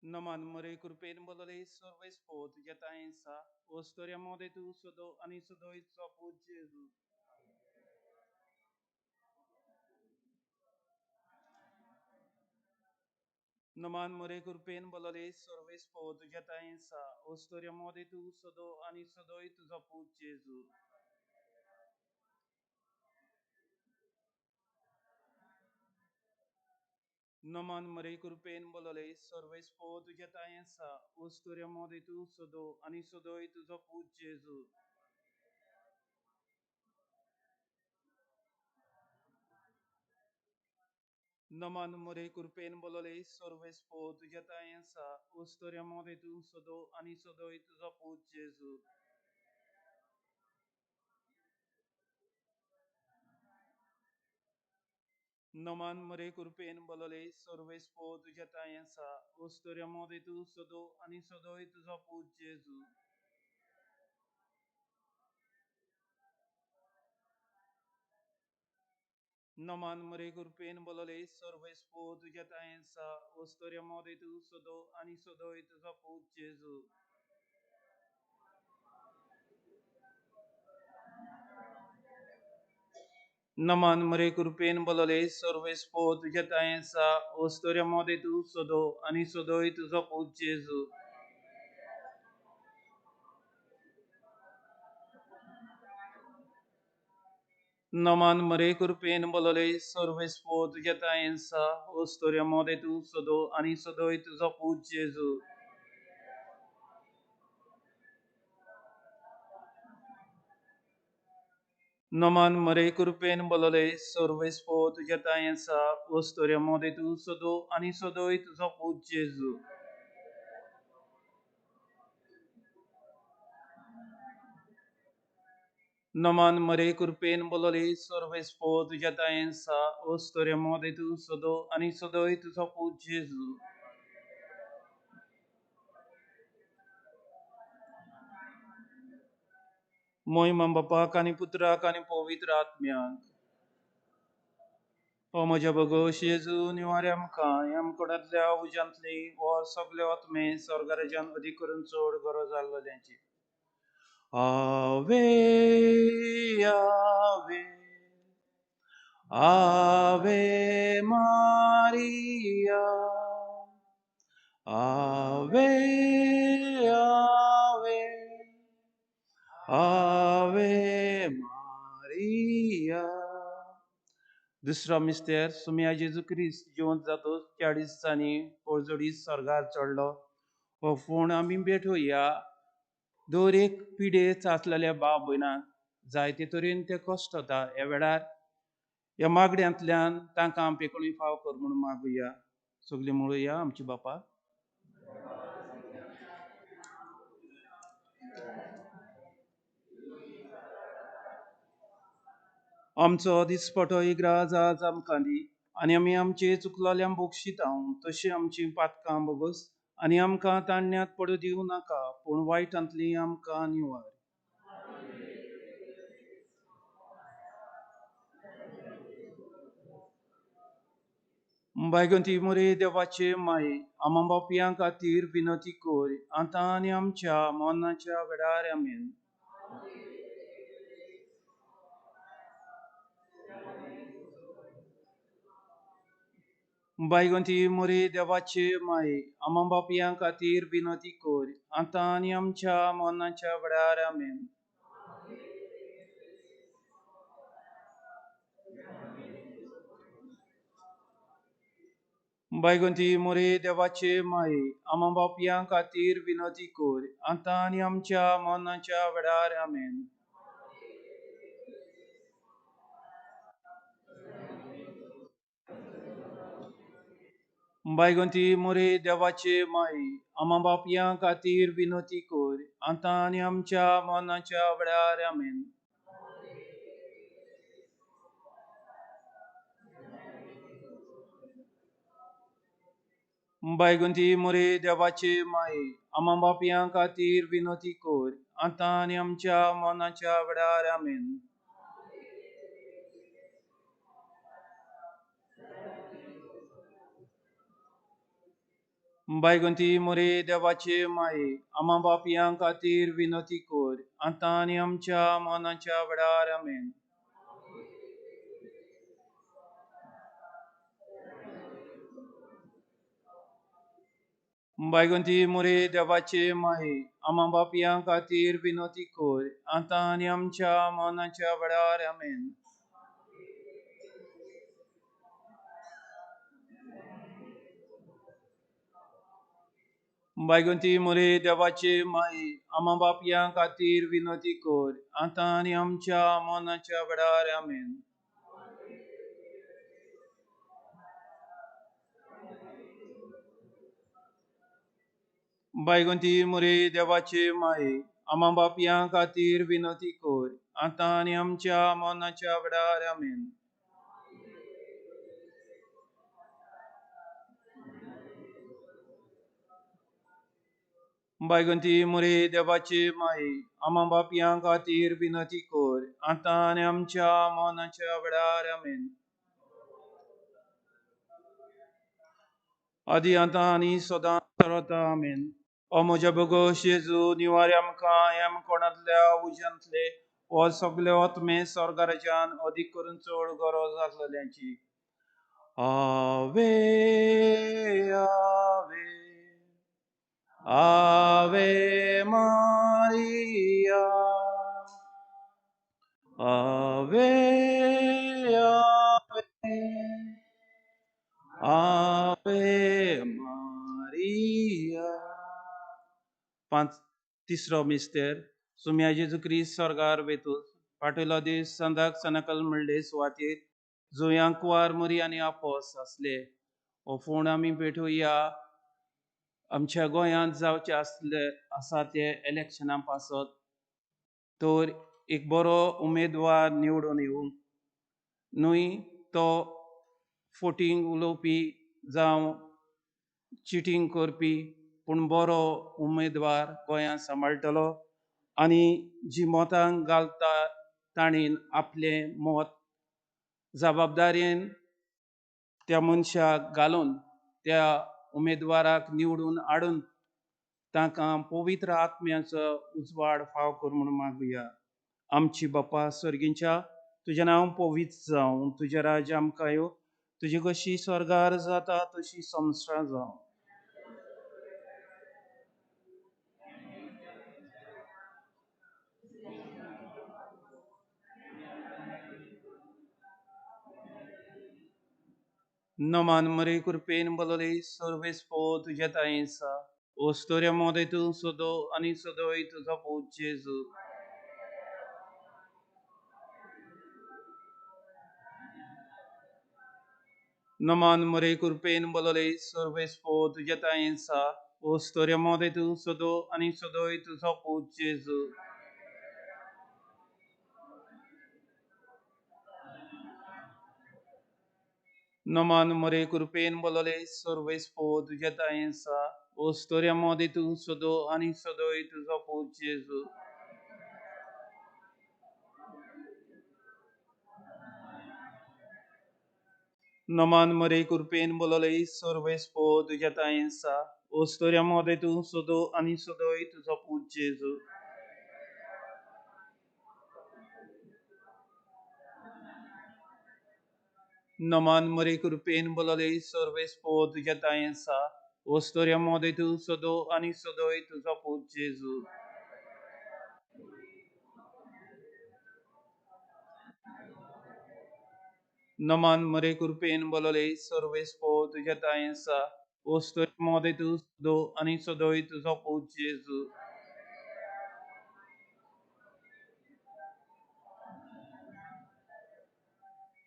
नमान मरे कृपेन बोलले सर्वेस्पो तुज्या तांयसा ओस्तोऱ्या मोदें तूं सदो आनी सदोयचो पूत जेजू. नमान मरे कृपेन बोलले सर्वेस्पो तुज्या तांयसा ओस्तोऱ्या मोदें तूं सदो आनी सदोय तुजो पूत जेजू. नमान मरे कृपेन बोलले सर्वेस्पो तुज्या तांयसा ओस्तोऱ्या मोदें तूं सदो आनी सदोय तुजो पूत जेजू. नमान मरे कृपेन बोलले सर्वेस्पो तुज्या तांयसा ओस्तोऱ्या मोदें तूं सदो आनी सदोय तुजो पूत जेजू. नमान मरे कृपेन बोलले सर्वेस्पो तुज्या तांयसा ओस्तोऱ्या मोदें तूं सदो आनी सदोय तुजो पूत जेजू. नमान मरे कृपेन बोलले सर्वेस्पो तुज्या तांयसा ओस्तोऱ्या मोदें तूं सदो आनी सदोय तुजो पूत जेजू. नमान मरे कृपेन बोलले सर्वेस्पो तुज्या तांयसा ओस्तोऱ्या मोदें तूं सदो आनी सदोय तुजो पूत जेजू. नमान मरे कृपेन बोलले सर्वेस्पो तुज्या तांयसा ओस्तोऱ्या मोदें तूं सदो आनी सदोय तुजो पूत जेजू. नमान मरे कृपेन बोलले सर्वेस्पो तुज्या तांयसा ओस्तोऱ्या मोदें तूं सदो आनी सदोय तुजो पूत जेजू. नमान मरे कृपेन बोलले सर्वेस्पो तुज्या तांयसा ओस्तोऱ्या मोदें तूं सदो आनी सदोय तुजो पूत जेजू. मोहिमा बापाक आनी पुत्राक आनी पवित्र आत्म्याक. ओ म्हज्या भोगोश जेजू निवारे आमकां ह्या कोणांतल्या उज्यांतली वर सगळे आत्मे स्वर्गराज्यान अदीक करून चड गरज जाल्ल्याची. आवे आवे आवे मारिया आवे आवे आवे मारिया. दुसरो मिस्तेर सुमया जेजू क्रिस्त जिवंत जातो 40 दिसांनी पोरजोडी स्वर्गार चडलो. हो फोण आमी भेटोवया दर एक पिडे चाचलेल्या भाव भयणांक जायते तरेन ते कश्ट जाता ह्या वेळार ह्या मागण्यांतल्यान तांकां आमचे फाव कर म्हूण मागुया. सगळीं म्हणुया आमची बापा. आमचो दिसपटो इग्राज आज आमकां दी आनी आमी आमचे चुकलोल्यांक बोगशिता तशी आमची पातकां बोगस आनी आमकां ताणण्यात पडूं दिवं नाका पूण वायटांतली आमकां निवार. बायगंती मोरे देवाचे माये आमा बापयां खातीर विनती कर आतां आनी आमच्या मरणाच्या वेळार. आमेन. बायगंती मोरे देवाचे माये आमा बापयां खातीर विनती कर आतां आनी आमच्या मरणाच्या वेळार. आमेन. बायगंती मोरे देवाचे माये आमा बापयां खातीर विनती कर आतां आनी आमच्या मरणाच्या वेळार. आमेन. बायगंती मोरे देवाचे माये आमा बापयां खातीर विनती कर आतां आनी आमच्या मरणाच्या वेळार. आमेन. बायगंती मोरे देवाचे माये आमा बापयां खातीर विनती कर आतां आनी आमच्या मरणाच्या वेळार. आमेन. बायगंती मोरे देवाचे माये आमा बापयां खातीर विनती कर आतां आनी आमच्या मनाच्या वेळार. आमेन. बायगंती मोरे देवाचे माये आमा बापयां खातीर विनती कर आतां आनी आमच्या मनाच्या वेळार. आमेन. बायगंती मोरे देवाचे माये आमा बापयां खातीर विनती कर आतां आनी आमच्या मनाच्या वेळार. आमेन. बायगंती मोरे देवाचे माये आमा बापयां खातीर विनती कर आतां आनी आमच्या मनाच्या वेळार. आमेन. बायगंती मोरे देवाचे माये आमा बापयां खातीर विनती कर आतां आनी आमच्या मनाच्या वेळार. आमेन. आदी आतां आनी सदां सरता. आमेन. ओ म्हज्या भोगोस जेजू निवारे आमकां ह्या कोणांतल्या उज्यांतले हो सगळे आत्मे स्वर्गाराच्यान अदीक करून चड गरज आसलेल्यांची. Ave, Ave, Ave Maria. Ave, Ave, Ave Maria. पांच तिसरो मिस्तेर सुम्या जेजू क्रिस्त स्वर्गार वेतूस पाटयलो दीस संदाक सनकल म्हणले सुवातेर जुंया कुवार मुरी आनी आपोस आसले. हो फोण आमी पेटोवया आमच्या गोंयांत जावचे आसले आसा ते इलेक्शना पासत तर एक बरो उमेदवार निवडून येवंक न्हय तो फोटींग उलोवपी जावं चिटींग करपी पूण बरो उमेदवार गोंयांत सांबाळटलो आनी जी मतां घालता ताणें आपलें मत जबाबदारेन त्या मनशाक घालून त्या उमेदवाराक निवडून हाडून तांकां पवित्र आत्म्याचो उजवाड फाव कर म्हूण मागुया. आमची बापा सर्गींच्या तुजें नांव पवित्र जावं, तुजें राज्य आमकां यो, तुजी कशी स्वर्गार जाता तशी संवसार जावं. नमान मरे कृपेन बलले सर्वेस्पो तुज्या तायेंसा ओस्तोऱ्या मोदें तूं सदो आनी सदोय तुजो पूत जेजू. नमान मरे कृपेन बलले सर्वेस्पो तुज्या तायेंसा ओस्तोऱ्या मोदें तूं सदो आनी सदोय तुजो पूत जेजू. नमान मरे कृपेन बलले सर्वेस्पो तुज्या तायेंसा ओस्तोऱ्या मोदें तूं सदो आनी सदोय तुजो पूत जेजू. नमान मरे कृपेन बलले सर्वेस्पो तुज्या तायेंसा ओस्तोऱ्या मोदें तूं सदो आनी सदोय तुजो पूत जेजू. नमान मरे कृपेन बलले सर्वेस्पो तुज्या तायेंसा ओस्तोऱ्या मोदें तूं सदो आनी सदोय तुजो पूत जेजू. नमान मरे कृपेन बलले सर्वेस्पो तुज्या तायेंसा ओस्तोऱ्या मोदें तूं सदो आनी सदोय तुजो पूत जेजू.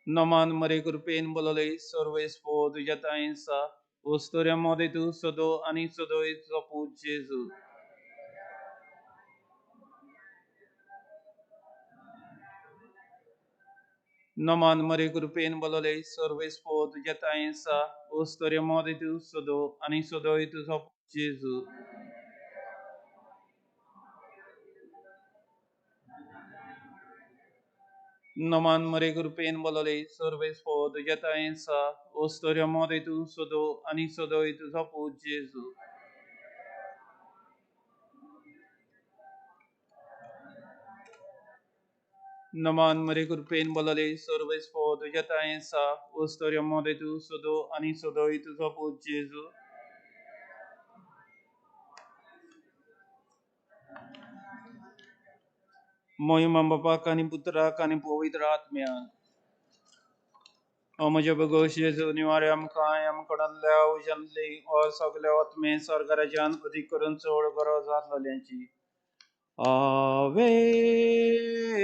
नमान मरे कृपेन बलले सर्वेस्पो तुज्या तायेंसा ओस्तोऱ्या मोदें तूं सदो आनी सदोय तुजो पूत जेजू. नमान मरे कृपेन बलले सर्वेस्पो तुज्या तायेंसा ओस्तोऱ्या मोदें तूं सदो आनी सदोय तुजो पूत जेजू. नमान मरे कृपेन बलले सर्वेस्पो तुज्या तायेंसा ओस्तोऱ्या मोदें तूं सदो आनी सदोय तुजो पूत जेजू. नमान मरे कृपेन बोलले सर्वस्व तुज्या तांय सा उस्तोर्य मोदे तूं सदो आनी सदोय तुजो पूत जेजू. मोहिमा बापाक आनी पुत्राक आनी पवित्र आत्म्याक. ओ म्हज्या भगवश जेजू निवारे आमकां आमकडल्या उज्यांतली और सगल्या आत्मे स्वर्गराज्यान अदीक करून चड गरज आसलेल्यांची. Ave,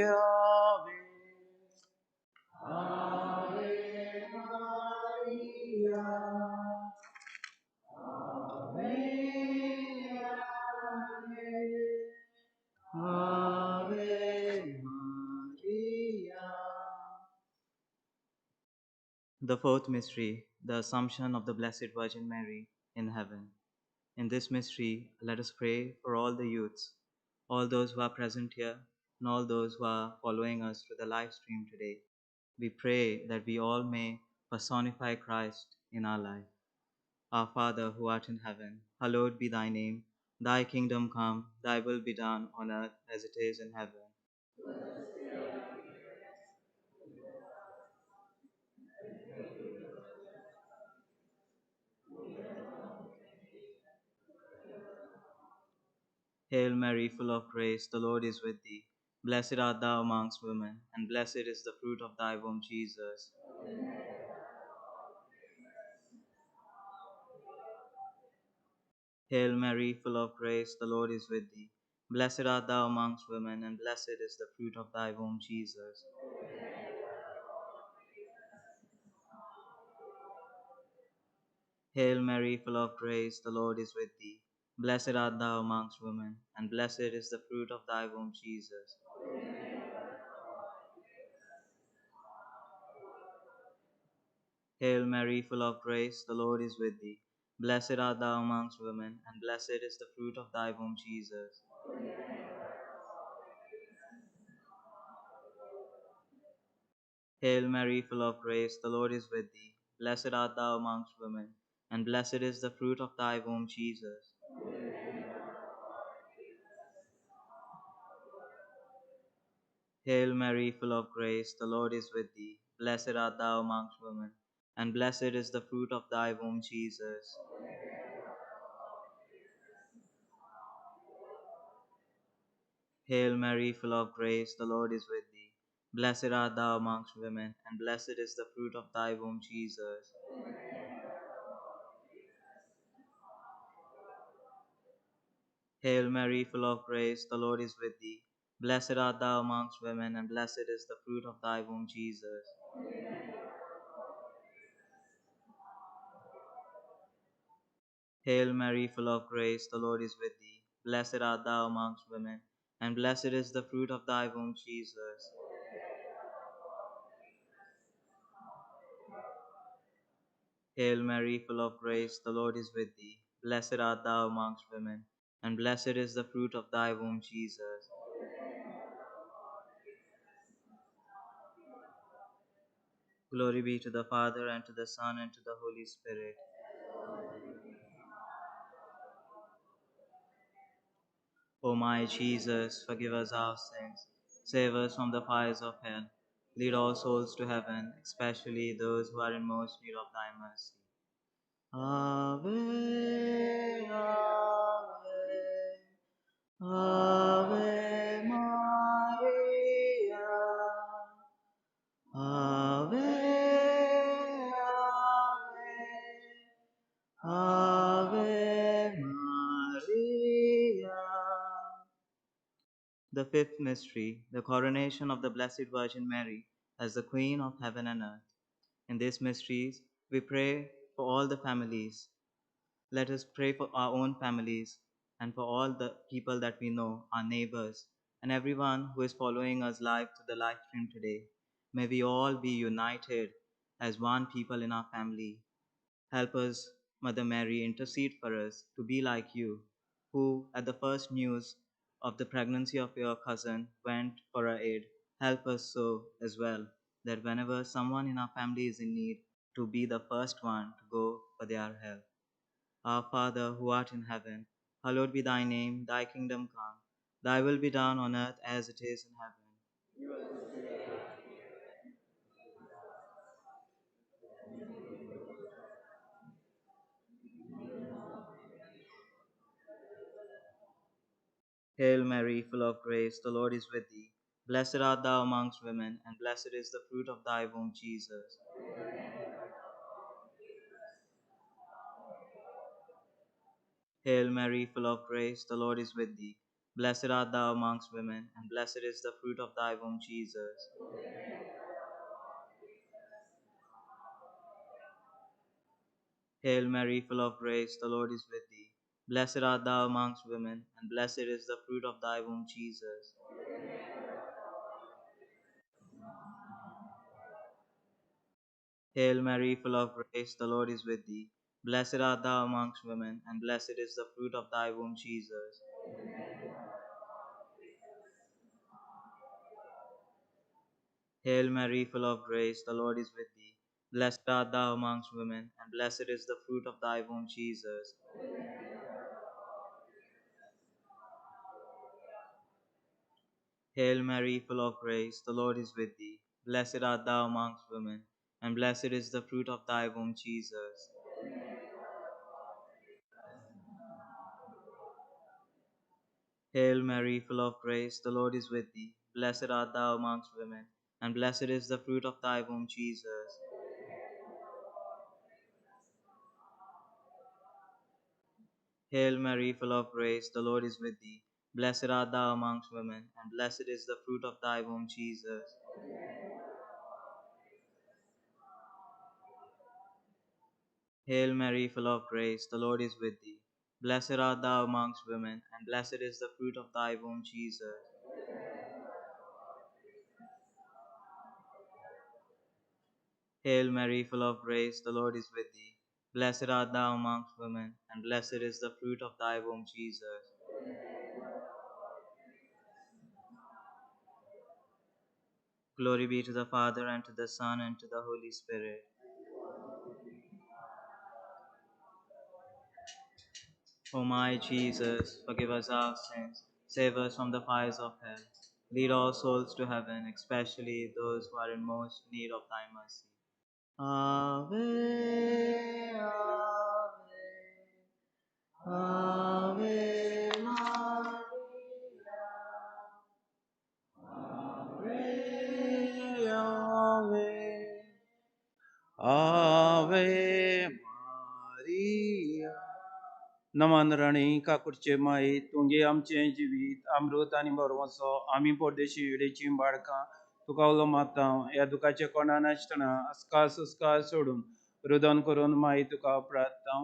Ave, Ave Maria, Ave, Ave, Ave Maria. The fourth mystery, the Assumption of the Blessed Virgin Mary in heaven. In this mystery, let us pray for all the youths, all those who are present here, and all those who are following us through the live stream today. We pray that we all may personify Christ in our life. Our Father, who art in heaven, hallowed be thy name. Thy kingdom come, thy will be done on earth as it is in heaven. Hail Mary, full of grace, the Lord is with thee. Blessed art thou amongst women, and blessed is the fruit of thy womb, Jesus. Hail Mary, full of grace, the Lord is with thee. Blessed art thou amongst women, and blessed is the fruit of thy womb, Jesus. Hail Mary, full of grace, the Lord is with thee. Blessed art thou amongst women, and blessed is the fruit of thy womb, Jesus. Hail Mary, full of grace, the Lord is with thee. Blessed art thou amongst women, and blessed is the fruit of thy womb, Jesus. Hail Mary, full of grace, the Lord is with thee. Blessed art thou amongst women, and blessed is the fruit of thy womb, Jesus. Hail Mary, full of grace, the Lord is with thee. Blessed art thou amongst women, and blessed is the fruit of thy womb, Jesus. Hail Mary, full of grace, the Lord is with thee. Blessed art thou amongst women, and blessed is the fruit of thy womb, Jesus. Hail Mary, full of grace, the Lord is with thee. Blessed art thou amongst women, and blessed is the fruit of thy womb, Jesus. Hail Mary, full of grace, the Lord is with thee. Blessed art thou amongst women, and blessed is the fruit of thy womb, Jesus. Hail Mary, full of grace, the Lord is with thee. Blessed art thou amongst women, and blessed is the fruit of thy womb, Jesus. Glory be to the Father, and to the Son, and to the Holy Spirit. O my Jesus, forgive us our sins, save us from the fires of hell, lead all souls to heaven, especially those who are in most need of thy mercy. Ave, Ave, Ave Maria, Ave, Ave, Ave Maria. The fifth mystery, the coronation of the Blessed Virgin Mary as the Queen of Heaven and Earth. In these mysteries, we pray for all the families. Let us pray for our own families and for all the people that we know, our neighbors, and everyone who is following us live through the live stream today. May we all be united as one people in our family. Help us, Mother Mary, intercede for us to be like you, who at the first news of the pregnancy of your cousin went for her aid. Help us so as well, that whenever someone in our family is in need, to be the first one to go for their help. Our Father, who art in heaven, hallowed be thy name, thy kingdom come, thy will be done on earth as it is in heaven. Hail Mary, full of grace, the Lord is with thee. Blessed art thou amongst women, and blessed is the fruit of thy womb, Jesus. Hail Mary, full of grace, the Lord is with thee. Blessed art thou amongst women, and blessed is the fruit of thy womb, Jesus. Hail Mary, full of grace, the Lord is with thee. Blessed art thou amongst women, and blessed is the fruit of thy womb, Jesus. Hail Mary, full of grace, the Lord is with thee. Blessed art thou amongst women, and blessed is the fruit of thy womb, Jesus. Hail Mary, full of grace, the Lord is with thee. Blessed art thou amongst women, and blessed is the fruit of thy womb, Jesus. Hail Mary, full of grace, the Lord is with thee. Blessed art thou amongst women, and blessed is the fruit of thy womb, Jesus. Hail Mary, full of grace, the Lord is with thee. Blessed art thou amongst women, and blessed is the fruit of thy womb, Jesus. Hail Mary, full of grace, the Lord is with thee. Blessed art thou amongst women, and blessed is the fruit of thy womb, Jesus. Hail Mary, full of grace, the Lord is with thee. Blessed art thou amongst women, and blessed is the fruit of thy womb, Jesus. Hail Mary, full of grace, the Lord is with thee. Blessed art thou amongst women, and blessed is the fruit of thy womb, Jesus. Glory be to the Father, and to the Son, and to the Holy Spirit. O my Jesus, forgive us our sins, save us from the fires of hell. Lead all souls to heaven, especially those who are in most need of thy mercy. Ave, Ave, Ave Maria. Ave, Ave, Ave Maria. नमन राणी काकुटचे माई तुगे आमचें जिवीत अमृत आनी बरवसो आमी परदेशी वेळेची बाळकां तुका उलो मारता ह्या दुखाचे कोणा नासतना अस्कार संस्कार सोडून रुदन करून माई तुका प्रार्थना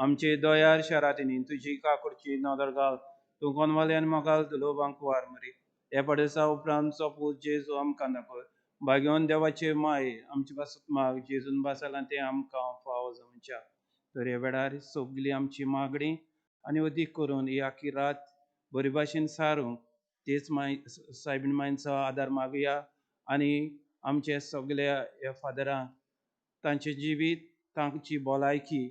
आमचे दयार शरातिनी तुजी काकुटची नदर घाल तूं कोनवाले आनी मोगाल दुलोबांक वार मरी हे पडेसा उपरांत पूत जेजू आमकां दाखय भाग्यवन देवाचे माय आमचे पासत माग जेजून बासालां तें आमकां फावो जावच्या तर ह्या वेळार सगली आमची मागणी आनी अदीक करून ही आखी रात बरे भाशेन सारूंक तेच माय सायबीण मांयचो आदार मागया आनी आमचे सगल्या ह्या फादरांक तांचें जिवीत तांची भलायकी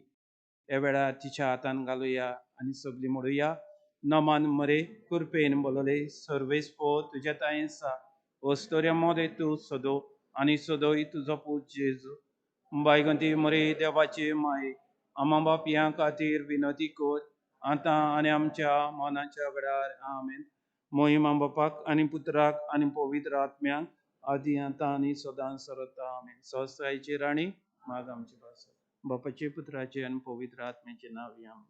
ह्या वेळार तिच्या हातान घालुया आनी सगली म्हणुया नमान मरे कृपेन बोलले सर्वेस्पो तुज्या तांयसा वस्तोऱ्या मोदे तूं सदो आनी सदोय तुजो पूत जेजू बायगंती मरे देवाचे माये आमा बापयां खातीर विनोदी कर आतां आनी आमच्या मनाच्या वेळार आमेन. मोहिमा बापाक आनी पुत्राक आनी पवित्र आत्म्याक आदी आतां आनी सदां सरता आमेन. सहस्रायची राणी माग आमची भास बापाचे पुत्राचे आनी पवित्र आत्म्याचे नांव आमेन.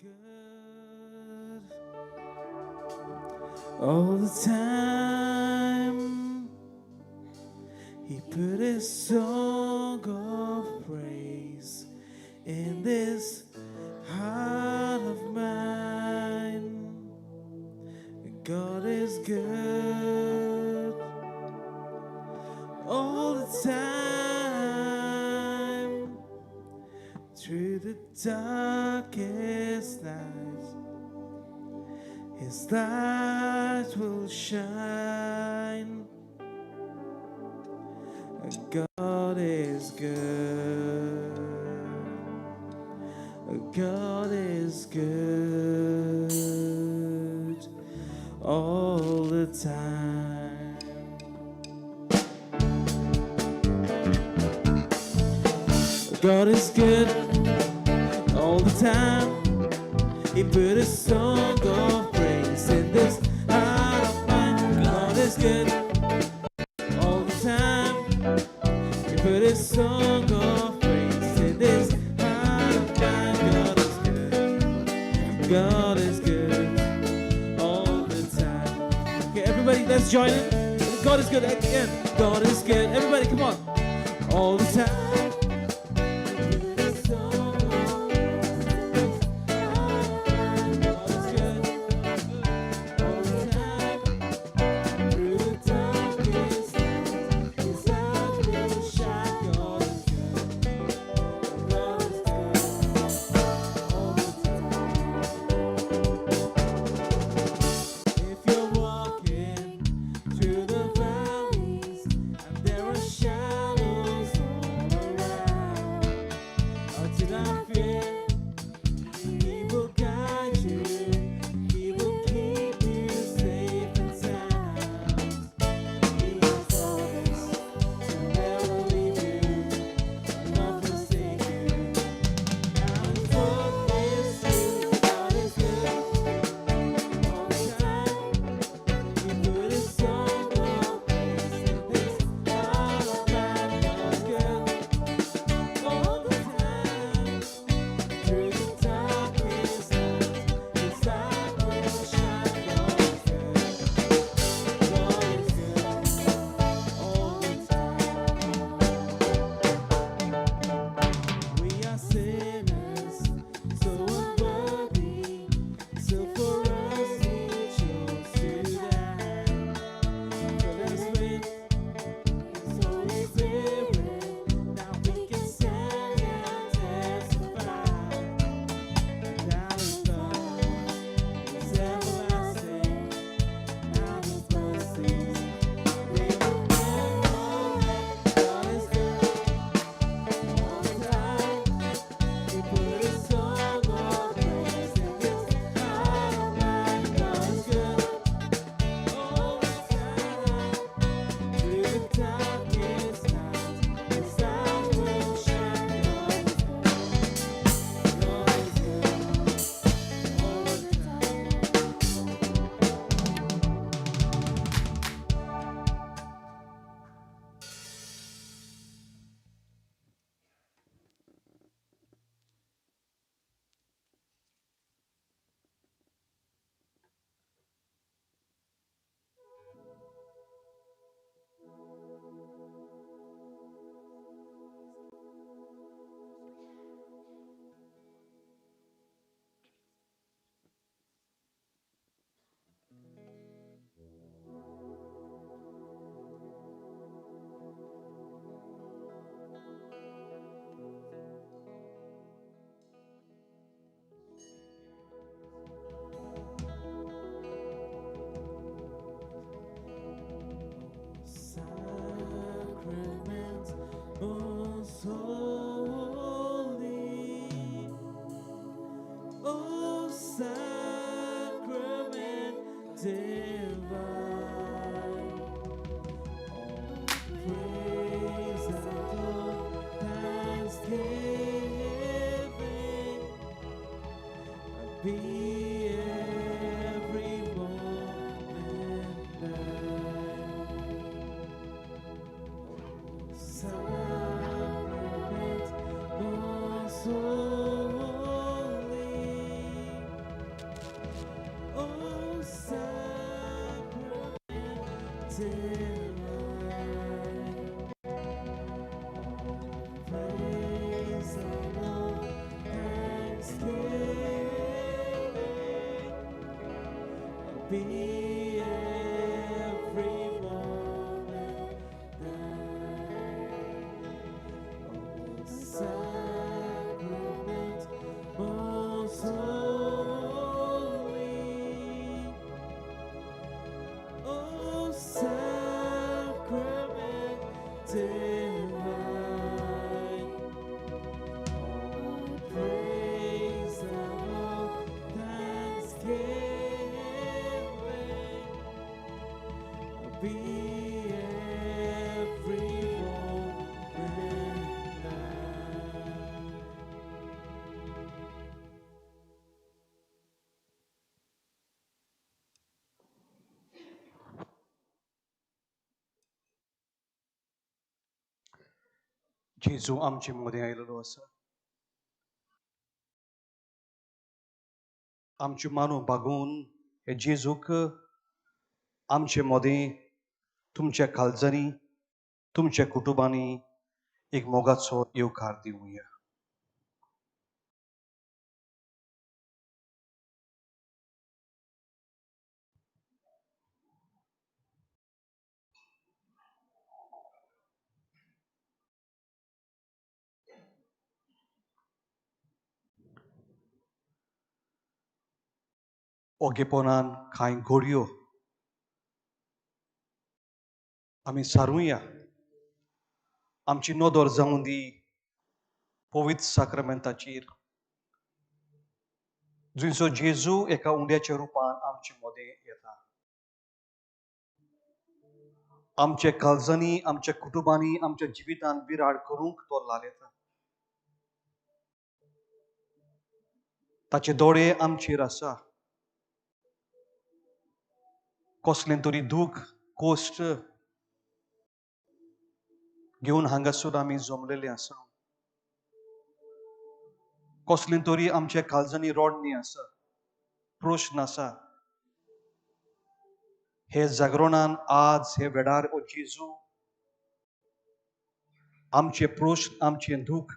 Good all the time. He put his song of praise in this heart of mine. God is good all the time. Through the darkest night, His light will shine. God is good. God is good all the time. God is good all the time. He put a song of praise in this heart of mine. God is good all the time. He put a song of praise in this heart of mine. God is good. God is good all the time. Okay, everybody, let's join in. God is good again. God is good. Everybody, come on. All the time. If you're walking through the valleys and there are shadows all around, oh, do not fear. He will guide you. He will keep you safe and sound. He has promised to never leave you nor forsake you. Now His word is true. God is good all the time. He put his song of praise in this heart of mine. God is good all the time. Through the darkest night, His light will shine. God is good. God is good all the time. We are sinners, so unworthy. So for us He chose to die. Fill us with His Holy Spirit. Now we can stand and testify. Now His love is everlasting. Now His mercies, they will never end. God is good all the time. He put a song of praise in this heart of mine. God is good all the time. Through the darkest night, His light will shine. God is good. God is good all the time. Sacrament most holy, O sacrament divine, all praise and all thanksgiving be every moment thine. Sacrament most holy, divine, all praise and all thanksgiving be every moment thine. O sacrament most holy, O sacrament divine, all praise and all thanksgiving be every moment thine. जेजू आमचे मदें आयिल्लो आसा. आमच्यो मानो बागोवन हे जेजूक आमचे मदें तुमच्या काळजांनी तुमच्या कुटुंबांनी एक मोगाचो येवकार दिवया. ओगेपणान कांय घडयो आमी सारुया. आमची नदर जावं दी पवित्र साक्रामेंताचेर, जंयसो जेजू एका उंड्याच्या रुपान आमचे मदें येता. आमच्या काळजांनी, आमच्या कुटुंबांनी, आमच्या जिवितान विराड करूंक तो लाल येता. ताचे दोळे आमचेर आसा. कसलें तरी दूख कोश्ट घेवन हांगासर आमी जमलेले आसा. कसलें तरी आमच्या काळजांनी रडणी आसा, प्रश्न आसा. हे जागरणान आज हे वेळार ओ जेजू आमचे प्रश्न, आमचें दूख,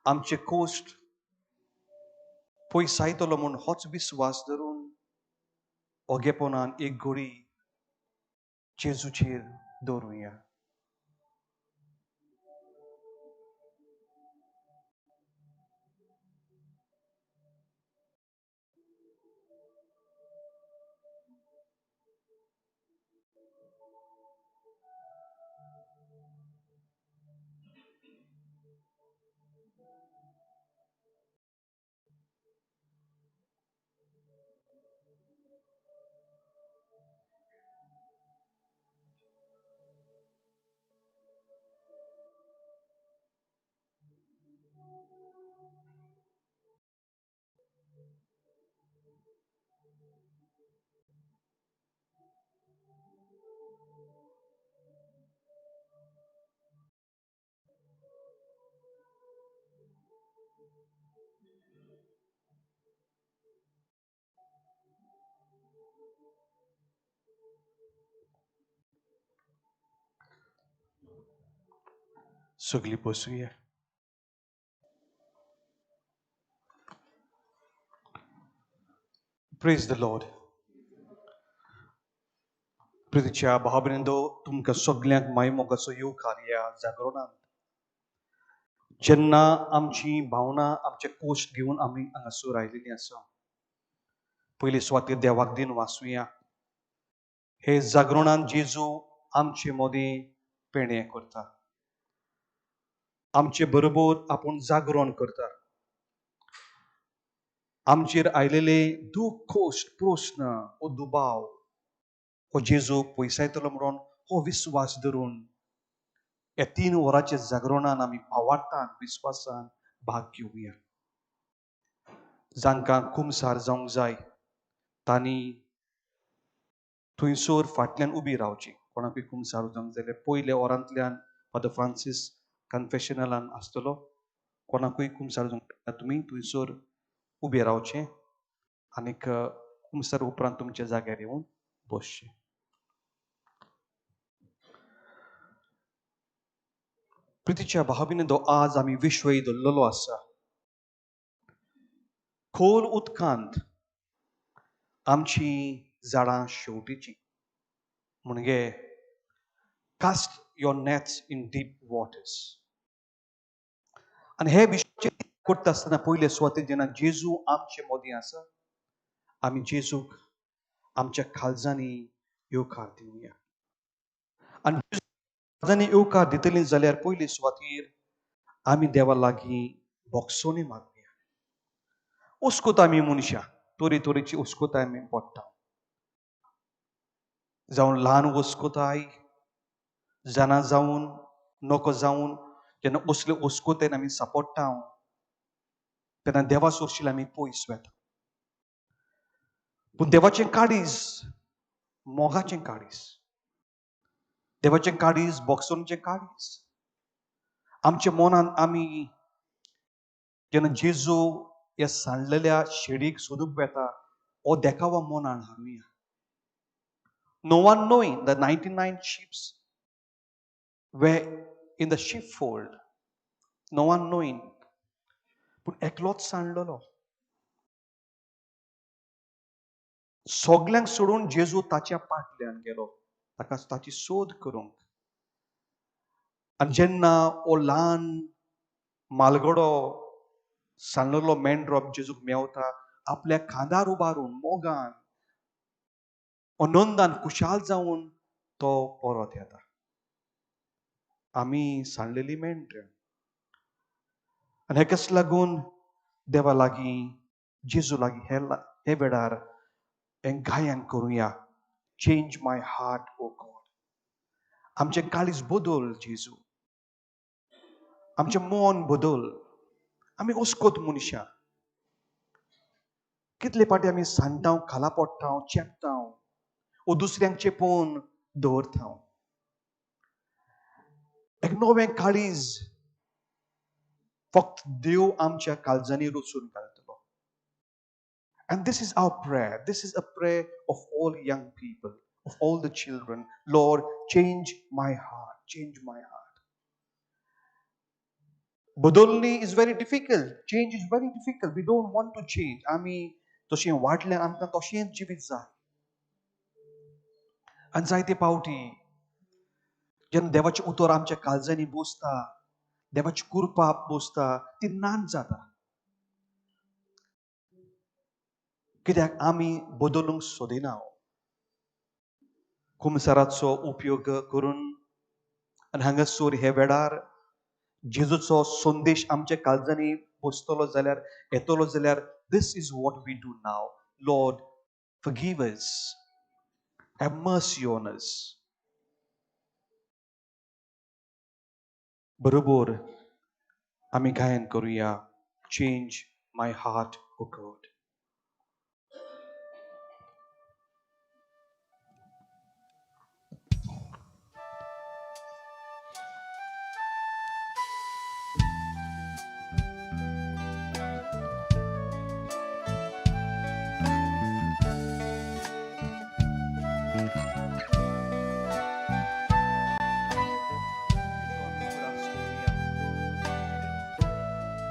आमचे कोश्ट पयसायतलो म्हूण होच विस्वास धरून ओगेपणान एक घडी जेजूचेर दवरुया. सगळी बसुया. Praise the Lord. प्रितीच्या भाव भयणींनो, तुमकां सगल्यांक माय मोगाचो येवकार ह्या जागरणांत. जेन्ना आमची भावना, आमचे कोश्ट घेवन आमी हांगासर आयिल्लीं आसा, पयले सुवातेर देवाक दिन वाचुया. हे जागरणान जेजू आमचे मदीं पेणे करता, आमचे बरोबर आपूण जागरण करता. आमचेर आयलेले दूख, कोश्ट, प्रस्न, हो दुबाव हो जेजू पयसायतलो म्हणून हो विस्वास धरून ह्या 3 वरांच्या जागरणान आमी भावार्थान, विस्वासान भाग घेवया. जांकां कुमसार जावंक जाय तांणी थंयसर फाटल्यान उबी रावची. कोणाकूय कुमसार जावंक जाय जाल्यार पयल्या वरांतल्यान फादर फ्रांसीस कन्फेशनलान आसतलो. कोणाकूय कुमसार जावंक जाय तुमी थंयसर उबे रावचें आनीक कुमसार उपरांत तुमच्या जाग्यार येवन बसचें. प्रितीच्या भावाभिनी, आज आमी विश्वय धरलेलो आसा. खोल उदकांत आमची झाडां शेवटीची म्हणजे cast your nets in deep waters. आनी हे विशय करता आसतना पयले सुवातेर जेन्ना जेजू आमचे मदीं आसा, आमी जेजूक आमच्या काळजांनी येवकार दिवया. आनी काळजांनी येवकार दितली जाल्यार पयले सुवातेर आमी देवा लागीं बोगसोणी मागया. उस्कोत आमी मनशां तरे तरेची उस्कोताय आमी पडटा, जावन ल्हान उस्कोताय, जाणा जावन नको जावन, जेन्ना असले उस्कोतेन आमी सापडटा तेन्ना देवा सोरशील आमी पयस वेता. पूण देवाचें काळीज मोगाचें काळीज, देवाचें काळीज बोगसणचें काळीज. आमच्या मनान आमी जेन्ना जेजू ह्या सांडलेल्या शेडीक सोदूंक वेता हो देखावो मनान हाडुया. 99, the 99 sheeps were in the sheepfold. 99, पूण एकलोच सांडलेलो. सगल्यांक सोडून जेजू ताच्या पाटल्यान गेलो, ताका ताची सोद करूंक. आनी जेन्ना हो ल्हान मालगडो सांडलेलो मेंढरो जेजूक मेवता, आपल्या खांदार उबारून मोगान आनंदान खुशाल जावन तो परत येता. आमी सांडलेली मेंढरां. आनी हेकाच लागून देवा लागीं, जेजू लागीं हे वेळार हें गायन करुया, change my heart O God. आमचें काळीज बदल जेजू, आमचें मन बदल. आमी उस्कोत मनशां, कितले फावटी आमी सांडटा, खाला पडटा, चेपता ओ दुसऱ्यांक चेपोवन दवरता. एक नवें काळीज फक्त देव आमच्या काळजांनी रचून घालतलो. And this is our prayer. This is a prayer of all young people, of all the children. Lord, change my heart, change my heart. बदलणी is very difficult. Change is very difficult. We don't want to change. आमी तशें वाडलें, आमकां तशेंच जिवीत जाय. आनी जायते पावटी जेन्ना देवाचें उतर आमच्या काळजांनी बसता, देवाची कृपा बसता, ती नाच जाता. कित्याक आमी बदलूंक सोदिना. कुमसाराचो उपयोग करून आनी हांगासर हे वेळार जेजूचो संदेश आमच्या काळजांनी बसतलो जाल्यार, येतलो जाल्यार, this is what we do now. Lord, forgive us, have mercy on us. बरोबर आमी गायन करुया, change my heart O God.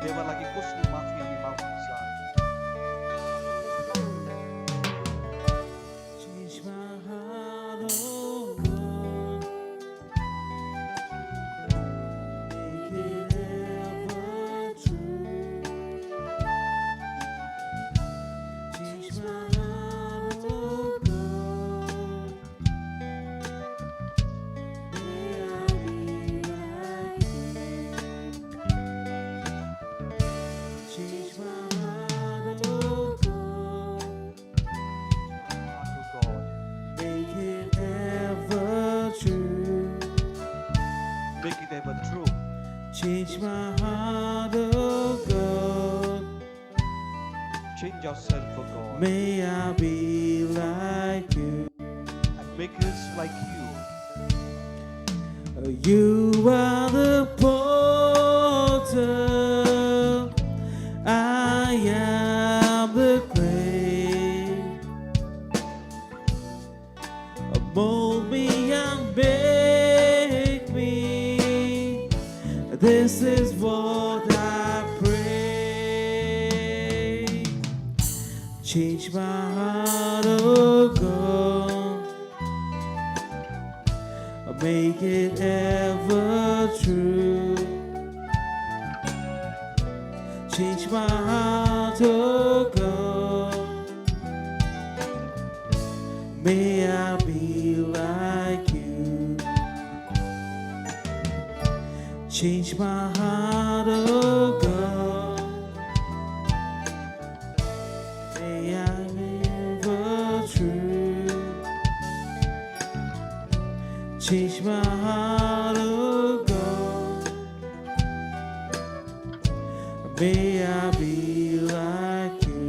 देवा लागीं कसली माफी आमी मागूंक जाय. Change my heart, oh Lord. Make it ever true. Change my heart, oh God. May I be like you. Change my heart, oh God. Heart, O God. Make it ever true. Make it ever true. Change my heart, oh God. Change ourselves, O God. May I be like you. And make us like you. You are the potter, I am the clay. Mold me and make me This is what I pray. Change my heart, oh God. Make it ever true. Change my heart, oh God. May I be like you. Change my heart, oh God. May I live true. Change my heart, oh God. May I be like you.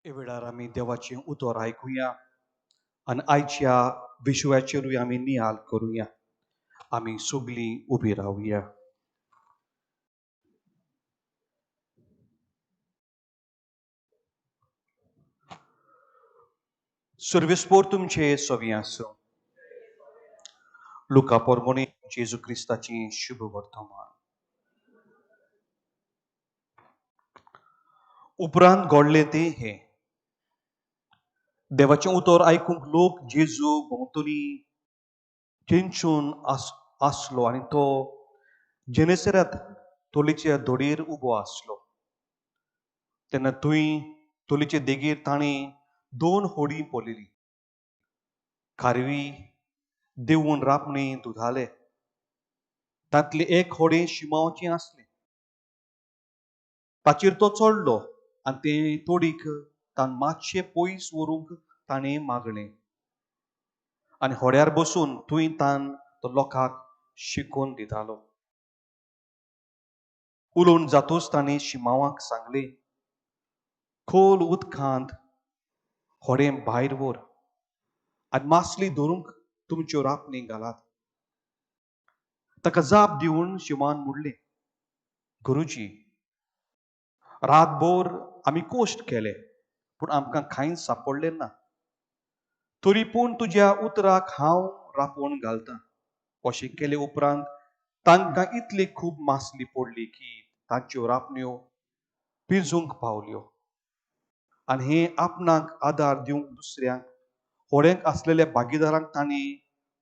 हे वेळार आमी देवाचें उतर आयकुया आनी आयच्या विशयाचेरूय आमी नियाळ करुया. आमी सगळीं उबी रावया. सर्वेस्पोर तुमचे सवी आसूं. लुका पोरमोनी जेजू क्रिस्ताची शुभ वर्तमान. उपरांत घडलें तें हें. देवाचें उतर आयकूंक लोक जेजू भोंवतणी चेंचून आसलो आनी तो जेनेसरात तोलीच्या दोडयेर उबो आसलो. तेन्ना थंय तोलीचे देगेर ताणें दोन होडी पळयली. खारवी देवून रापणी धुताले. तांतलें एक होडें शिमांवचें आसलें. ताचेर तो चडलो आनी तें तोडीक तान मातशें पयस व्हरूंक ताणें मागलें आनी होड्यार बसून थंय तान तो लोकांक शिकोवन दितालो. उलोवन जातूच ताणें शिमांवाक सांगलें, खोल उदकांत होडें भायर व्हर आनी मासली धरूंक तुमच्यो रापणी घालात. ताका जाप दिवन शिमान म्हणलें, गुरुजी, रातभर आमी कोश्ट केले पूण आमकां कांयच सापडलें ना. तरी पूण तुज्या उतराक हांव रापोवन घालतां. अशें केले उपरांत तांकां इतली खूब मासली पडली की तांच्यो रापण्यो पिंजूंक पावल्यो. आनी हे आपणाक आदार दिवंक दुसऱ्यांक होड्यांक आसलेल्या भागीदारांक तांणी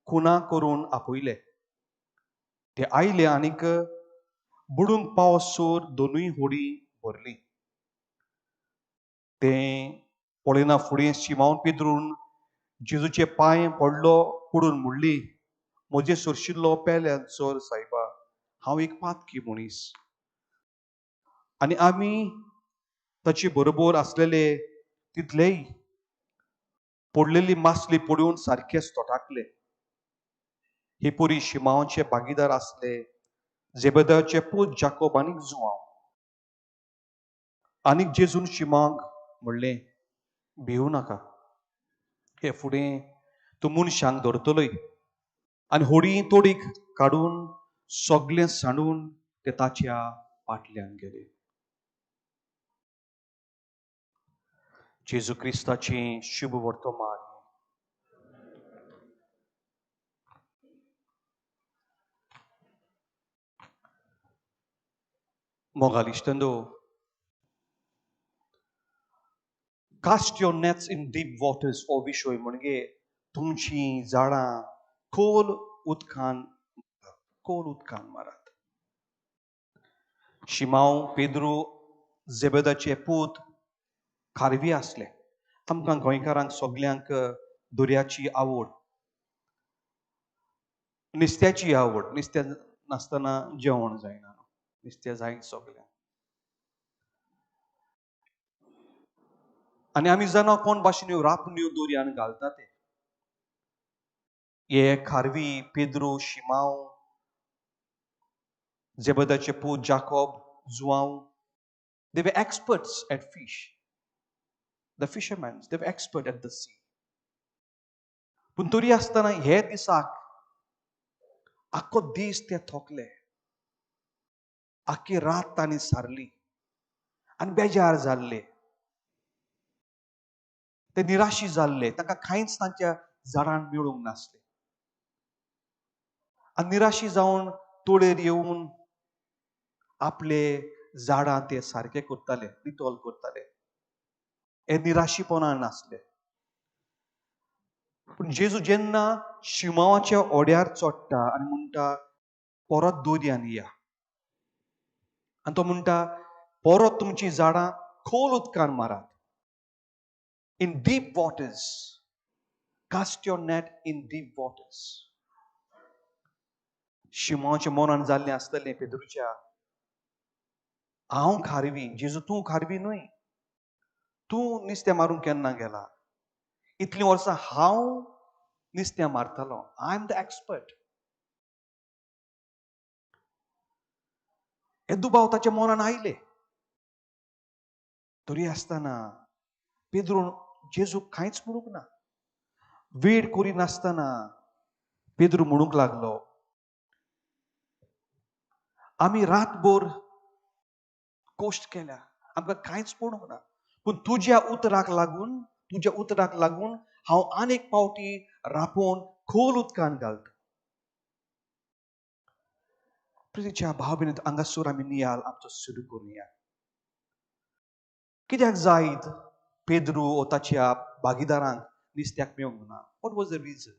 खुणा करून आपयले. ते आयले आनीक बुडूंक पावसर दोनूय होडी भरली. तें पळयना फुडें शिमावन पेद्रून जेजूचे पांय पडलो पडून म्हणली, म्हजें सरशिल्लो पेल्यान सर सायबा, हांव एक पातकी मनीस. आनी आमी ताचे बरोबर आसलेले तितलेय पडलेली मासली पडून सारकेच तोटाकले. हे परी शिमांवचे भागीदार आसले जेबेदाचे पूत जाकोब आनी जुआंव. आनीक जेजून शिमांक म्हणलें, भिवू नाका, हे फुडें तूं मनशांक धरतलोय. आनी होडी तोडीक काडून सगळें सांडून ते ताच्या फाटल्यान गेले. जेजू क्रिस्ताचें शुभ वर्तमान. मोगाल इश्टंदो, cast your nets in deep waters हो विशय म्हणजे तुमची झाडां खोल उदकान मारात. शिमांव पेद्रू जेबेदाचे पूत खारवी आसले. आमकां गोंयकारांक सगल्यांक दर्याची आवड, नुस्त्याची आवड. नुस्तें नासतना जेवण जायना, नुस्तें जाय सगल्यांक. आनी आमी जाणा कोण भाशेन ह्यो रापण्यो दर्यान घालता ते. हे खारवी पेद्रू शिमांव जेबेदाचे पूत Jacob Joao, they were experts at fish. The fishermen, they were expert at the sea. पूण तरी आसतना हे दिसाक आख्खो दीस ते थोकले, आख्खी रात तांणी सारली आनी बेजार जाल्ले. ते निराशी जाल्ले, तांकां कांयच तांच्या झाडान मेळूंक नासलें. आनी निराशी जावन तोळेर येवन आपले झाडां ते सारके करताले, नितळ करताले. हे निराशीपणान नासले. पूण जेजू जेन्ना शिमावाच्या ओड्यार चडटा आनी म्हणटा परत दर्यान या, आनी तो म्हणटा परत तुमचीं झाडां खोल उदकान मारात. In deep waters, cast your net in deep waters. शिमावाच्या मनान जाल्लें आसतलें पेद्रूच्या, हांव खारवी, जेजू तूं खारवी न्हय, तूं नुस्तें मारूंक केन्ना गेला? इतलीं वर्सां हांव नुस्तें मारतालो, I am the expert. हे दुबाव ताच्या मनान आयले. तरी आसतना पेद्रून जेजूक कांयच म्हणूंक ना. वेळ करिनासतना पेद्रू म्हणूंक लागलो, आमी रातभर कश्ट केल्या, आमकां कांयच पडूंक ना, पूण तुज्या उतराक लागून, तुज्या उतराक लागून हांव आनीक पावटी रापोवन खोल उदकान घालता. प्रितीच्या भाव भयणी, हांगासर आमी नियाल आमचो सुरू करुया. कित्याक जायत पेद्रू ओ ताच्या भागीदारांक नुस्त्याक मेळूंक ना? What was the reason?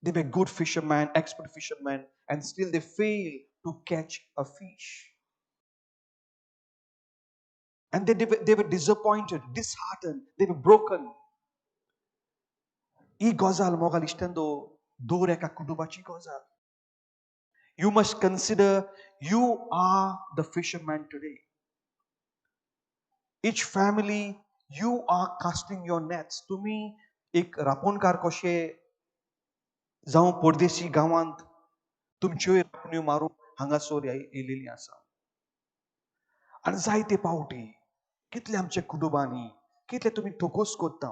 They were good fishermen, expert fishermen, and still they failed to catch a fish. And they were disappointed, disheartened, they were broken. ही गजाल मोगाल इश्टांनो दर एका कुटुंबाची गजाल. You must consider you are the fisherman today. Each family, you are casting your nets. तुमी एक रापोणकार कशे जावं परदेशी गांवांत तुमच्योय रापण्यो मारून हांगासर येयलेली आसा. आनी जायते पावटी कितले आमच्या कुटुंबांनी कितले तुमी थोकोस करता.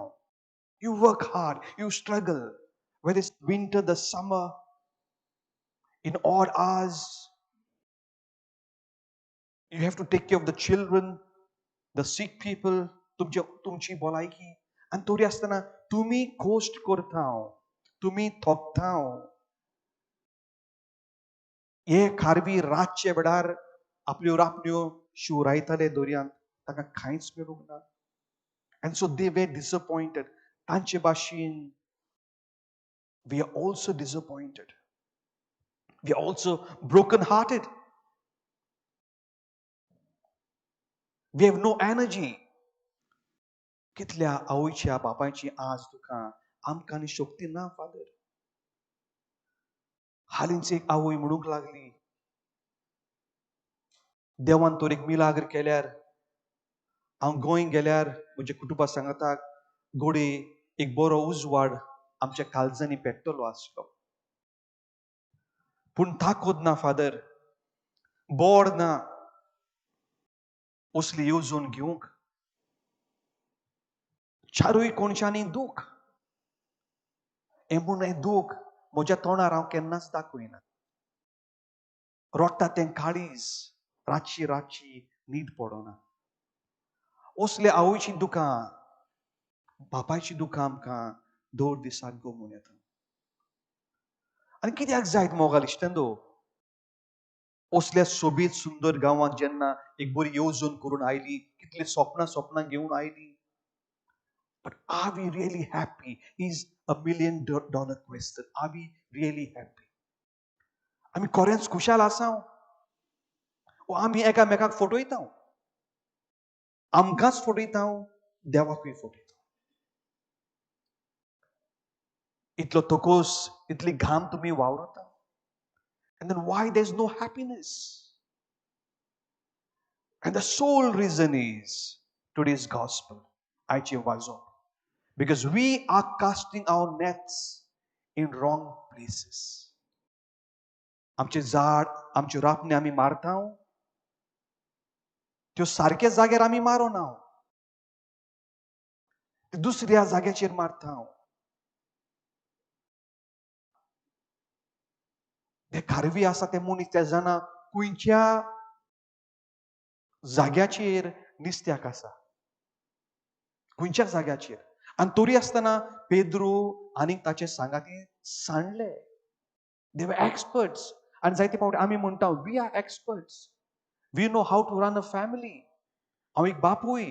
You work hard, you struggle, whether it's winter, the summer, in odd hours. You have to take care of the children, the sick people, तुमची भलायकी. आनी तरी आसतना तुमी कश्ट करता, तुमी थकता. हे खारवी रातचे वेळार आपल्यो रापण्यो शिवरायताले दर्यांत, तांकां कांयच मेळूंक ना. And so they were disappointed. तांचे भाशेन we are also disappointed. We are also broken hearted. We have no energy. कितल्या आवयच्या बापायची आज तुका आमकां आनी शक्ती ना फादर. हालींच एक आवय म्हणूंक लागली, देवान तर एक मिलाग्र केल्यार हांव गोंय गेल्यार म्हज्या कुटुंबा सांगाताक गोडे एक बरो उजवाड आमच्या काळजांनी पेट्टलो आसलो. पूण ताकद ना फादर, बोड ना असली येवजण घेवंक. चारूय कोणशांनी दूख, हें पूण हें दूख म्हज्या तोंडार हांव केन्नाच दाखयना. रडटा तें काळीज रातची रातची न्हीद पडना. असले आवयची दुकां, बापायची दुकां आमकां दर दिसाक गमून येता. आनी कित्याक जायत मोगाल इश्टांनो, असल्या सोबीत सुंदर गांवांत जेन्ना एक बरी येवजण करून आयली, कितली सपनां सपनां घेवन आयली, but are we really happy is a $1 million question. Are we really happy? आमी खरेंच खुशाल आसा ओ आमी एकामेकाक फटयता? आमकांच फटयता, देवाकूय फटयता. इतलो तकोस, इतली घाम तुमी वावरता, and then why there is no happiness? And the sole reason is today's gospel, आयचें वाजोवप. Because we are casting our nets in wrong places. आमचें झाड, आमच्यो रापणे आमी मारता, त्यो सारक्या जाग्यार आमी मारोना, दुसऱ्या जाग्याचेर मारता. ते खारवी आसा ते मनीस ते जाणा खंयच्या जाग्याचेर नुस्त्याक आसा, खंयच्या जाग्याचेर. आनी तरी आसतना पेद्रू आनीक ताचे सांगाती सांडले. They were experts. आनी जायते फावटी आमी म्हणटा we are experts, we know how to run a family. हांव एक बापूय,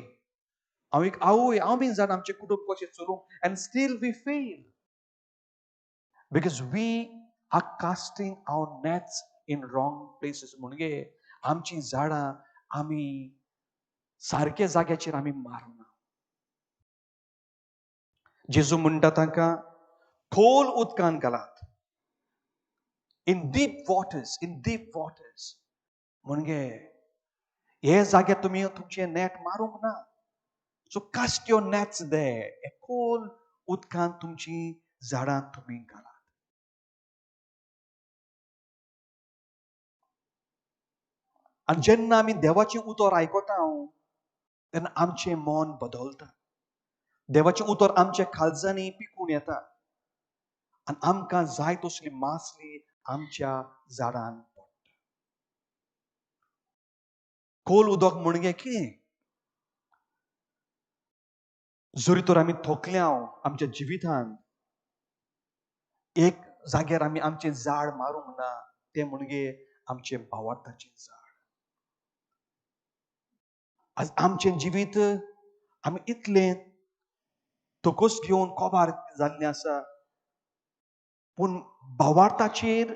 हांव एक आवय, हांव बीन जाणा आमचें कुटुंब कशें चलोवंक. And still we fail because we are casting our nets in wrong places. म्हणजे आमची झाडां आमी सारक्या जाग्याचेर आमी मारुना. जेजू म्हणटा तांकां खोल उदकान घालात, in deep waters, in deep waters. म्हणजे हे जाग्यार तुमी तुमचें नेट मारूंक ना. So cast your nets there. खोल उदकान तुमची झाडां तुमी घालात. आनी जेन्ना आमी देवाचें उतर आयकता तेन्ना आमचें मन बदलता. देवाचें उतर आमच्या काळजांनी पिकून येता आनी आमकां जाय तसली मासली आमच्या झाडान पडटा. खोल उदक म्हणजे कितें? जरी तर आमी थकल्या आमच्या जिवितांत, एक जाग्यार आमी आमचें झाड मारूंक ना, तें म्हणजे आमचें भावार्थाचें झाड. आज आमचें जिवीत आमी इतलें तकस घेवन कोबार जाल्लें आसा, पूण भावार्थाचेर,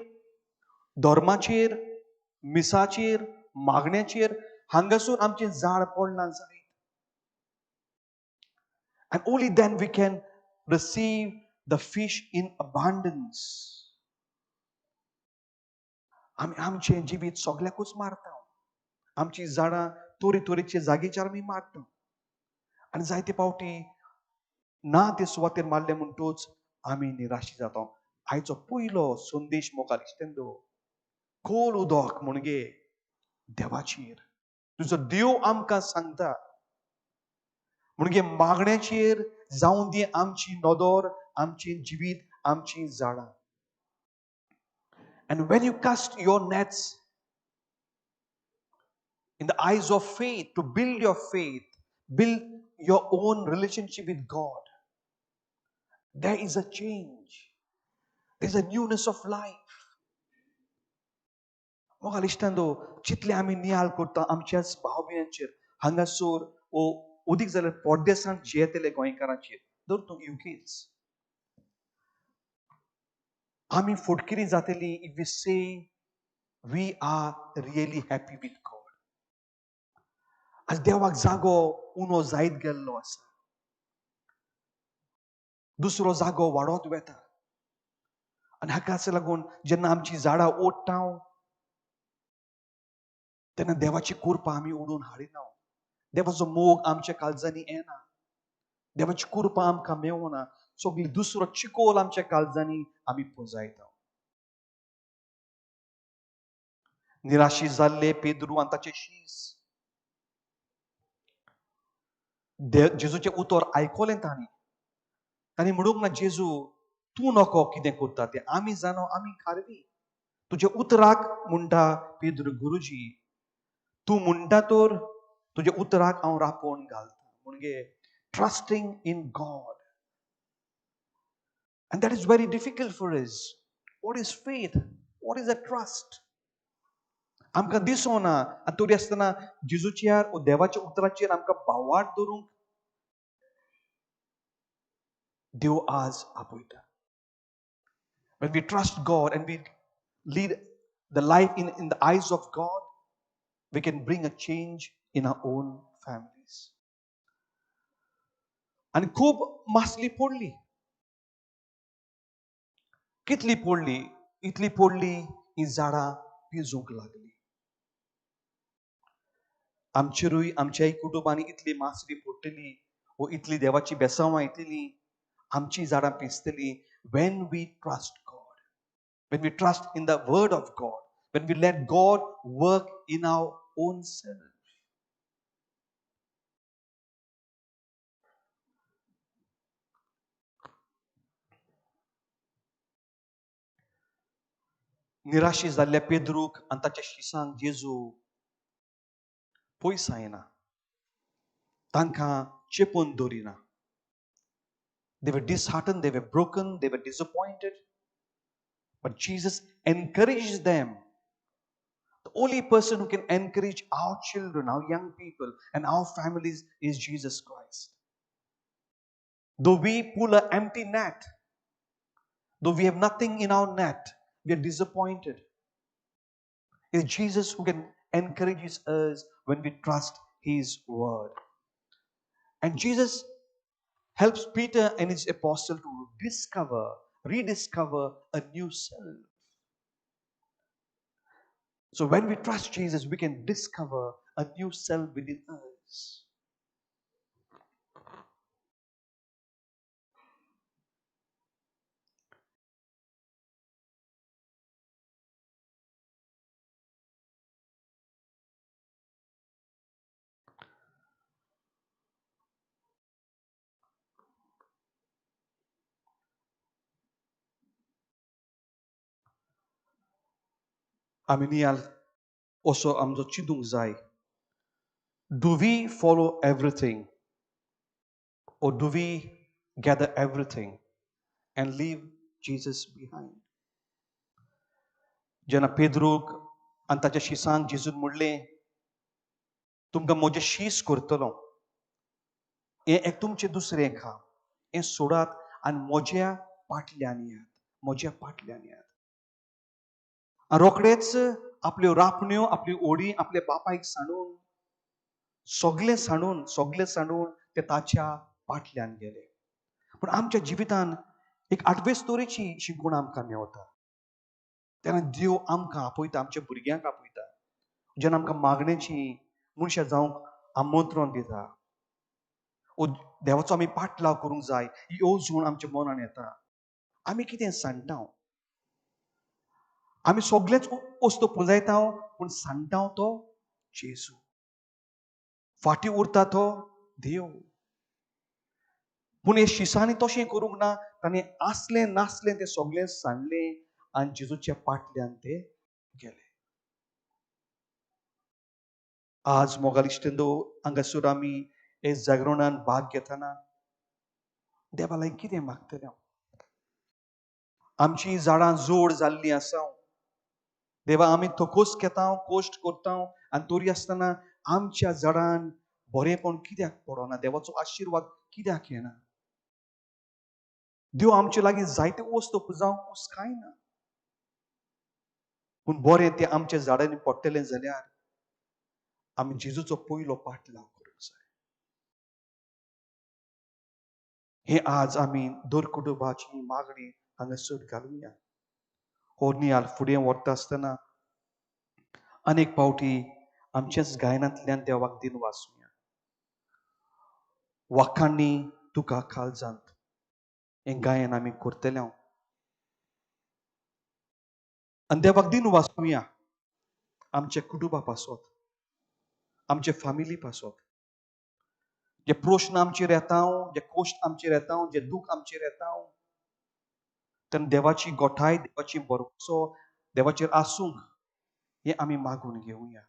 धर्माचेर, मिसाचेर, मागण्याचेर हांगासून आमचें झाड पडलां जायत. And only then we can receive the fish in abundance. आमी आमचें जिवीत सगल्याकूच मारता. आमची झाडां तोरी तोरीचे जागेचेर आमी मारता आनी जायते पावटी ना ते सुवातेर मारले म्हणटूच आमी निराशी जाता. आयचो पयलो संदेश मोगार इश्टेंदो, खोल उदक म्हणजे देवाचेर. तुजो देव आमकां सांगता म्हणजे मागण्याचेर जावन दी आमची नदर, आमचें जिवीत, आमची झाडां. And when you cast your nets in the eyes of faith, to build your faith, build your own relationship with God, there is a change. There is a newness of life. मोगाल इश्टांनो, जितले आमी नियाळ करता आमच्याच भाव भयणांचेर हांगासर ओ उदीक जाल्यार परदेसांत जियेतले गोंयकारांचेर, धर तूं युकेच, आमी फटकिरी जातली if we say we are really happy with God. आज देवाक जागो उणो जायत गेल्लो आसा, दुसरो जागो वाडत वेता. आनी हाकाच लागून जेन्ना आमची झाडां ओडटा तेन्ना देवाची कृपा आमी ओडून हाडिना. देवाचो मोग आमच्या काळजांनी येना, देवाची कृपा आमकां मेवना. सगळी दुसरो चिकोल आमच्या काळजांनी आमी पुंजायता. निराशी जाल्ले पेद्रू आनी ताचे शीस जेजूचें उतर आयकलें तांणी. तांणी म्हणूंक ना, जेजू तूं नको कितें करता तें, आमी जाणो, आमी खारवी. तुज्या उतराक म्हणटा पेद्रू, गुरुजी तूं म्हणटा तर तुज्या उतराक हांव रापोवन घालता. म्हणजे trusting in God. And that is very difficult for us. What is faith? What is a trust? आमकां दिसना. आनी तरी आसतना जेजूचेर ओ देवाच्या उतराचेर आमकां भावार्थ धरूंक देव आज आपयता. When we trust God and we lead the life in the eyes of God, we can bring a change in our own families. आनी खूब मासली पडली. कितली पडली? इतली पडली ही झाडां पिजूंक लागली. आमचेरूय आमच्याय कुटुंबांनी इतली मासली पडटली वो इतली देवाची बेसांवां येतली, आमची झाडां पिजतली. When we trust God, when we trust in the word of God, when we let God work in our own self. निराशी जाल्ल्या पेद्रूक आनी ताच्या शिसांक जेजू पयसायना, तांकां चेपून दवरिना. They were disheartened, they were broken, they were disappointed. But Jesus encourages them. The only person who can encourage our children, our young people, and our families is Jesus Christ. Though we pull an empty net, though we have nothing in our net, we are disappointed. It's Jesus who can encourage us when we trust His word. And Jesus helps Peter and his apostle to rediscover a new self. So when we trust Jesus, we can discover a new self within us. आमी Niall असो आमचो चिंतूंक जाय. Do we follow everything or do we gather everything and leave Jesus behind? जेन्ना पेद्रूक आनी ताच्या शिसांक जेजून म्हणलें, तुमकां म्हजें शीस करतलो, हें एक तुमचें दुसरें काम, हें सोडात आनी म्हज्या पाटल्यान येयात, म्हज्या पाटल्यान येयात. रोखडेच आपल्यो रापण्यो, आपल्यो ओडी आपल्या बापायक सांडून, सगलें सांडून, सगलें सांडून ते ताच्या पाटल्यान गेले. पूण आमच्या जिवितान एक आठवे स्तोरीची शिकवण आमकां मेवता. तेन्ना देव आमकां आपयता, आमच्या भुरग्यांक आपयता, जेन्ना आमकां मागणेची मनशां जावंक आमंत्रण दिता. देवाचो आमी पाटलाव करूंक जाय ही येवजण आमच्या मनान येता. आमी कितें सांडटा? आमी सगळेच वस्तू पुंजायता, पूण सांडटा तो जेजू, फाटीं उरता तो देव. पूण हे शिसांनी तशें करूंक ना, ताणें आसलें नासलें तें सगळें सांडलें आनी जेजूच्या पाटल्यान ते गेले. आज मोगाल इश्टेंदो, हांगासर आमी हे जागरणान भाग घेतना देवा लागीं कितें मागतले? आमची झाडां जोड जाल्लीं आसा देवा, आमी थकोस घेता, कोश्ट करता आनी तरी आसतना आमच्या झाडान बरेंपण कित्याक पडना? देवाचो आशिर्वाद कित्याक येना? देव आमचे लागीं जायते वस्तू पुजावंक उस्कायना, पूण बरें तें आमच्या झाडांनी पडटलें जाल्यार आमी जेजूचो पयलो पाटलाव करूंक जाय. हें आज आमी दर कुटुंबाची मागणी हांगासर घालुया. हो नियाल फुडें व्हरता आसतना अनेक पावटी आमच्याच गायनांतल्यान देवाक दिन वाचुया. वाखांनी तुका काळजांत हें गायन आमी करतले आनी देवाक दिन वाचुया आमच्या कुटुंबा पासत, आमच्या फॅमिली पासत. जे प्रश्न आमचेर येता, जे कोश्ट आमचेर येता, जे दूख आमचेर येता, तेन्ना देवाची गोठाय, देवाची भरवसो देवाचेर आसूंक हें आमी मागून घेवया.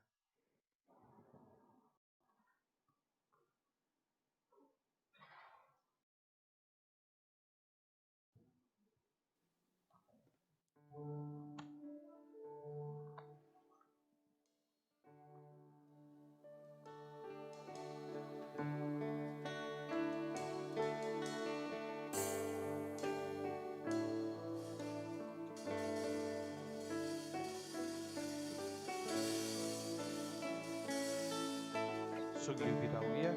सगळी उबी रावया.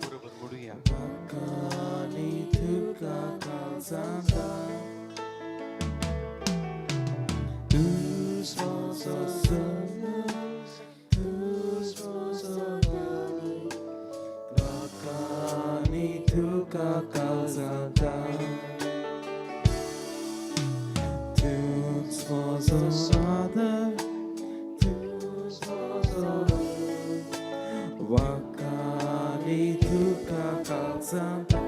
बरोबर म्हणूया. Tuts was a father, tuts was a kalzanta.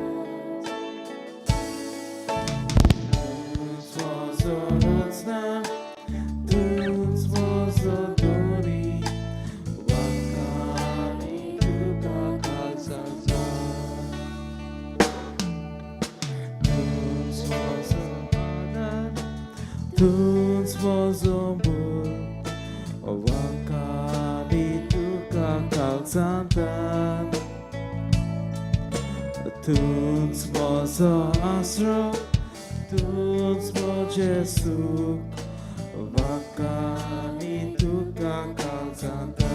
Tuns mozo rotsna, tuns mozo doni, wakani tuka kalzanta. Tuns mozo adar, tuns mozo bul, wakani tuka kalzanta. Tuns mozo asro, tuns moje suk, wakani tuka kalzanta.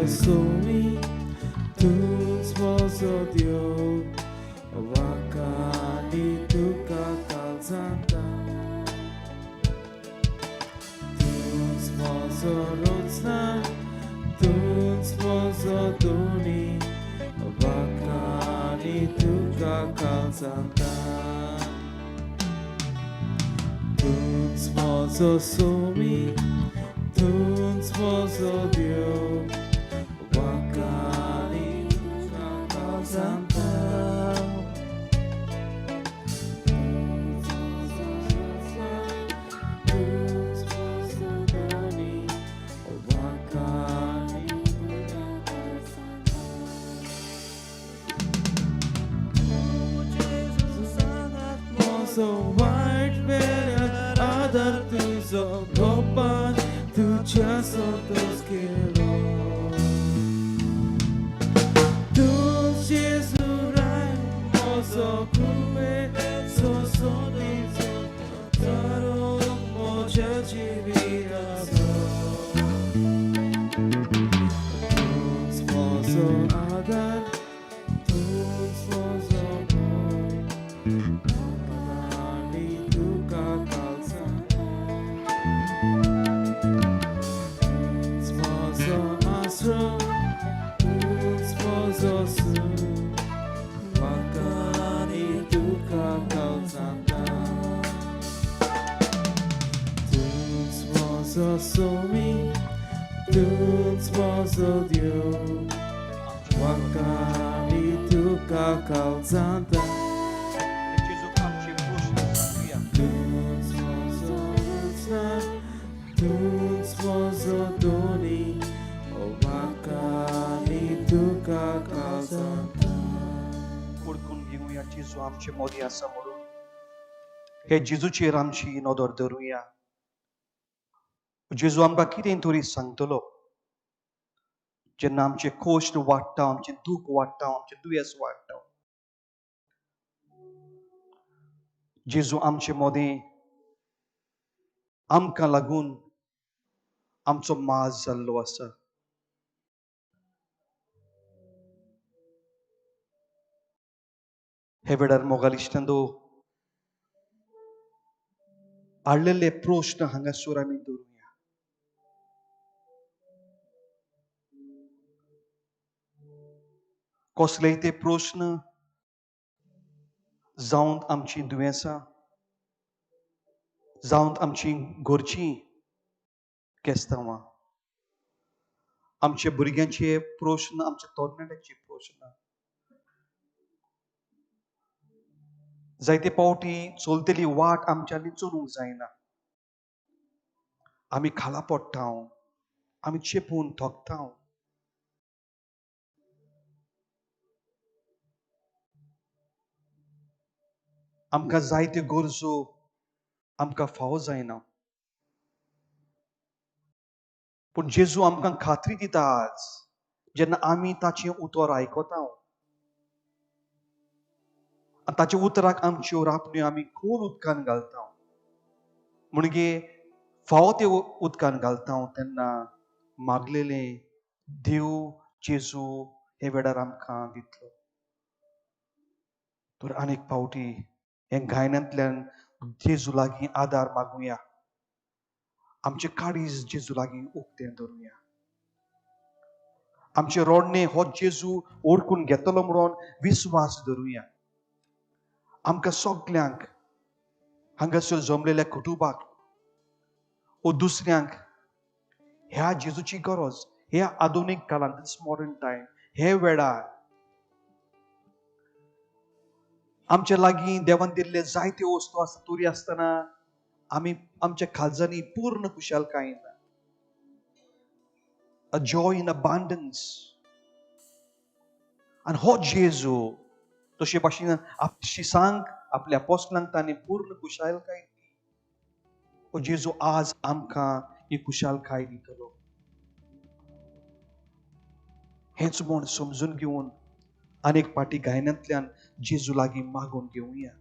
Somi, tuns mozo Dio, wakani tuka kalzanta. Tuns mozo rotsna, tuns mozo doni, wakani tuka kalzanta. Tuns mozo somi, tuns mozo Dio, wakani tuka kalzanta. Tuns mozo doni, wakani tuka kalzanta. Mozo white velar adar tuzo gopan tucha sotos kilo. Tu Jesu rai mozo kume so soni so taro moja jiviraso. Tuns mozo adar, tuns mozo boy, wakani tuka kalzanta. Tuns mozo asro, tuns mozo su, wakani tuka kalzanta. Tuns mozo somi, tuns mozo Dio, wakani tuka kalzanta. जेजूक आमचे प्रश्न सांगुया. Tuns mozo rotsna, tuns mozo doni, wakani tuka kalzanta. वळखून घेवया जेजू आमचे मदीं आसा म्हणून. हे जेजूचेर आमची नदर धरुया. जेजू आमकां कितें तरी सांगतलो. जेन्ना आमचें कश्ट वाडटा, आमचें दूख वाडटा, आमचें दुयेंस वाडटा, जेजू आमचे मदीं आमकां लागून आमचो माज जाल्लो आसा. हे वेळार मोगाल इश्टांनो, हाडलेले प्रश्न हांगासर आमी दवरुया. कसलेय ते प्रश्न जावन आमची दुयेंसां, जावन आमची घरचीं केस्तांवां, आमच्या भुरग्यांचे प्रश्न, आमच्या तरणाट्यांचे प्रश्न, जायते पावटी चलतली वाट आमच्यांनी चलूंक जायना. आमी खाला पडटा, आमी चेपून थकता. आमकां जायत्यो गरजो आमकां फावो जायना. पूण जेजू आमकां खात्री दिता आज, जेन्ना आमी ताचें उतर आयकता आनी ताच्या उतराक आमच्यो रापण्यो आमी खोल उदकान घालता, म्हणगे फावो ते उदकान घालता, तेन्ना मागलेलें देव जेजू हे वेळार आमकां दितलो. तर आनीक फावटी हे गायनांतल्यान जेजू लागीं आदार मागुया, आमचें काळीज जेजू लागीं उक्तें धरुया, आमचें रोडणें हो जेजू ओळखून घेतलो म्हणून विस्वास धरुया. आमकां सगल्यांक हांगासर जमलेल्या कुटुंबाक ओ दुसऱ्यांक ह्या जेजूची गरज ह्या आधुनीक काळांत, this modern time, हे वेळार आमच्या लागीं देवान दिल्ले जायते वस्तू आसता तरी आसतना आमी आमच्या काळजांनी पूर्ण खुशालकाय ना, a joy in abundance. आनी हो जेजू तशे भाशेन शिसांक आपल्या पोसलांक तांणी पूर्ण खुशालकाय दिली. हो जेजू आज आमकां ही खुशालकाय दितलो हेंच म्हूण समजून घेवन अनेक पाटी गायनांतल्यान जेजू लागीं मागून घेवया.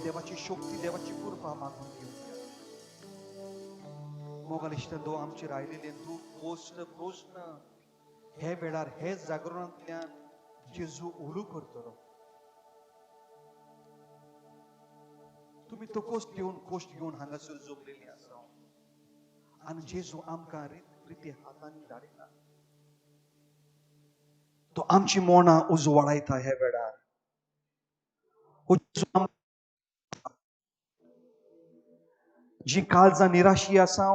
देवाची शक्ती, देवाची कृपा मागून घेवया. मोगाल इश्टांनो, आमचेर आयिल्ले दूख, प्रस्न प्रस्न हे वेळार हे जागरणांतल्यान जेजू उलो करतलो. तुमी तो कोश्ट घेवन हांगासर जमलेली आसा. आनी जेजू आमकां रिती हातांनी धाडिना, तो आमची मोणां उजवाडायता ह्या वेळार. जी काळजां निराशी आसा,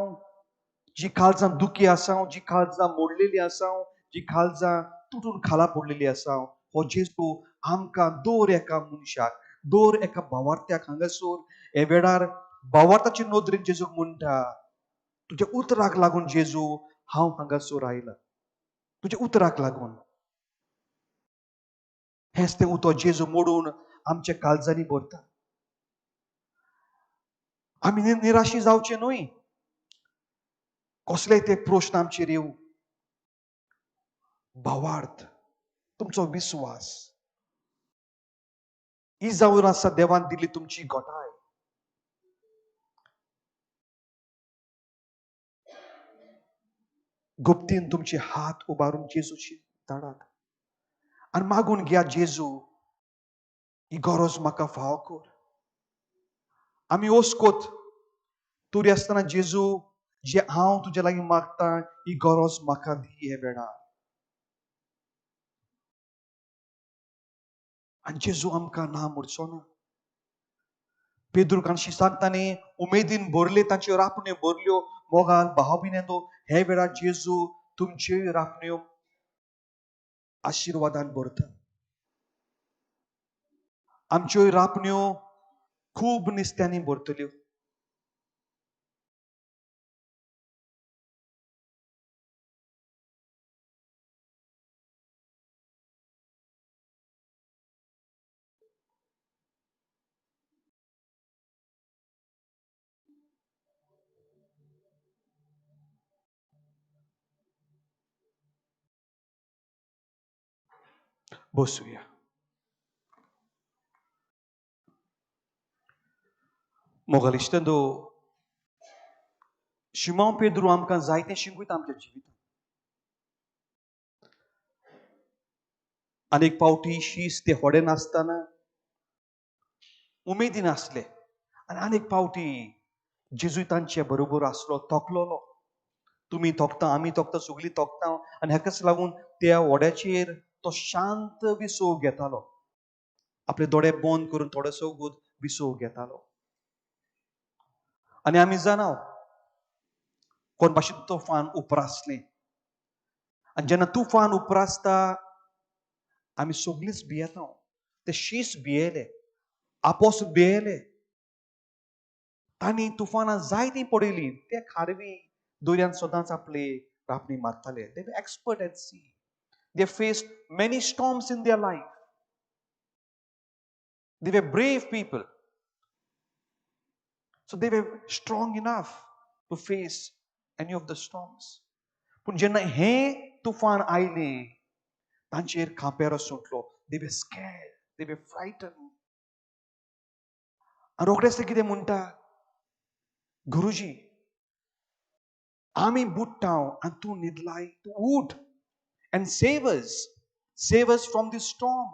जी काळजां दुखी आसा, जी काळजां मोडलेली आसा, जी काळजां तुटून खाला पडलेली आसा, हो जेजू आमकां दर एका मनशाक, दर एका भावार्थ्याक हांगासर हे वेळार भावार्थाचे नदरेन जेजूक म्हणटा, तुज्या उतराक लागून जेजू हांव हांगासर आयला, तुज्या उतराक लागून. हेंच तें उतर जेजू मोडून आमच्या काळजांनी भरता. आमी निराशी जावचे न्हय, कसले ते प्रश्न आमचेर येवं. भावार्थ, तुमचो विस्वास ही जावन आसा देवान दिल्ली तुमची घटाय. गुप्तीन तुमचे हात उबारून जेजूची धाडात आनी मागून घेयात, जेजू ही गरज म्हाका फावो कर. आमी ओस्कोत तरी आसतना जेजू जे हांव तुज्या लागीं मागता ही गरज म्हाका दी हे वेळार. आनी जेजू आमकां ना म्हणचो ना. पेद्रूक आनी शिसांक ताणें उमेदीन भरले, तांच्यो रापण्यो भरल्यो. मोगाल भाव भयणींनो, हे वेळार जेजू तुमच्योय रापण्यो आशिर्वादान भरता. आमच्योय रापण्यो खूब निस्त्यांनी भरतल्यो. बसूया. मोगाल इश्टांनो, शिमांव पेद्रू आमकां जायतें शिकयता आमच्या जिवितांत. आनी एक पावटी शीस ते होडे नासतना उमेदीन आसले, आनी आनीक पावटी जेजू तांचे बरोबर आसलो, थकलोलो. तुमी थोकता, आमी थोकता, सगळीं थोकता, आनी हाकाच लागून त्या व्हड्याचेर तो शांत विसव घेतालो. आपले दोळे बंद करून थोडोसो वगत विसव घेतालो. आनी आमी जाणा कोण भाशेन तुफान उप्रासलें, आनी जेन्ना तुफान उप्रासता आमी सगळींच भियेता. ते शीस भियेले, आपोस भियेले. तांणी तुफानां जायतीं पडयलीं. ते खारवी दर्यांत सदांच आपले रापणी मारताले. They were expert at sea. They faced many storms in their life. They were brave people. So they were strong enough to face any of the storms. पूण जेन्ना हें तुफान आयलें तांचेर खांपेरो सुटलो. They were scared. They were frightened. आनी रोखडेच ते कितें म्हणटा, गुरुजी आमी बुडटा आनी तूं न्हिदलाय, तूं उठ and save us, save us from this storm.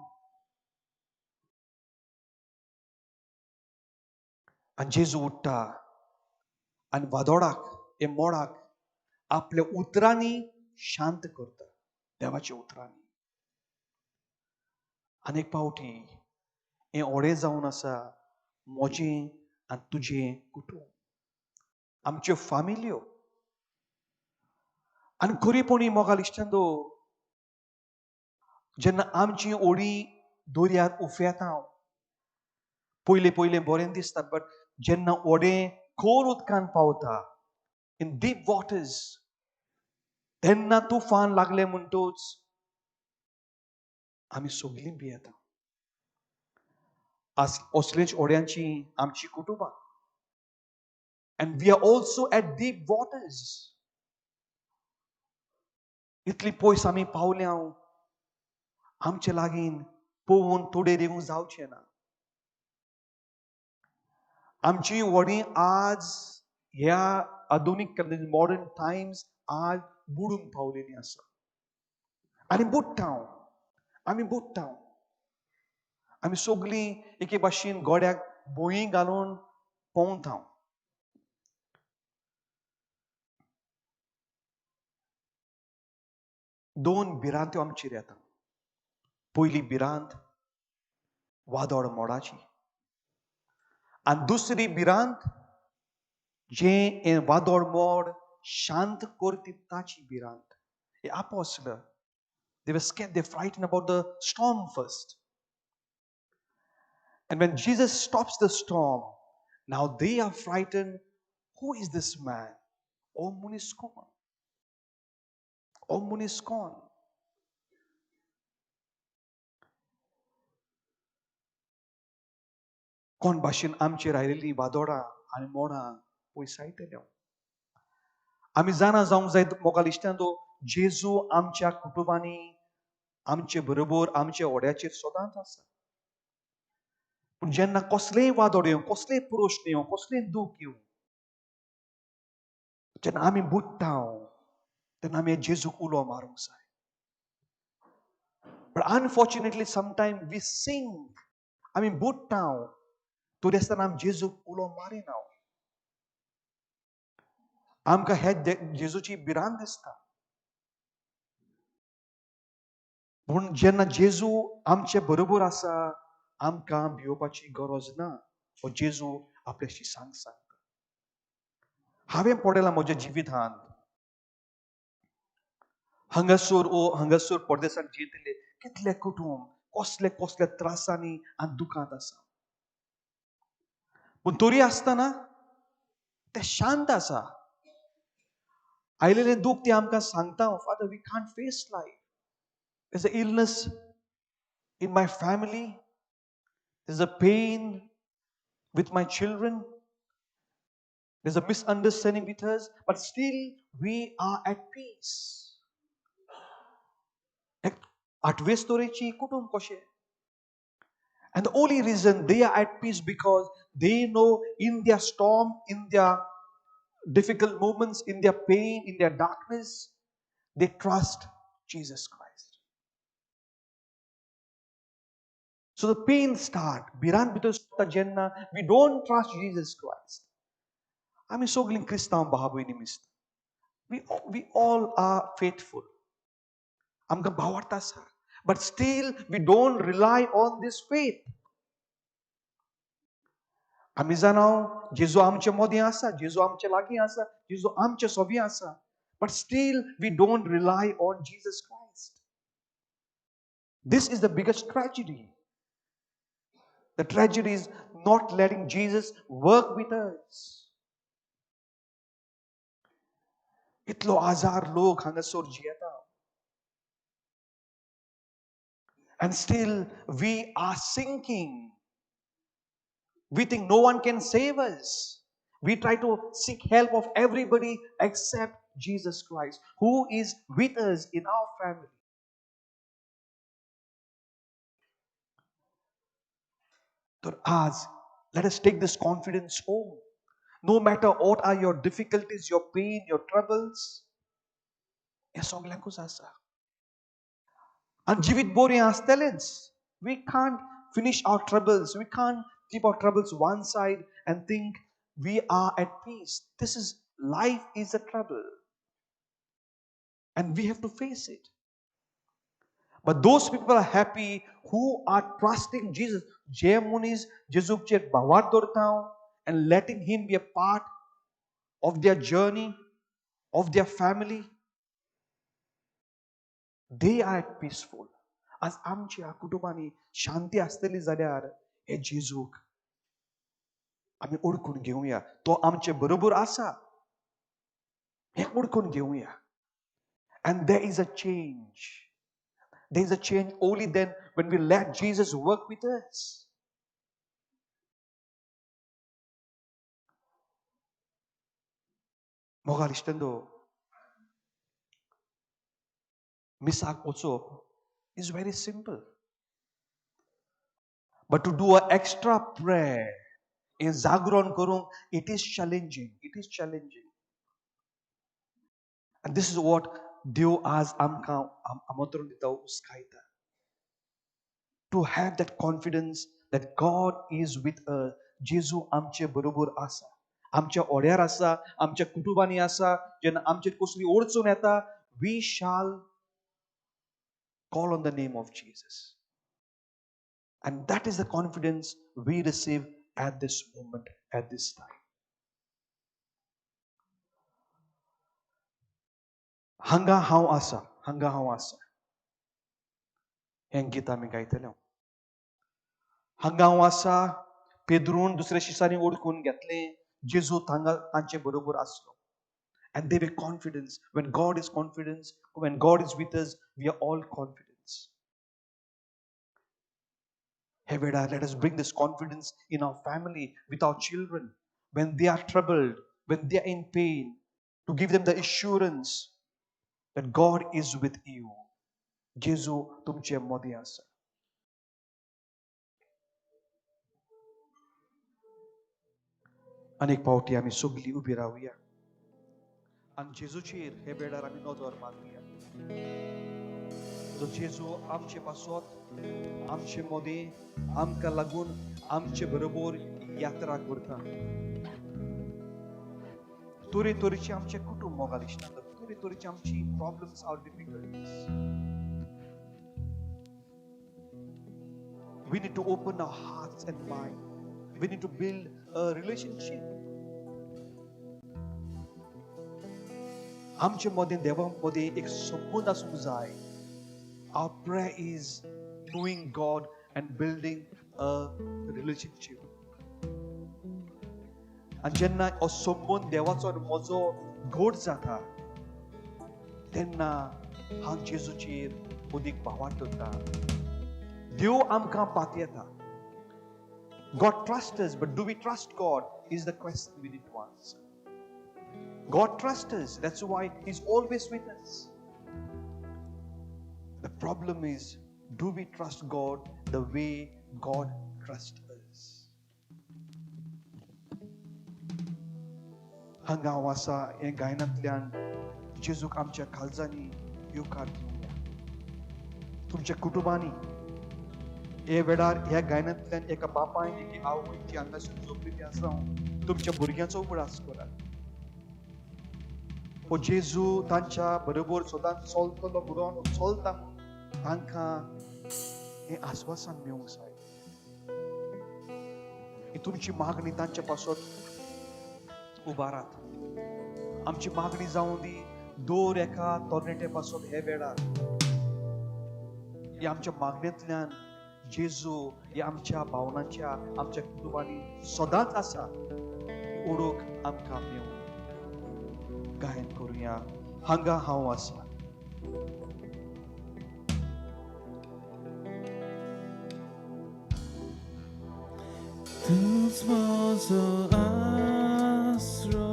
आनी जेजू उठ्ठा आनी वादोळाक, हे मोडाक आपल्या उतरांनी शांत करता, देवाच्या उतरांनी. आनी एक पावटी हें ओडे जावन आसा म्हजें आनी तुजें कुटूंब, आमच्यो फामिल्यो. आनी खरीपणी मोगाल इश्टांनो, जेन्ना आमची ओडी दर्यार उफेता पयले पयले बरें दिसता, बट जेन्ना ओडे खोल उदकान पावता, इन डीप वॉटर्स, तेन्ना तुफान लागले म्हणटूच आमी सगळीं भियेता. असलेच ओड्यांची आमची कुटुंबां. And we are also at deep waters. इतली पयस आमी पावल्या, आमचे लागीं पोवून तोडेर येवंक जावचें ना. आमची व्हडीं आज ह्या आधुनीक मॉडर्न टायम्स आज बुडूंक पावलेली आसा. आनी बुडटा, आमी बुडटा. आमी सगळीं एके भाशेन गोड्याक बोंयी घालून पोंवता. दोन भिरांत्यो आमचेर येता. पयली भिरांत वादळ मोडाची आनी दुसरी भिरांत जें हें वादळ मोड शांत करता ताची भिरांत. हे आपोसले, they were scared, they frightened about the storm first. And when Jesus stops the storm, now they are frightened. Who is this man? O मनीस कोण? ओ मनीस कोण? कोण भाशेन आमचेर आयिल्लीं वादोळां आनी मोडां पयसायतल्यो. आमी जाणा जावंक जाय मोगाल इश्टांनो, जेजू आमच्या कुटुंबांनी आमचे बरोबर आमच्या ओड्याचेर सदांच आसा. पूण जेन्ना कसलेय वादळ येवं, कसलेय प्रश्न येवं, कसलेय दूख येवं, जेन्ना आमी बुडटा तेन्ना आमी जेजूक उलो मारूंक जाय. But unfortunately sometime we sink, आमी बुडटा तरी आसतना आमी जेजूक उलो मारिना. आमकां हे जेजूची भिरांत दिसता. पूण जेन्ना जेजू आमचे बरोबर आसा आमकां भिवपाची गरज ना. हो जेजू आपल्या शिसांक सांगता. हांवें पळयलां म्हज्या जिवितांत हांगासर ओ हांगासर परदेसांत जियेतले कितले कुटुंब कसले कसले त्रासांनी आनी दुखांत आसा. पूण तरी आसतना ते शांत आसा. आयलेलें दूख ते आमकां सांगता, Father, we can't face life. There's an illness in my family. There's a pain with my children. There's a misunderstanding with us, but still we are at peace. आठवे स्तोरेची कुटुंब कशें? And the only reason they are at peace because they know in their storm, in their difficult moments, in their pain, in their darkness, they trust Jesus Christ. So the pain start. भिरांत भितर सरता जेन्ना we don't trust Jesus Christ. आमी सगळीं क्रिस्तांव भाव भयणी मिस्त. We all are faithful. आमकां भावार्थ आसा. But still we don't rely on this faith. आमी जाणा जेजू आमचे मदीं आसा, जेजू आमचे लागीं आसा, जेजू आमचे सोबी आसा. But still we don't rely on Jesus Christ. This is the biggest tragedy. The tragedy is not letting Jesus work with us. इतलो आजार लोक हांगासर जियेता. And still we are sinking. We think no one can save us. We try to seek help of everybody except Jesus Christ, who is with us in our family. तर आज, let us take this confidence home. No matter what are your difficulties, your pain, your troubles, हे सगल्यांकूच आसा. आनी जिवीत बरें आसतलेंच. We can't finish our troubles. We can't keep our troubles one side and think we are at peace. This is, life is a trouble. And we have to face it. But those people are happy who are trusting Jesus. जे मनीस जेजूचेर भावार्थ दवरता and letting him be a part of their journey, of their family, they are at peaceful. आज आमच्या कुटुंबांनी शांती आसतली जाल्यार हे जेजूक आमी ओळखून घेवया. तो आमचे बरोबर आसा हें ओळखून घेवया. And there is a change. There is a change only then when we let Jesus work with us. मोगाल इश्टंदो, मिसाक वचप is very simple. But to do an extra prayer, हें जागरण करूंक, it is challenging. It is challenging. And this is what देव आज आमकां आमंत्रण दिता, उस्कायता. To have that confidence that God is with us. जेजू आमचे बरोबर आसा, आमच्या ओड्यार आसा, आमच्या कुटुंबांनी आसा. जेन्ना आमचेर कसली अडचण येता, we shall Call on the name of Jesus. And that is the confidence we receive at this moment, at this time. हांगा हांव आसा, हांगा हांव आसा हें गीत आमी गायतले. हांगा हांव आसा पेद्रून दुसऱ्या शिसांनी ओडकून घेतलें, जेजू हांगा तांचे बरोबर आसलो. And they were confidence. When God is confidence, when God is with us, we are all confidence. हे वेळार let us bring this confidence in our family, with our children, when they are troubled, when they are in pain, to give them the assurance that God is with you. जेजू तुमचे मदीं आसा. अनेक फावटी आमी सगळीं उबी रावया आनी जेजूचेर हे वेळार आमी नदर मारुया. जो जेजू आमचे पासत, आमचे मदीं, आमकां लागून आमचे बरोबर यात्रा करता. तरेतरेचे आमचे कुटुंब मोगाल इश्टां, तरेतरेचे आमची problems, our difficulties. We need to open our hearts and mind. We need to build a relationship. आमचे मदीं देवा मदीं एक संबंद आसूंक जाय. Our prayer is knowing God and building a relationship. आनी जेन्ना हो संबंद देवाचो आनी म्हजो घट जाता तेन्ना हांव जेजूचेर अदीक भावार्थ दवरता. देव आमकां पातयेता. God trusts us, but do we trust God is the question we need to answer. God trusts us, that's why He's always with us. The problem is, do we trust God the way God trusts us? हांगा हांव आसा हें गायनांतल्यान जेजूक आमच्या काळजांनी येवकार दिवया. तुमच्या कुटुंबांनी हे वेळार ह्या गायनांतल्यान एका बापायन एकी आवयन जी हांगासर झोपली आसा, तुमच्या भुरग्यांचो उगडास करात. हो जेजू तांच्या बरोबर सदांच चलतलो म्हणून चलता म्हणून तांकां हें आस्वासन मेळूंक जाय. ही तुमची मागणी तांच्या पासत उबारात. आमची मागणी जावं दी दर एका तरणाटे पासत हे वेळार. ह्या आमच्या मागणेंतल्यान जेजू ह्या आमच्या भावनांच्या आमच्या कुटुंबांनी सदांच आसा ओळख आमकां मेळूं. गायन करुया हांगा हांव आसा. तूंच म्हजो आसरो,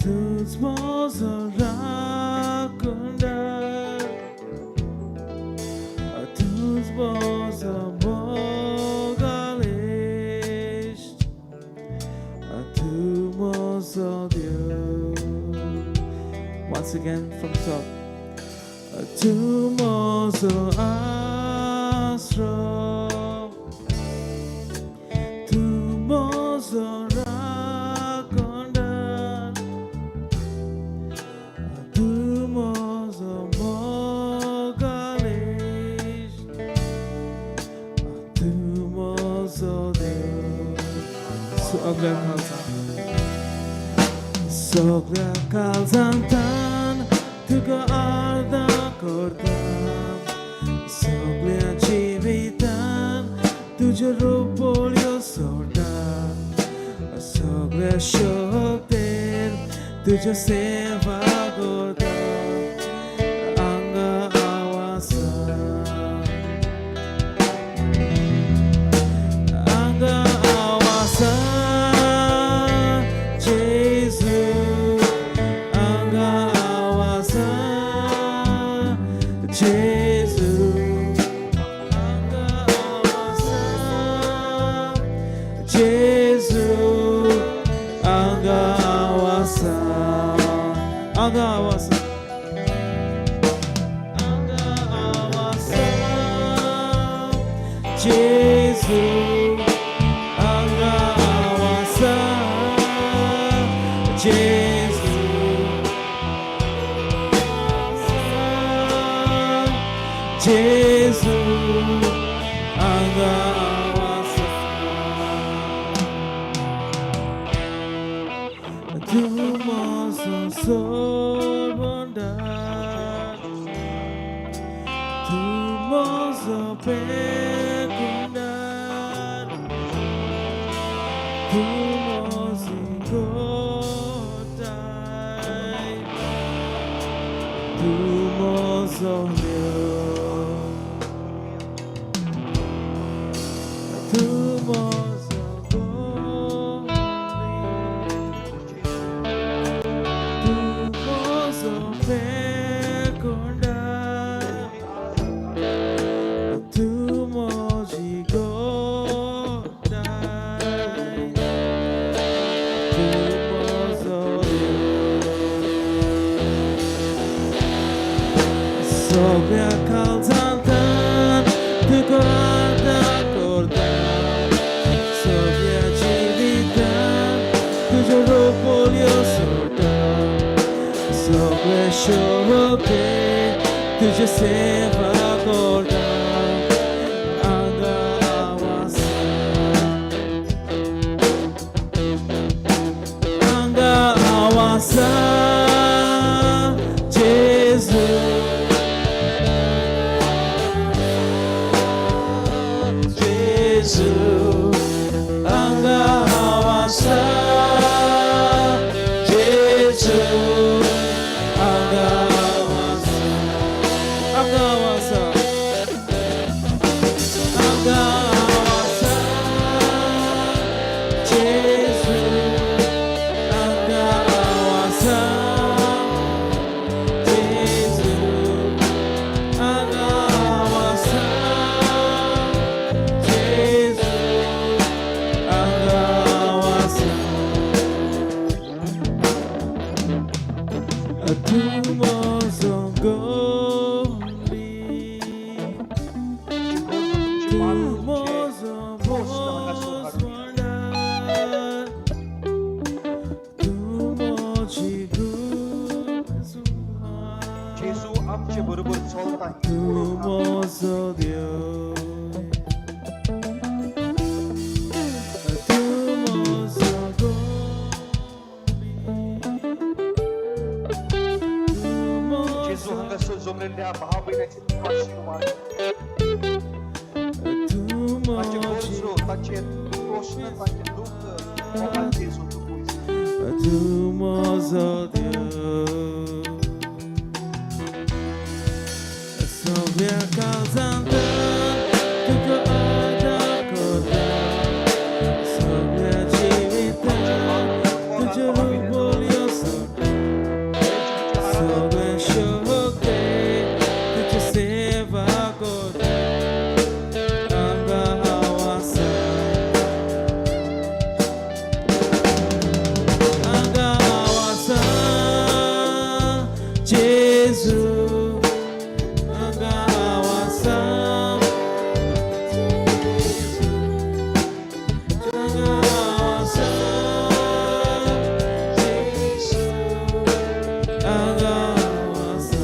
तूंच म्हजो राखणदार, तूंच म्हजो मोगाल इश्ट, तूं म्हजो देव. Once again from top. तूं म्हजो आसरो, तूं म्हजो राखणदार, तूं म्हजो मोगाल इश्ट, तूं म्हजो देव. सगल्या काळजान, सगल्या काळजांतान तुका आर्दां करता, सगल्या जिवितान तुज्यो रोपळ्यो सोडटा, सगल्या शक्तेन तुज्यो सेवा करता. हांगा हांव आसा, हांगा हांव आसा, जेजू, हांगा हांव आसा, जेजू, हांगा हांव आसा, जेजू, हांगा हांव आसा, हांगा हांव आसा, हांगा हांव आसा, जेजू, हांगा हांव आसा, जेजू, जेजू हांगा आसा. तूं म्हजो सोडवणार, तूं म्हजो पेकुंडार, तूं म्हजी कोटाय, तूं म्हजो देव, तूं म्हजो गोली, तूं म्हजो पेकुंडार, तूं म्हजी कोटाय, तूं म्हजो देव. सगळ्या काळजांतल्यान तुका आदार करता, सगळ्या जिवितान तुज्यो रोपल्यो सोडटा, सगळे शोभे तुजी सेवा करता. हांगा आसा, हांगा आसा जेजू, जेजू हांगा आसा, जेजू हांगा आसा, हांगा आसा, हांगा आसा जेजू, हांगा आसा जेजू, हांगा आसा जेजू, हांगा आसा. तूं म्हजो गोली, तूं म्हजो भोसवणार, तूं म्हजी जेजू आमचे बरोबर चलता. तूं म्हजो देव, तूं म्हजो गोली, तूं जेजू म्हजो हांगासर जमलेल्या भाव भयणाचे तुका आशीर्वाद, तूं ताचे म्हजी गरजो, ताचे प्रश्न, ताचे दुःख बाबा जेजू तूं पळयता. तूं म्हजो देव. सगळ्या काळजांतल्यान तुका आदार करता, सगळ्या जिवितान तुज्यो बोलयो सोडटा, सगळे शोभे तुजी सेवा करता. हांगा आसा, हांगा आसा जेजू, हांगा आसा जेजू, हांगा आसा जेजू, हांगा आसा,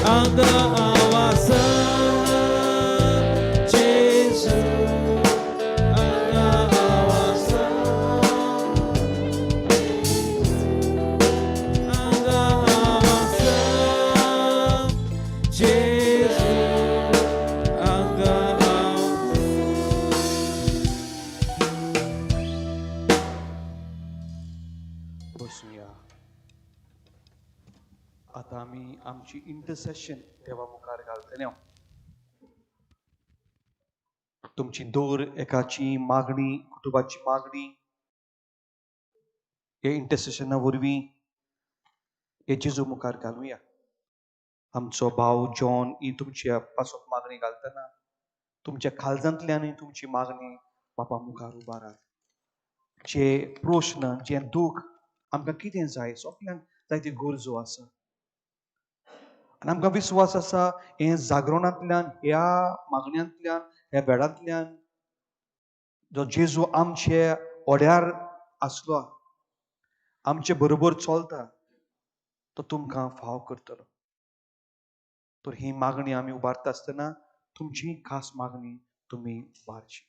हांगा आसा जेजू, हांगा आसा, हांगा आसा जेजू, हांगा आसा. बसूया. आतां आमी आमची इंटरसेशन देवा मुखार घालतले. तुमची दर एकाची मागणी, कुटुंबाची मागणी हे इंटरसेशना वरवीं हे जेजू मुखार घालुया. आमचो भाव जॉन ही तुमच्या पासत मागणी घालतना तुमच्या काळजांतल्यान तुमची मागणी बापा मुखार उबारात. जे प्रश्न, जे दूख आमकां कितें जाय, सगल्यांक जायती गरजो आसा आनी आमकां विस्वास आसा हे जागरणांतल्यान, ह्या मागण्यांतल्यान, ह्या वेळांतल्यान जो जेजू आमचे ओड्यार आसलो, आमचे बरोबर चलता. तो तुमकां फाव करतलो. तर ही मागणी आमी उबारता आसतना तुमची खास मागणी तुमी उबारची.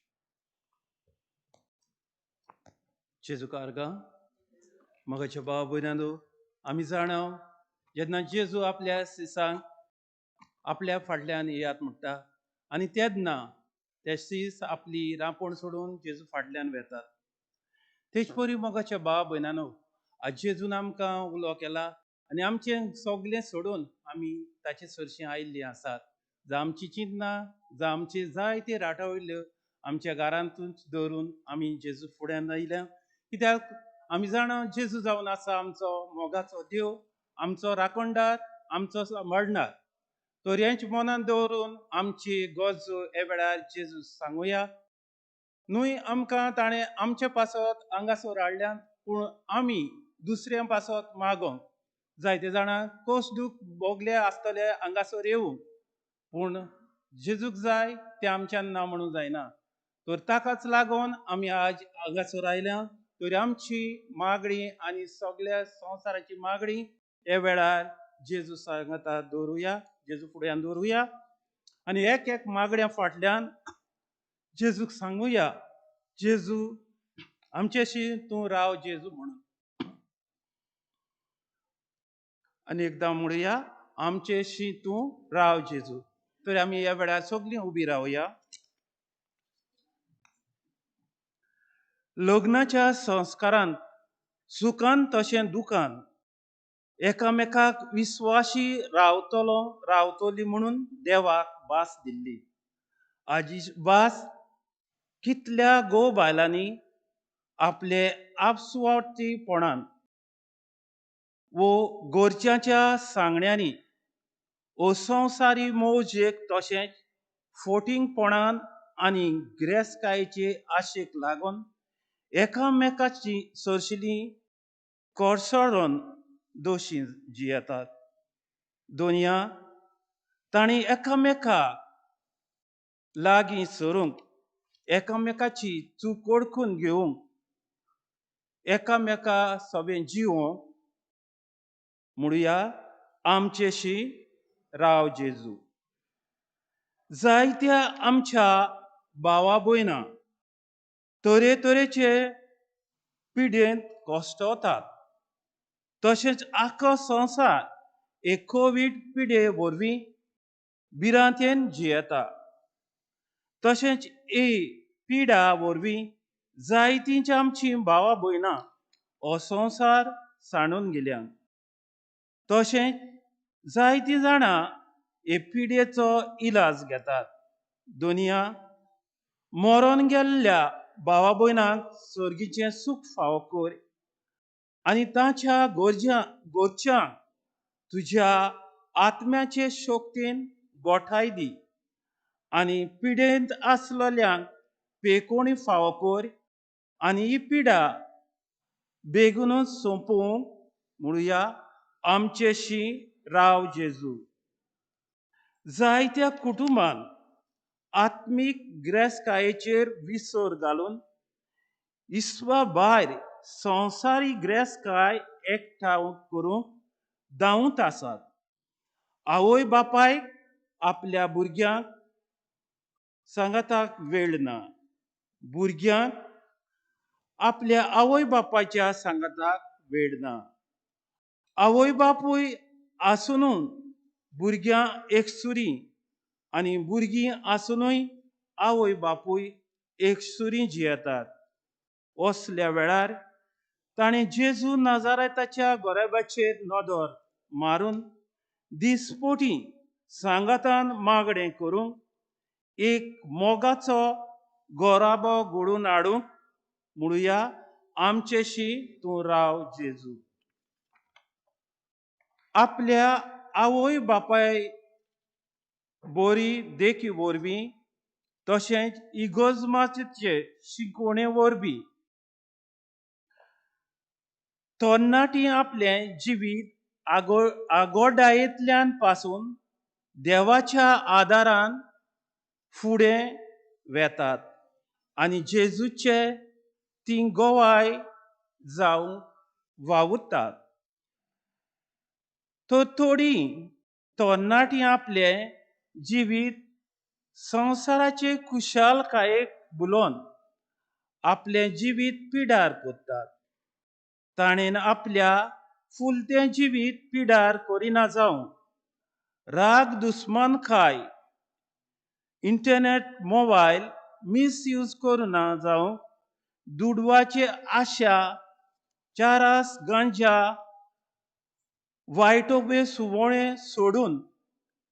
जेजू कार्गा मगाच्या भाव भयणांनो, आमी जाणा जेन्ना जेजू आपल्या सिसांक आपल्या फाटल्यान येयात म्हणटा आनी तेन्ना ते सीस आपली रांपण सोडून जेजू फाटल्यान वेतात. तेच परी मोगाच्या भाव भयणांनो, आज जेजून आमकां उलो केला आनी आमचें सगळें सोडून आमी ताचे सरशीं आयिल्लीं आसात. जावं आमची चिंतना, जावं आमची जायती राटावळ्यो आमच्या घरांतूच दवरून आमी जेजू फुड्यान आयल्या. कित्याक आमी जाणा जेजू जावन आसा आमचो मोगाचो देव, आमचो राखणदार, आमचो सांबाळणार. तर हेंच मनान दवरून आमची गरजो हे वेळार जेजू सांगुया. न्हय आमकां ताणें आमचे पासत हांगासर हाडल्यात, पूण आमी दुसऱ्यां पासत मागोंक जायते जाणां कोस दूख भोगले आसतले हांगासर येवंक, पूण जेजूक जाय तें आमच्यान ना म्हणूंक जायना. तर ताकाच लागून आमी आज हांगासर आयल्या. तर आमची मागणी आनी सगळ्या संवसाराची मागणी हे वेळार जेजू सांगाता दवरुया, जेजू फुड्यान दवरुया आनी एक एक मागण्या फाटल्यान जेजूक सांगुया, जेजू आमच्याशी तूं राव जेजू म्हणून. आनी एकदां म्हणुया, आमच्याशी तूं राव जेजू. तर आमी ह्या वेळार सगळीं उबी रावया. लग्नाच्या संस्कारान सुखान तशें दुखान एकामेकाक विस्वाशी रावतलो रावतली म्हणून देवाक भास दिल्ली. आजी भास कितल्या घोव बायलांनी आपले आपसुवार्थीपणान वो गोरच्याच्या सांगण्यांनी वो संवसारी मौजेक तशेंच फोटिंगपणान आनी गिरेस्तकायेचे आशेक लागून एकामेकाची सरशिली कोसळून दोशी जियेतात. दोनया तांणी एकामेकाक लागीं सरूंक, एकामेकाची चूक ओळखून घेवंक, एकामेका सगळें जिवोंक म्हणुया, आमचेशी राव जेजू. जायत्या आमच्या भावा भयणां तरेतरेचे पिडेंत कश्टवतात, तशेंच आख्खो संवसार एक कोवीड पिडे वरवीं भिरांतेन जियेता. तशेंच ही पिडा वरवीं जायतींच आमचीं भावा भयणां हो संवसार सांडून गेल्या. तशेंच जायतीं जाणां हे पिडेचो इलाज घेतात. दोनया मरोन गेल्ल्या भावा भयणांक सर्गीचें सूख फावो कर आनी तांच्या गोरच्यांक तुज्या आत्म्याचे शक्तीन गोठाय दी आनी पिडेंत आसलेल्यांक पेकोणी फावो कर आनी ही पिडा बेगीनूच सोंपोवंक म्हणुया, आमचेशी राव जेजू. जायत्या कुटुंबान आत्मीक गिरेस्तकायेचेर विसर घालून इसवा भायर संवसारी गिरेस्तकाय एकठांय करूंक धांवत आसात. आवय बापायक आपल्या भुरग्यांक सांगाताक वेळ ना, भुरग्यांक आपल्या आवय बापायच्या सांगाताक वेळ ना. आवय बापूय आसुनूय भुरग्यां एकसुरी आनी भुरगीं आसुनूय आवय बापूय एकसुरी जियेतात. असल्या वेळार ताणें जेजू नाजारेताच्या गोरेबाचेर नदर मारून दिसपोटी सांगातान मागणें करूंक एक मोगाचो गोराबो घडोवन हाडूंक म्हणुया, आमचेशी तूं राव जेजू. आपल्या आवय बापाय बरी देखी वरवीं तशेंच इगोजमाचेचे शिकवणे वरवीं तरणाटीं आपलें जिवीत आगोडायेंतल्यान पासून देवाच्या आदारान फुडें वेतात आनी जेजूचे ती गोवाय जावंक वावुरतात. तर थोडीं तरणाटीं आपलें जिवीत संवसाराचे खुशालकायेक भुलोवन आपलें जिवीत पिडार करतात. ताणें आपल्या फुलतें जिवीत पिडार करिना जावं राग दुस्मानकाय इंटरनेट मोबायल मिसयूज करुना जावं दुडवाचे आशा चारास गांजा वायटोबे सुवोळे सोडून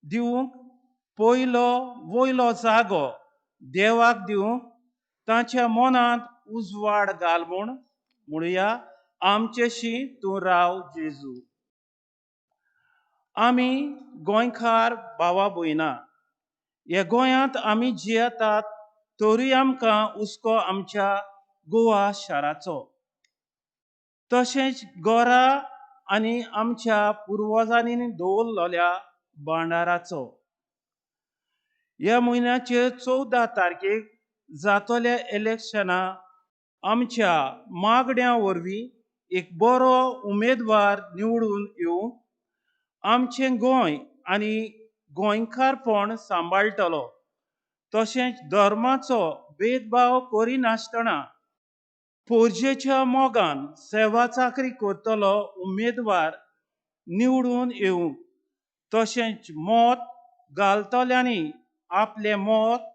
दिवंक पयलो वयलो जागो देवाक दिवंक तांच्या मनांत उजवाड घाल म्हूण म्हणुया आमचेशी तूं राव जेजू. आमी गोंयकार भावा भयणां ह्या गोंयांत आमी जियेतात तरूय आमकां हुस्को आमच्या गोवा शाराचो तशेंच गोरा आनी आमच्या पुर्वजांनी दवरलेल्या भांडाराचो. ह्या म्हयन्याचे 14 तारखेक जातल्या इलेक्शना आमच्या मागण्या वरवीं एक बरो उमेदवार निवडून येवंक आमचें गोंय आनी गोंयकारपण सांबाळटलो तशेंच धर्माचो भेदभाव करिनासतना पोरजेच्या मोगान सेवा चाकरी करतलो उमेदवार निवडून येवंक तशेंच मत घालतल्यांनी आपलें मत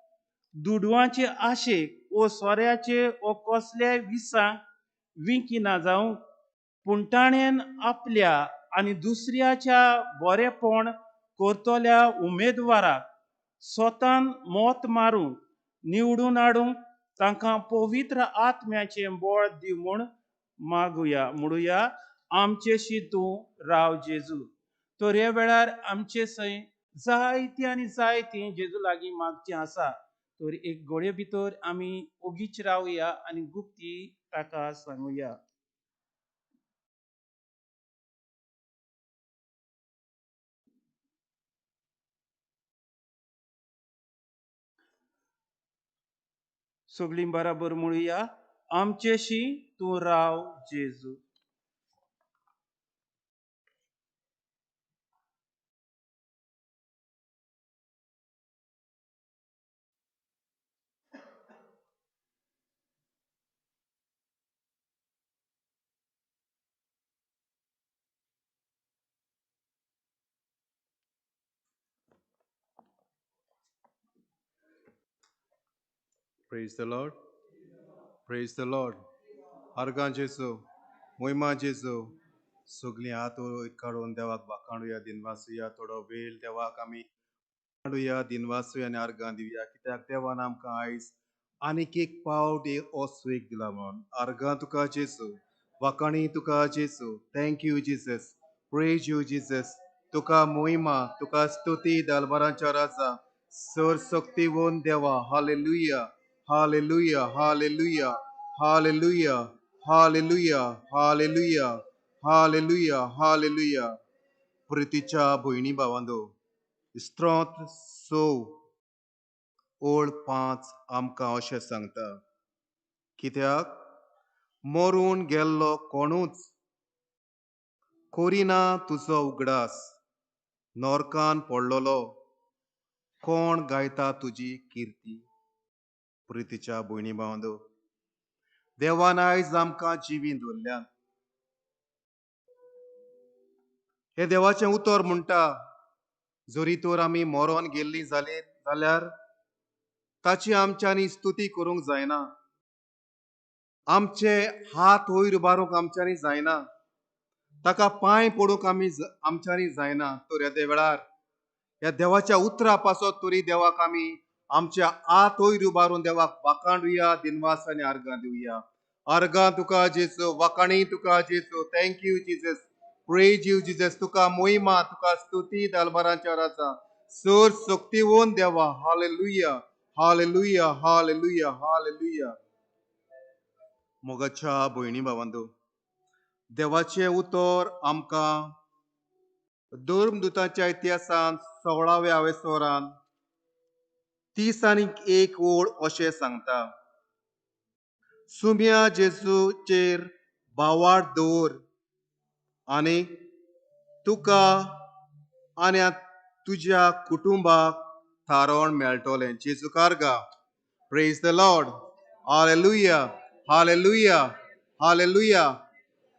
दुडवांचे आशेक वो सोऱ्याचे वो कसल्याय विसांक विंकिना जावंक पूण ताणें आपल्या आनी दुसऱ्याच्या बरेपण करतल्या उमेदवाराक स्वतान मत मारूंक निवडून हाडूंक तांकां पवित्र आत्म्याचें बळ दी म्हूण मागुया म्हणुया आमचेशी तूं राव जेजू. तर ह्या वेळार आमचे सय जायतीं आनी जायतीं जेजू लागीं मागचें आसा. तर एक गोडे भितर आमी ओगीच रावया आनी गुप्ती ताका सांगुया. सगळीं बराबर म्हणुया आमचेशी तूं राव जेजू. Praise the Lord. Praise the Lord. आर्गां जेजू, मोहिमा जेजू, सगळीं हात वयर काडून देवाक वाखाणुया, दिनवासुया. थोडो वेळ देवाक आमी वाखाणुया, दिनवासुया आनी आर्गां दिवया, कित्याक देवान आमकां आयज आनीक एक पावट हो सुवेक दिला म्हणून. आर्गां तुका जेजू, वाखाणी तुका जेजू. Thank you Jesus, praise you Jesus. तुका मोहिमा, तुका स्तुती दलबारांच्या राजा, सर शक्तिवंत देवा. Hallelujah, hallelujah, hallelujah, hallelujah, hallelujah, hallelujah, hallelujah, hallelujah. प्रितीच्या भयणी भावांदो, स्त्रोत 6 ओळ 5 आमकां अशें सांगता, कित्याक मरून गेल्लो कोणूच करिना तुजो उगडास, नरकान पडलेलो कोण गायता तुजी किर्ती. प्रितीच्या भयणी भावांदो, देवान आयज आमकां जिवीं दवरल्यात. हे देवाचें उतर म्हणटा, जरी तर आमी मरोन गेल्लीं जाल्यार ताची आमच्यांनी स्तुती करूंक जायना, आमचे हात वयर उबारूंक आमच्यांनी जायना, ताका पांय पडूंक आमी आमच्यांनी जायना. तर ह्या वेळार ह्या देवाच्या उतरा पासत तरी देवाक आमी आमच्या हात वयर उबारून देवाक वाखाणुया, दिनवास आनी आर्गां दिवया. आर्गां तुका जेजू, वाखाणी तुका जेजू. Thank you Jesus, praise you Jesus. तुका मोहिमा, तुका स्तुती दलबारांच्या राजा, सर शक्तिवंत देवा. हालेलुया, हालेलुया, हालेलुया, हालेलुया. मोगाच्या भयणी भावांदो, देवाचें उतर आमकां धर्मदूतांच्या इतिहासांत 16व्या आवेसोरान 31 ओळ अशें सांगता, सुम्या जेजूचेर भावार्थ दवर आनी तुका आनी तुज्या कुटुंबाक थारोवण मेळटलें. जेजू कारगा. Praise the Lord. Hallelujah, hallelujah, hallelujah.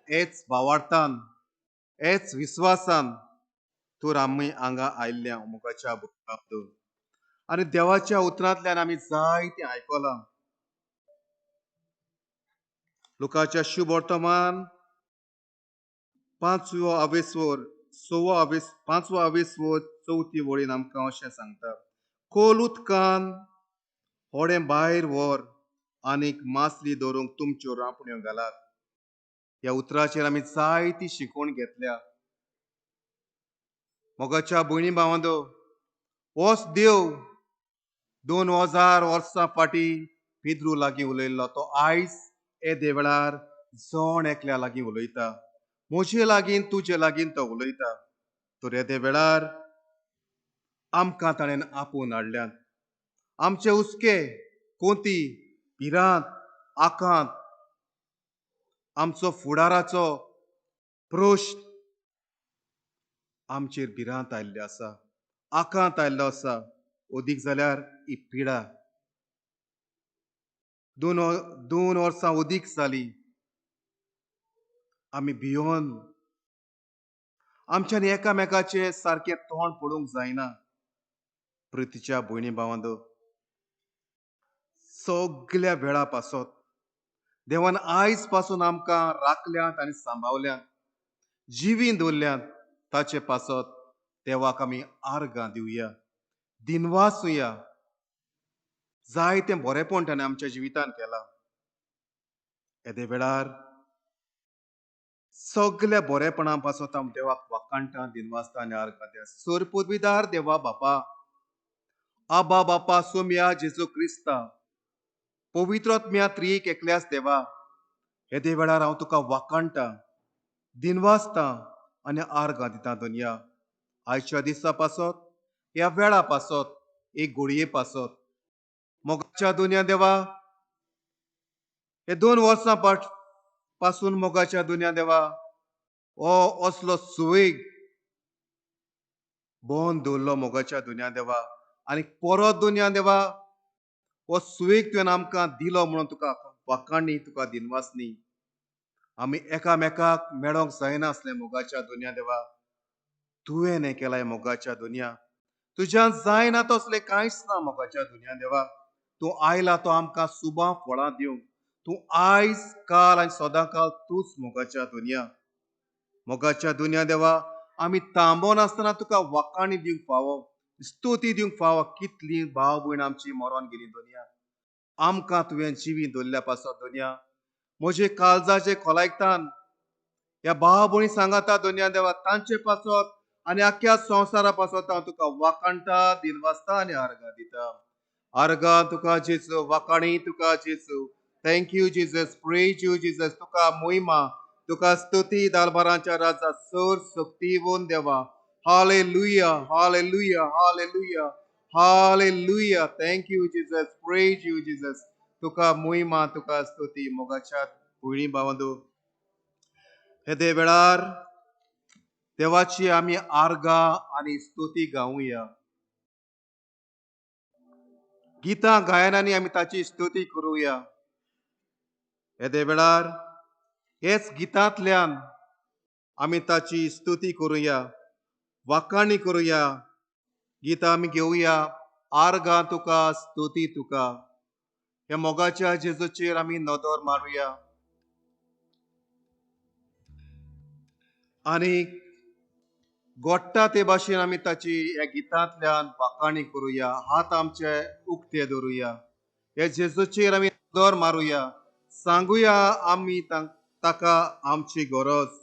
हेच भावार्थान, हेच विस्वासान तर आमी हांगा आयिल्ल्या मुखाच्या भुरग्यांक आनी देवाच्या उतरांतल्यान आमी जायतें आयकलां. लुकाच्या शुभ वर्तमान पांचवो आवेसवर सवो आवेस पांचवो आवेसवर चवथी वळीन आमकां अशें सांगता, खोल उदकान होडें भायर व्हर आनीक मासली दवरूंक तुमच्यो रांपण्यो घालात. ह्या उतराचेर आमी जायती शिकवण घेतल्या. मोगाच्या भयणी भावांदो, होच देव 2000 वर्सां फाटीं पिद्रू लागीं उलयल्लो तो आयज येदे वेळार जण एकल्या लागीं उलयता. म्हजे लागीं तुजे लागीं तो उलयता. तर येदे वेळार आमकां ताणें आपोवन हाडल्यात. आमचे हुस्के, कोंती, भिरांत, आकांत, आमचो फुडाराचो प्रश्न आमचेर भिरांत आयिल्ली आसा, आकांत आयिल्लो आसा. अदीक जाल्यार ही पिडा 2 वर्सां अदीक जाली. आमी भियोन आमच्यान एकामेकाचे सारकें तोंड पडूंक जायना. प्रितीच्या भयणी भावांदो, सगल्या वेळा पासत देवान आयज पासून आमकां राखल्यात आनी सांबावल्यात, जिवीन दवरल्यात. ताचे पासत देवाक आमी आर्गां दिवया, दिनवासुया. जायतें बरेंपण ताणें आमच्या जिवितान केलां. येदे वेळार सगल्या बरेपणा पासत आमी देवाक वाखाणटा, दिनवासता आनी आर्गां दिया. सर पदवीदार देवा बापा, आबा बापा, सोम्या जेजू क्रिस्ता, पवित्र त्रियेक एकल्याच देवा, येदे वेळार हांव तुका वाखाणटा, दिनवासता आनी आर्गां दिता. दुनिया आयच्या दिसा पासत, ह्या वेळा पासत, एक घोडये पासत मोगाच्या दुनिया देवा, हे 2 वर्सां पासून मोगाच्या दुनिया देवा हो असलो सुवेग बंद दवरलो मोगाच्या दुनिया देवा. आनी परत दुनिया देवा हो सुवेग तुवें आमकां दिलो म्हणून तुका वाखाणी, तुका दिनवासनी. आमी एकामेकाक मेळोंक जायनासलें मोगाच्या दुनिया देवा, तुवें हें केलां मोगाच्या दुनिया. तुज्यान जायना तसलें कांयच ना मोगाच्या दुनिया देवा. तूं आयला तो आमकां सुबां फळां दिवंक. तूं आयज काल आनी सदां काल तूंच मोगाच्या दुनिया. मोगाच्या दुनिया देवा, आमी थांबोनासतना तुका वाखाणी दिवंक फावो, स्तुती दिवंक फावो. कितली भाव भयण आमची मरोन गेली दुनिया, आमकां तुवें जिवी दवरल्या पासत दुनिया. म्हजे काळजाचे खोलायतान ह्या भाव भयणी सांगाता दुनिया देवा, तांचे पासत आनी आख्या संवसारा पासत हांव तुका वाखाणटा, दिनवासता आनी आर्गां दिता. आर्गां तुका जेजू, वाखाणी तुका जेजू. Thank you Jesus, praise you Jesus. तुका मोहिमा, तुका स्तुती दरबारांच्या राजा सर शक्ती वोन देवा. Hallelujah, hallelujah, hallelujah, hallelujah. Thank you Jesus, praise you Jesus. तुका मोहिमा, तुका स्तुती. मोगाच्या भयणी भावांदो, हेदे वेळार देवाची आमी आर्गां आनी स्तुती गावया. गितां गायनांनी आमी ताची स्तुती करुया. येदे वेळार हेच गितांतल्यान आमी ताची स्तुती करुया, वाखाणी करुया. गितां आमी घेवया, आर्गां तुका, स्तुती तुका. ह्या मोगाच्या जेजूचेर आमी नदर मारुया आनी गोडटा ते भाशेन आमी ताची ह्या गितांतल्यान वाखाणी करुया. हात आमचे उक्ते दवरुया, ह्या जेजूचेर आमी नदर मारुया, सांगुया आमी ताका आमची गरज.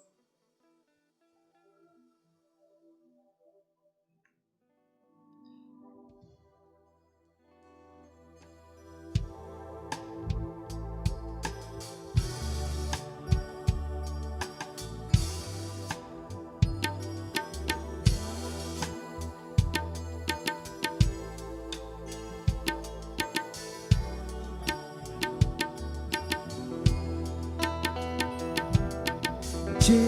Jesus.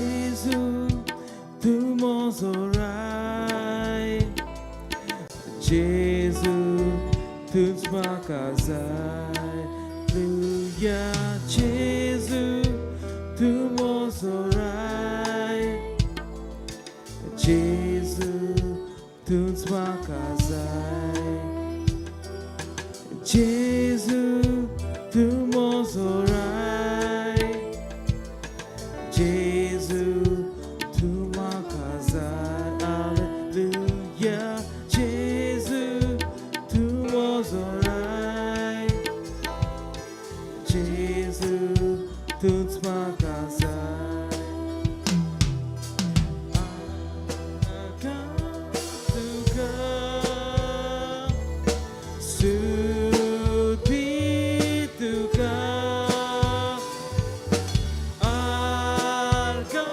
मोजोराय जेजू तूंच म्हाका जाय हालेलुया जेजू तूं मोजोराय जेजू तूंच म्हाका जाय जेजू तूं मोजोराय जेजू तूं म्हाका जाय हालेलुया जेजू तूं मोजोराय जेजू तूंच म्हाका जाय तुका स्तुती तुका आर्गां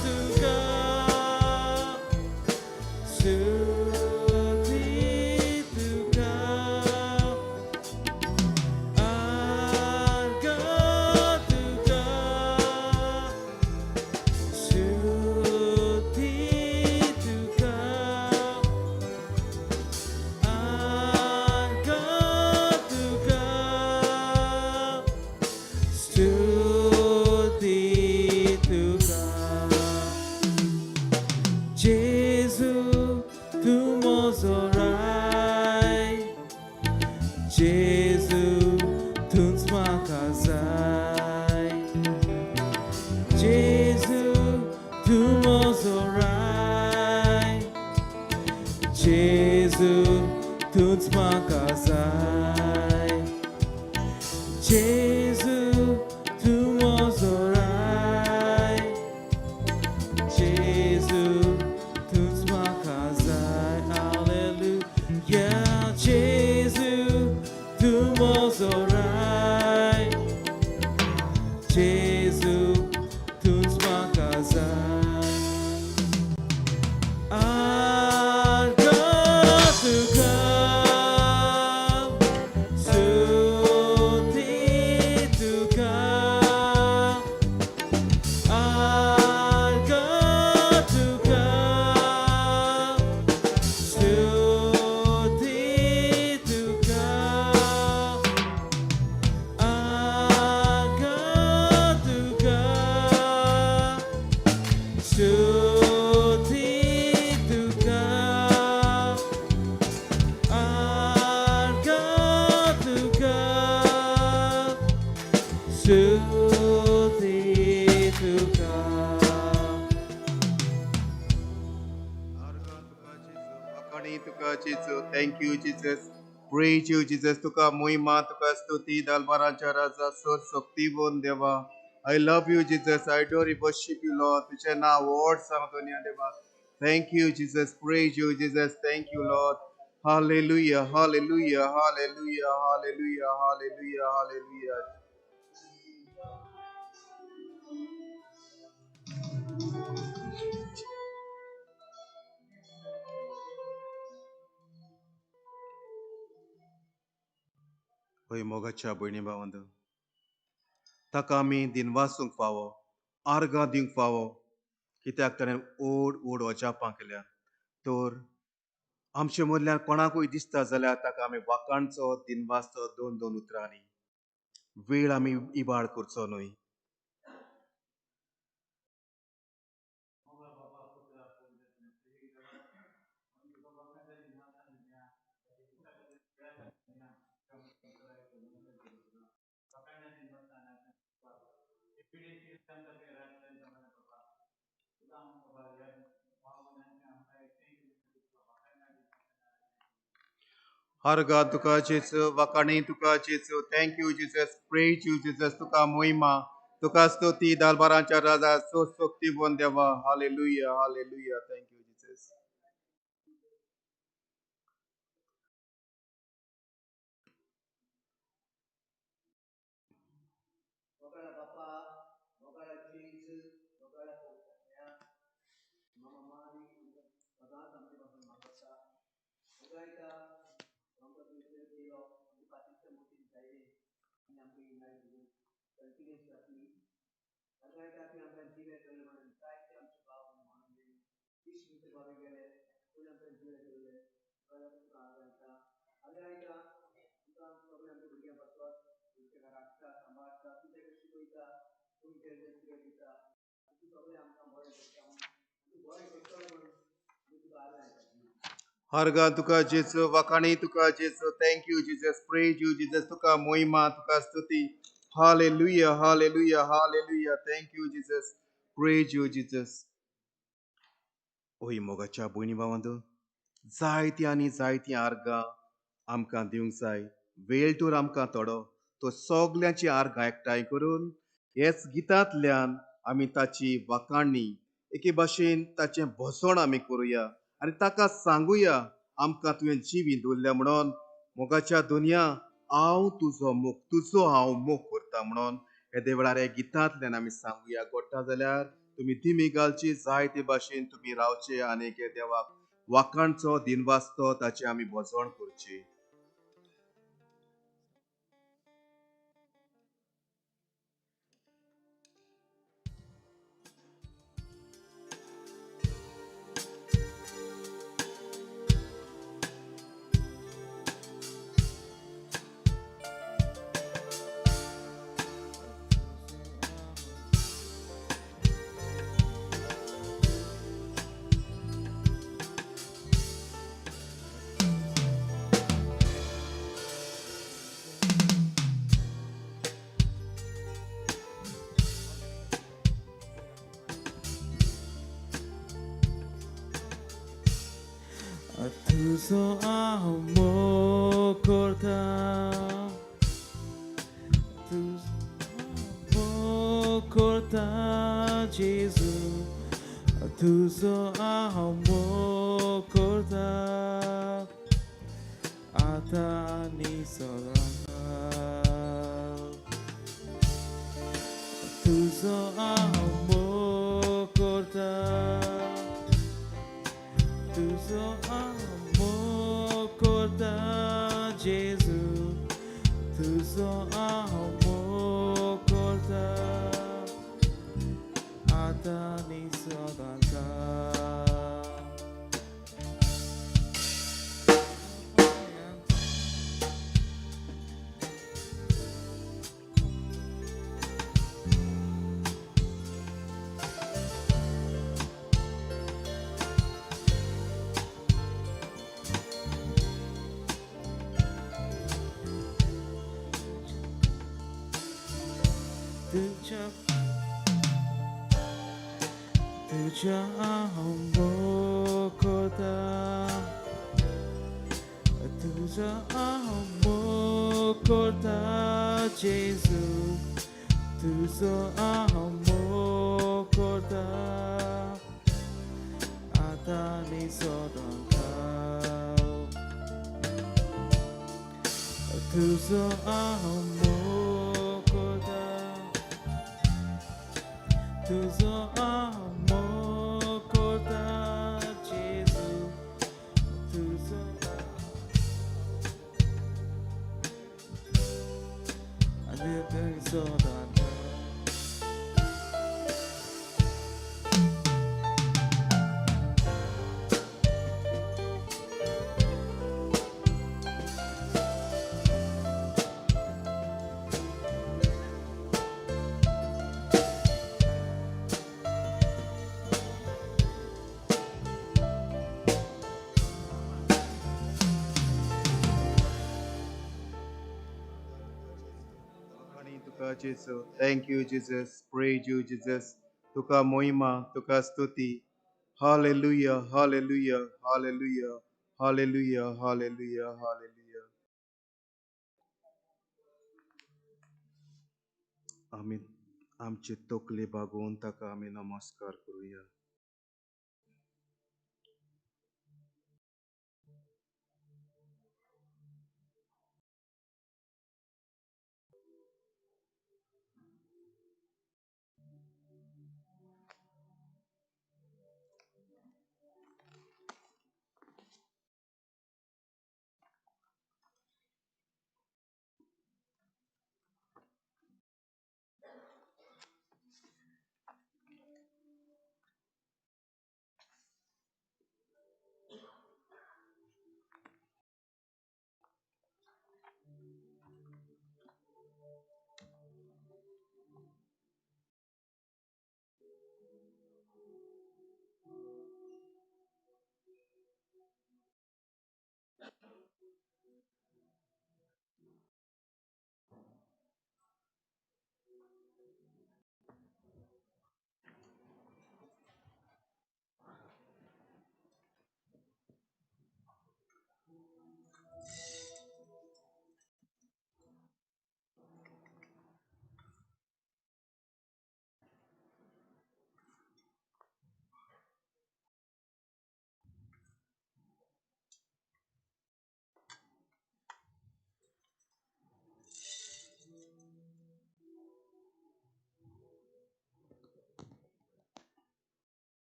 तुका स्तुती तुका आर्गां तुका स्तुती तुका आर्गां तुका स्तुती तुका जेजू तूं मोजोराय जेजू तूंच म्हाका जाय जेजू तूं मोजोराय जेजू तूंच म्हाका जाय जेजू तूं मोजोराय जेजू तूंच म्हाका जाय हालेलुया जेजू तूं मोजोराय जेजू तूंच म्हाका जाय आर्गां तुका स्तुती तुका आर्गां तुका स्तुती तुका आर्गां तुका स्तुती तुका आर्गां तुका स्तुती तुका वाखाणी तुका जेजू. Thank you Jesus, praise you Jesus. तुका मोहिमा, तुका स्तुती दलबारांच्या राजा सर शक्तिवंत देवा. I love you Jesus, I adore you, worship you Lord. तुझें नांव व्हड सांग दुनिया देवा. Thank you Jesus, praise you Jesus, thank you Lord. Hallelujah, hallelujah, hallelujah, hallelujah, hallelujah, hallelujah. होय मोगाच्या भयणी भावंद, ताका आमी दिनवासूंक फावो, आर्गां दिवंक फावो, कित्याक ताणें ओड ओड अजापां केल्या. तर आमचे मदल्यान कोणाकूय दिसता जाल्यार ताका आमी वाखाणचो, दिनवासचो दोन दोन उतरांनी. वेळ आमी इबाड करचो न्हय. आर्गां तुका जेजू, वाखाणी तुका जेजू. Thank you Jesus, praise you Jesus. तुका मोहिमा, तुका स्तुती दलबारांच्या राजा सो शक्तिवंत देवा. Hallelujah, hallelujah, thank you Jesus. मोगाळा बापा, मोगाळा जेजू, मोगाळा पवित्र मामा मारी सदांच आमचे पासून मागता. मोगायता आमकां तुवें दिलो आमच्या पातीच्या मोतीन जायले आनी आमकां ही लायफ कंटिन्यूस जातली. मोगायता की आमकां जिवे केले म्हणून जायते आमचे भाव आनी म्हणून फुडें आमकां जिवे केल्ले तुका आर्गां येता आर्गां येता तुका सगळें आमच्या भुरग्यां पासत ताका राखता सांबाळटा तूं ताका शिकयता तूं इंटेलिजन्स कितें दिता तूं सगळें आमकां बरें करता तूं बरें करतलो म्हणून आमी तुका आर्गां येता. आर्गां तुका जेजू, वाखाणी तुका जेजू. Thank you Jesus, praise you Jesus. तुका मोहिमा, तुका स्तुती. Hallelujah, hallelujah, hallelujah. Thank you Jesus, praise you Jesus. ओय मोगाच्या भयणी भावांनो, जायतीं आनी जायतीं आर्गां आमकां दिवंक जाय. वेळ तर आमकां थोडो, तो सगल्यांची आर्गां एकठांय करून हेच गितांतल्यान आमी ताची वाखाणी एके भाशेन ताचें भजण आमी करुया आनी ताका सांगुया आमकां तुवें जिवी दवरल्या म्हणून. मोगाच्या दुनिया, हांव तुजो मोग, तुजो हांव मोग करता म्हणून येदे वेळार ह्या गितांतल्यान आमी सांगुया. गोडटा जाल्यार तुमी दिमी घालची, जायते भाशेन तुमी रावचे आनी हे देवाक वाखाणचो, दिनवासतो, ताचें आमी भजण करचें. तुजो हांव मोग करता, तुजो मोग करता जेजू, तुजो हांव मोग करता आतां आनी सदां. तुजो हांव मोग करता, तुजो हांव मोग करता जेजू, तुजो हांव मोग करता आतां आनी सदां. तुज्या हांव मोग करता, तुजो हांव मोग करता जेजू, तुजो हांव मोग करता आतां आनी सदां. तुजो हांव मोग करता, तुजो हांव मोग करता जेजू, तुजो आनी सदां. तुका जेजू, thank you Jesus, praise you Jesus. तुका मोहिमा, तुका स्तुती. Hallelujah, hallelujah, hallelujah, hallelujah, hallelujah, hallelujah. आमी आमची तकली बागोवन ताका आमी नमस्कार करुया.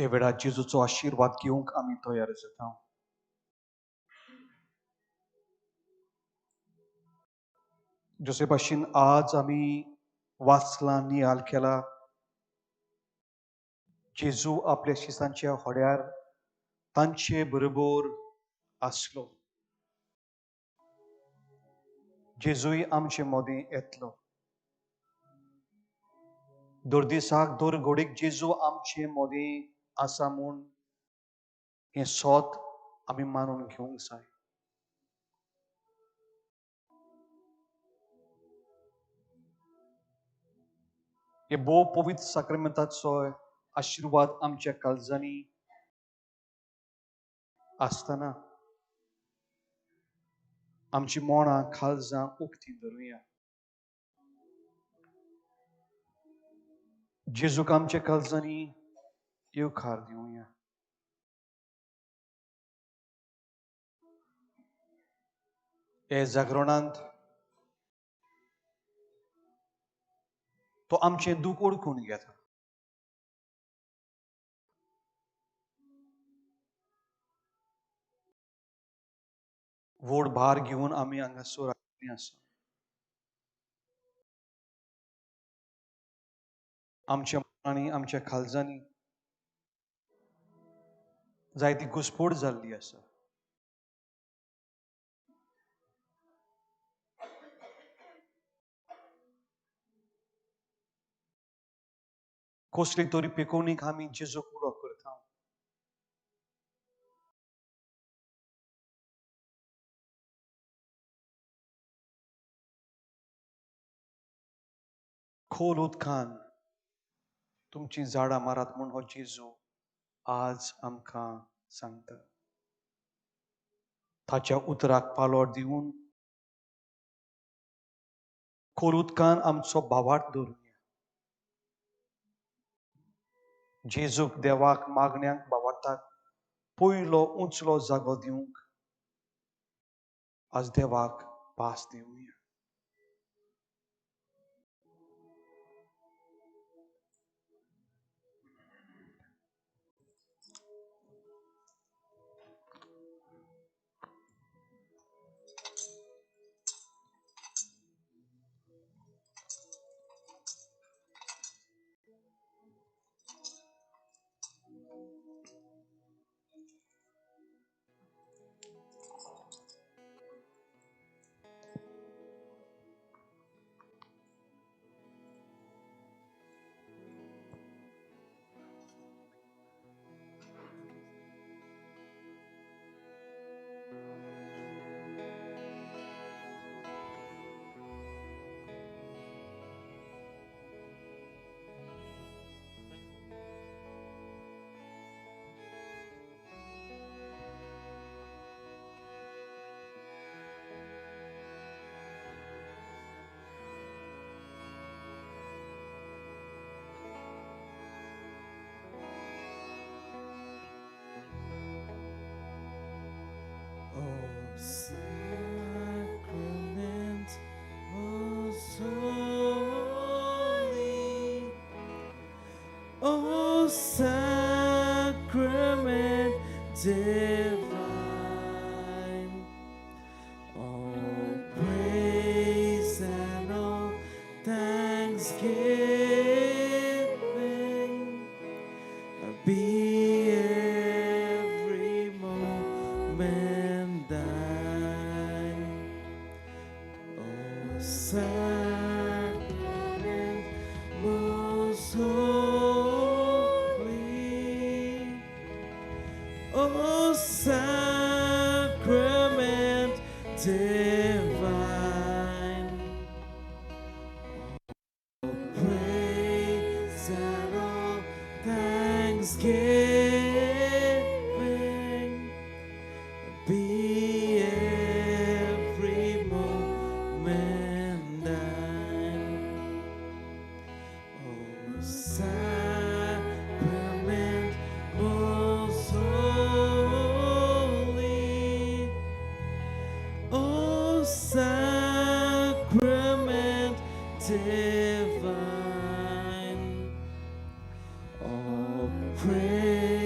हे वेळार जेजूचो आशिर्वाद घेवंक आमी तयार जाता. जशे भाशेन आज आमी वाचला, नियाल केला, जेजू आपल्या शिसांच्या होड्यार तांचे बरोबर आसलो. जेजूय आमचे मदीं येतलो. दर दिसाक दर घडीक जेजू आमचे मदीं आसा म्हूण हें सोत आमी मानून घेवंक जाय. हे भोव पवित्र साक्रामेंताचो आशिर्वाद आमच्या काळजांनी आसतना आमची मोणां काळजां उक्ती धरुया. जेजूक आमच्या काळजांनी येवकार दिवया. हे जागरणांत तो आमचें दूख ओळखून घेता. व्हड भार घेवन आमी हांगासर आयिल्लीं आसा. आमच्या मनांनी, आमच्या काळजांनी जायती घुस्पोट जाल्ली आसा. कसली तरी पेकोवणीक आमी जेजूक उलो करता. खोल उदकान तुमची झाडां मारात म्हूण हो जेजू आज आमकां सांगता. ताच्या उतराक पालोर दिवन खोल उदकान आमचो भावार्थ दवरुया. जेजूक देवाक मागण्यांक भावार्थाक पयलो उंचलो जागो दिवंक आज देवाक पास दिवया. Sacrament most holy, O sacrament divine, all praise and all thanksgiving be every moment thine. O sacrament most holy, O sacrament divine, all praise and all thanksgiving be every moment thine. O sacrament most holy, O sacrament divine, all praise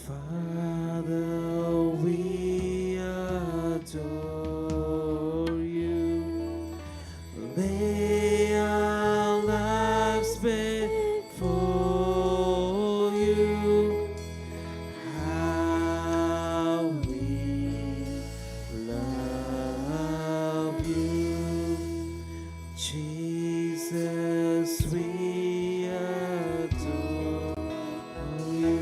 Father, we adore you. Lay our lives before you. How we love you, Jesus, we adore you.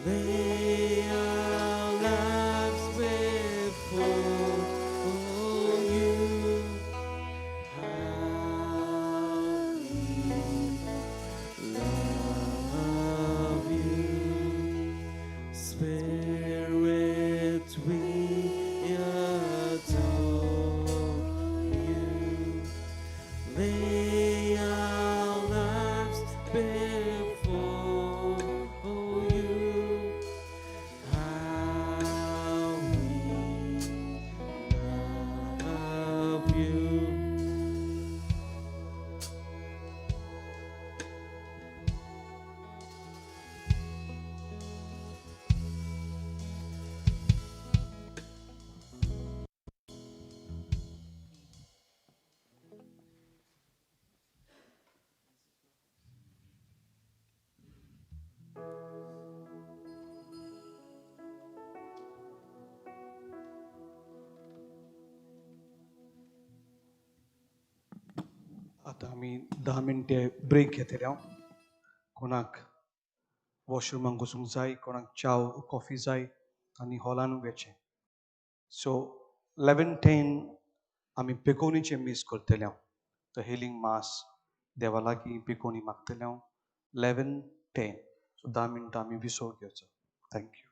Lay our lives before you. How we love you, Spirit, we adore you. Lay our lives before you. How we love you. आतां आमी 10 मिनटे break घेतले हांव. कोणाक वॉशरुमाक वचूंक जाय, कोणाक च्याव coffee जाय आनी हॉलान वचचें. सो 11:10 आमी बेकोनीचें मीस करतले हांव. The healing मास, देवा लागीं बेकोनी मागतले हांव 11:10. सो 10 मिनटां आमी विसव घेवचो. Thank you.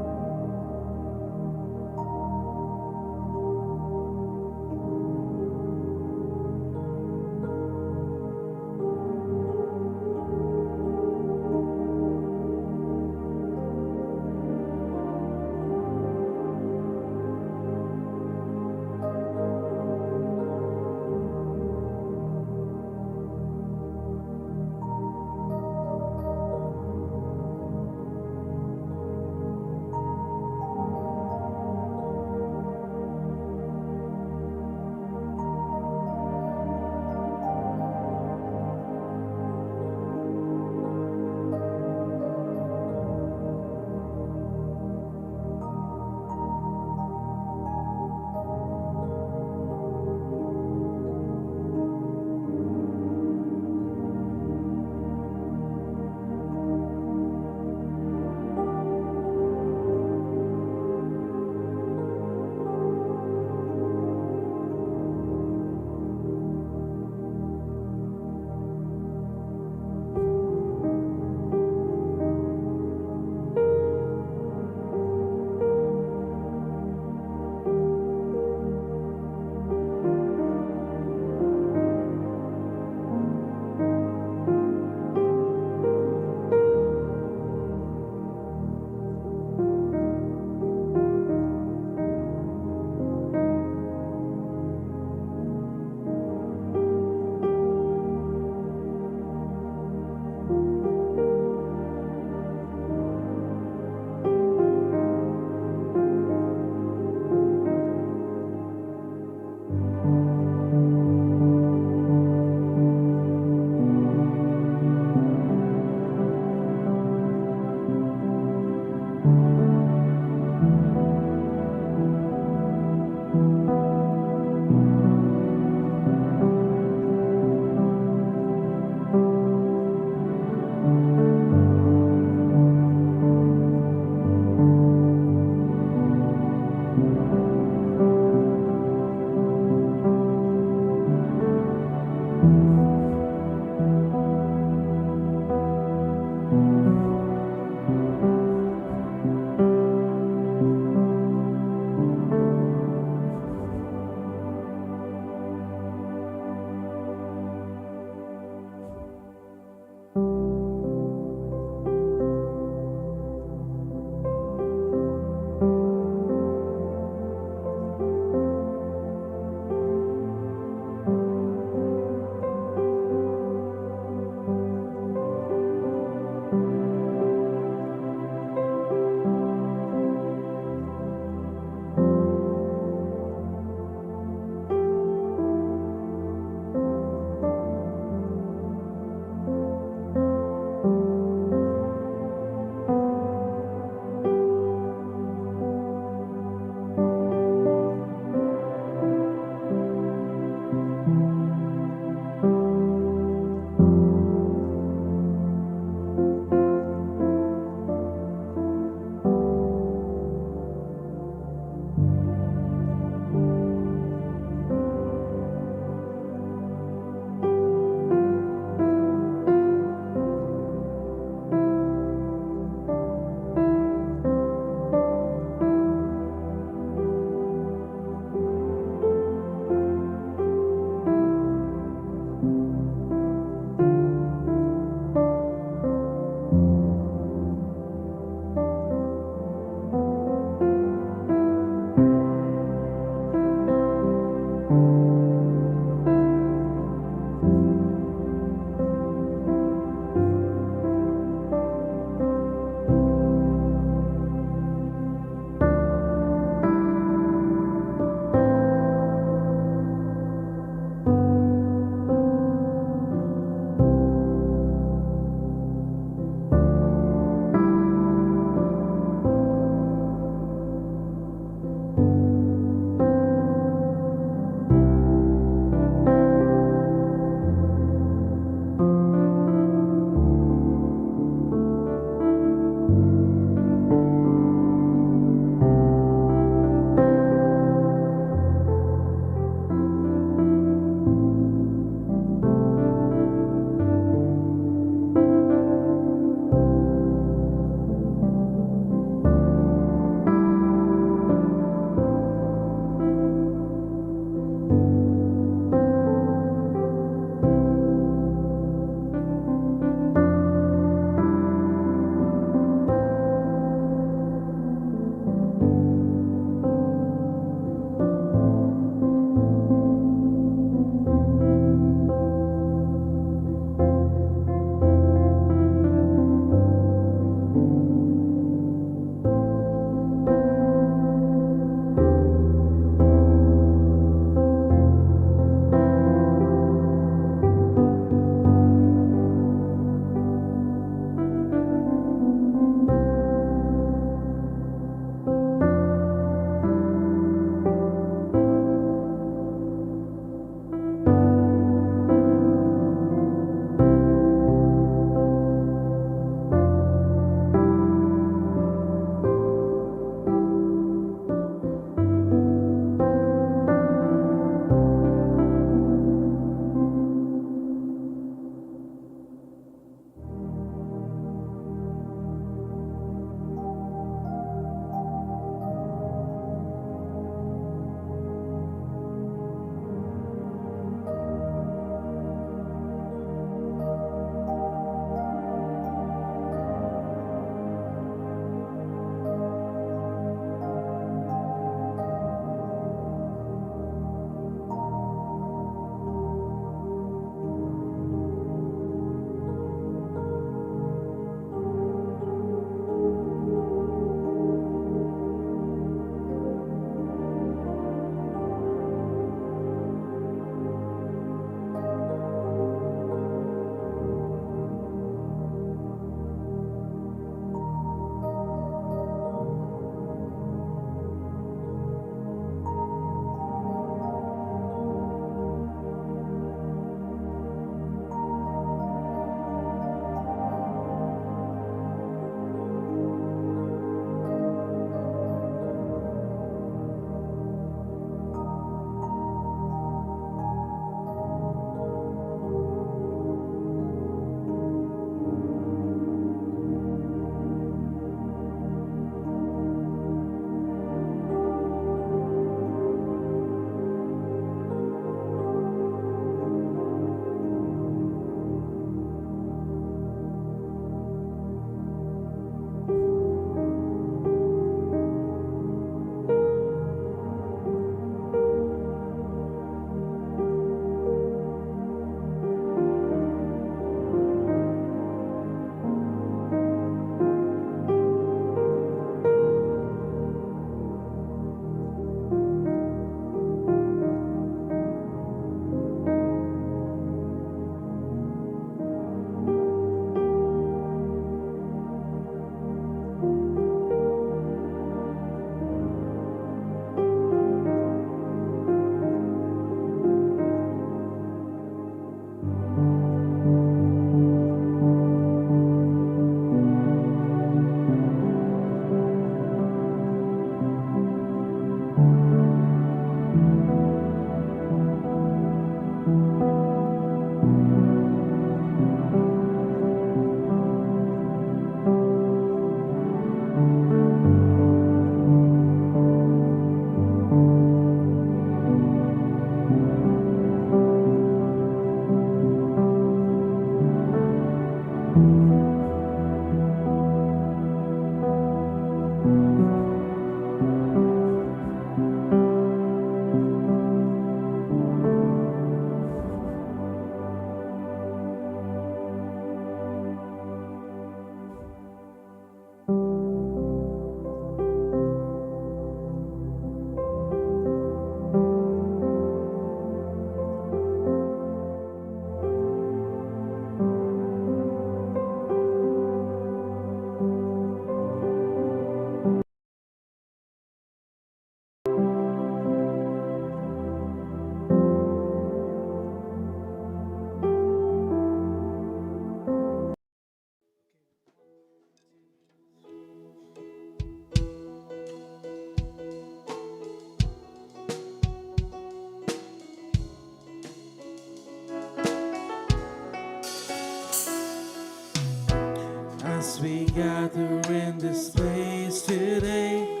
As we gather in this place today,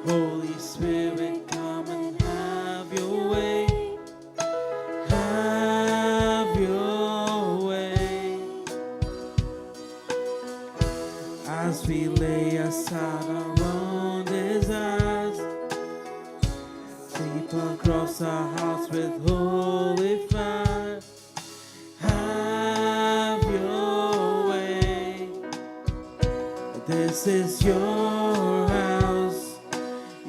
Holy Spirit, come and have your way. Have your way. As we lay aside our own desires, sweep across our hearts with holy fire. Have your way. This is your house,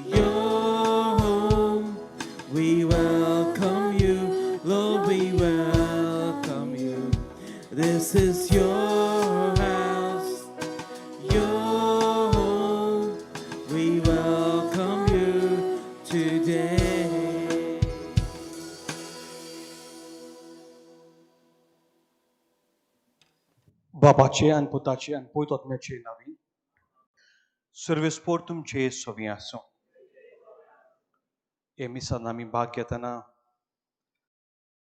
your home. We welcome you, Lord, we welcome you. This is your house, your home. We welcome you today. बाबाचे आनी पुताचे आनी पवित्र आत्म्याचे नांवी सर्वेस्पोर तुमचे सोवी आसूं. हे मिसान आमी भाग घेतना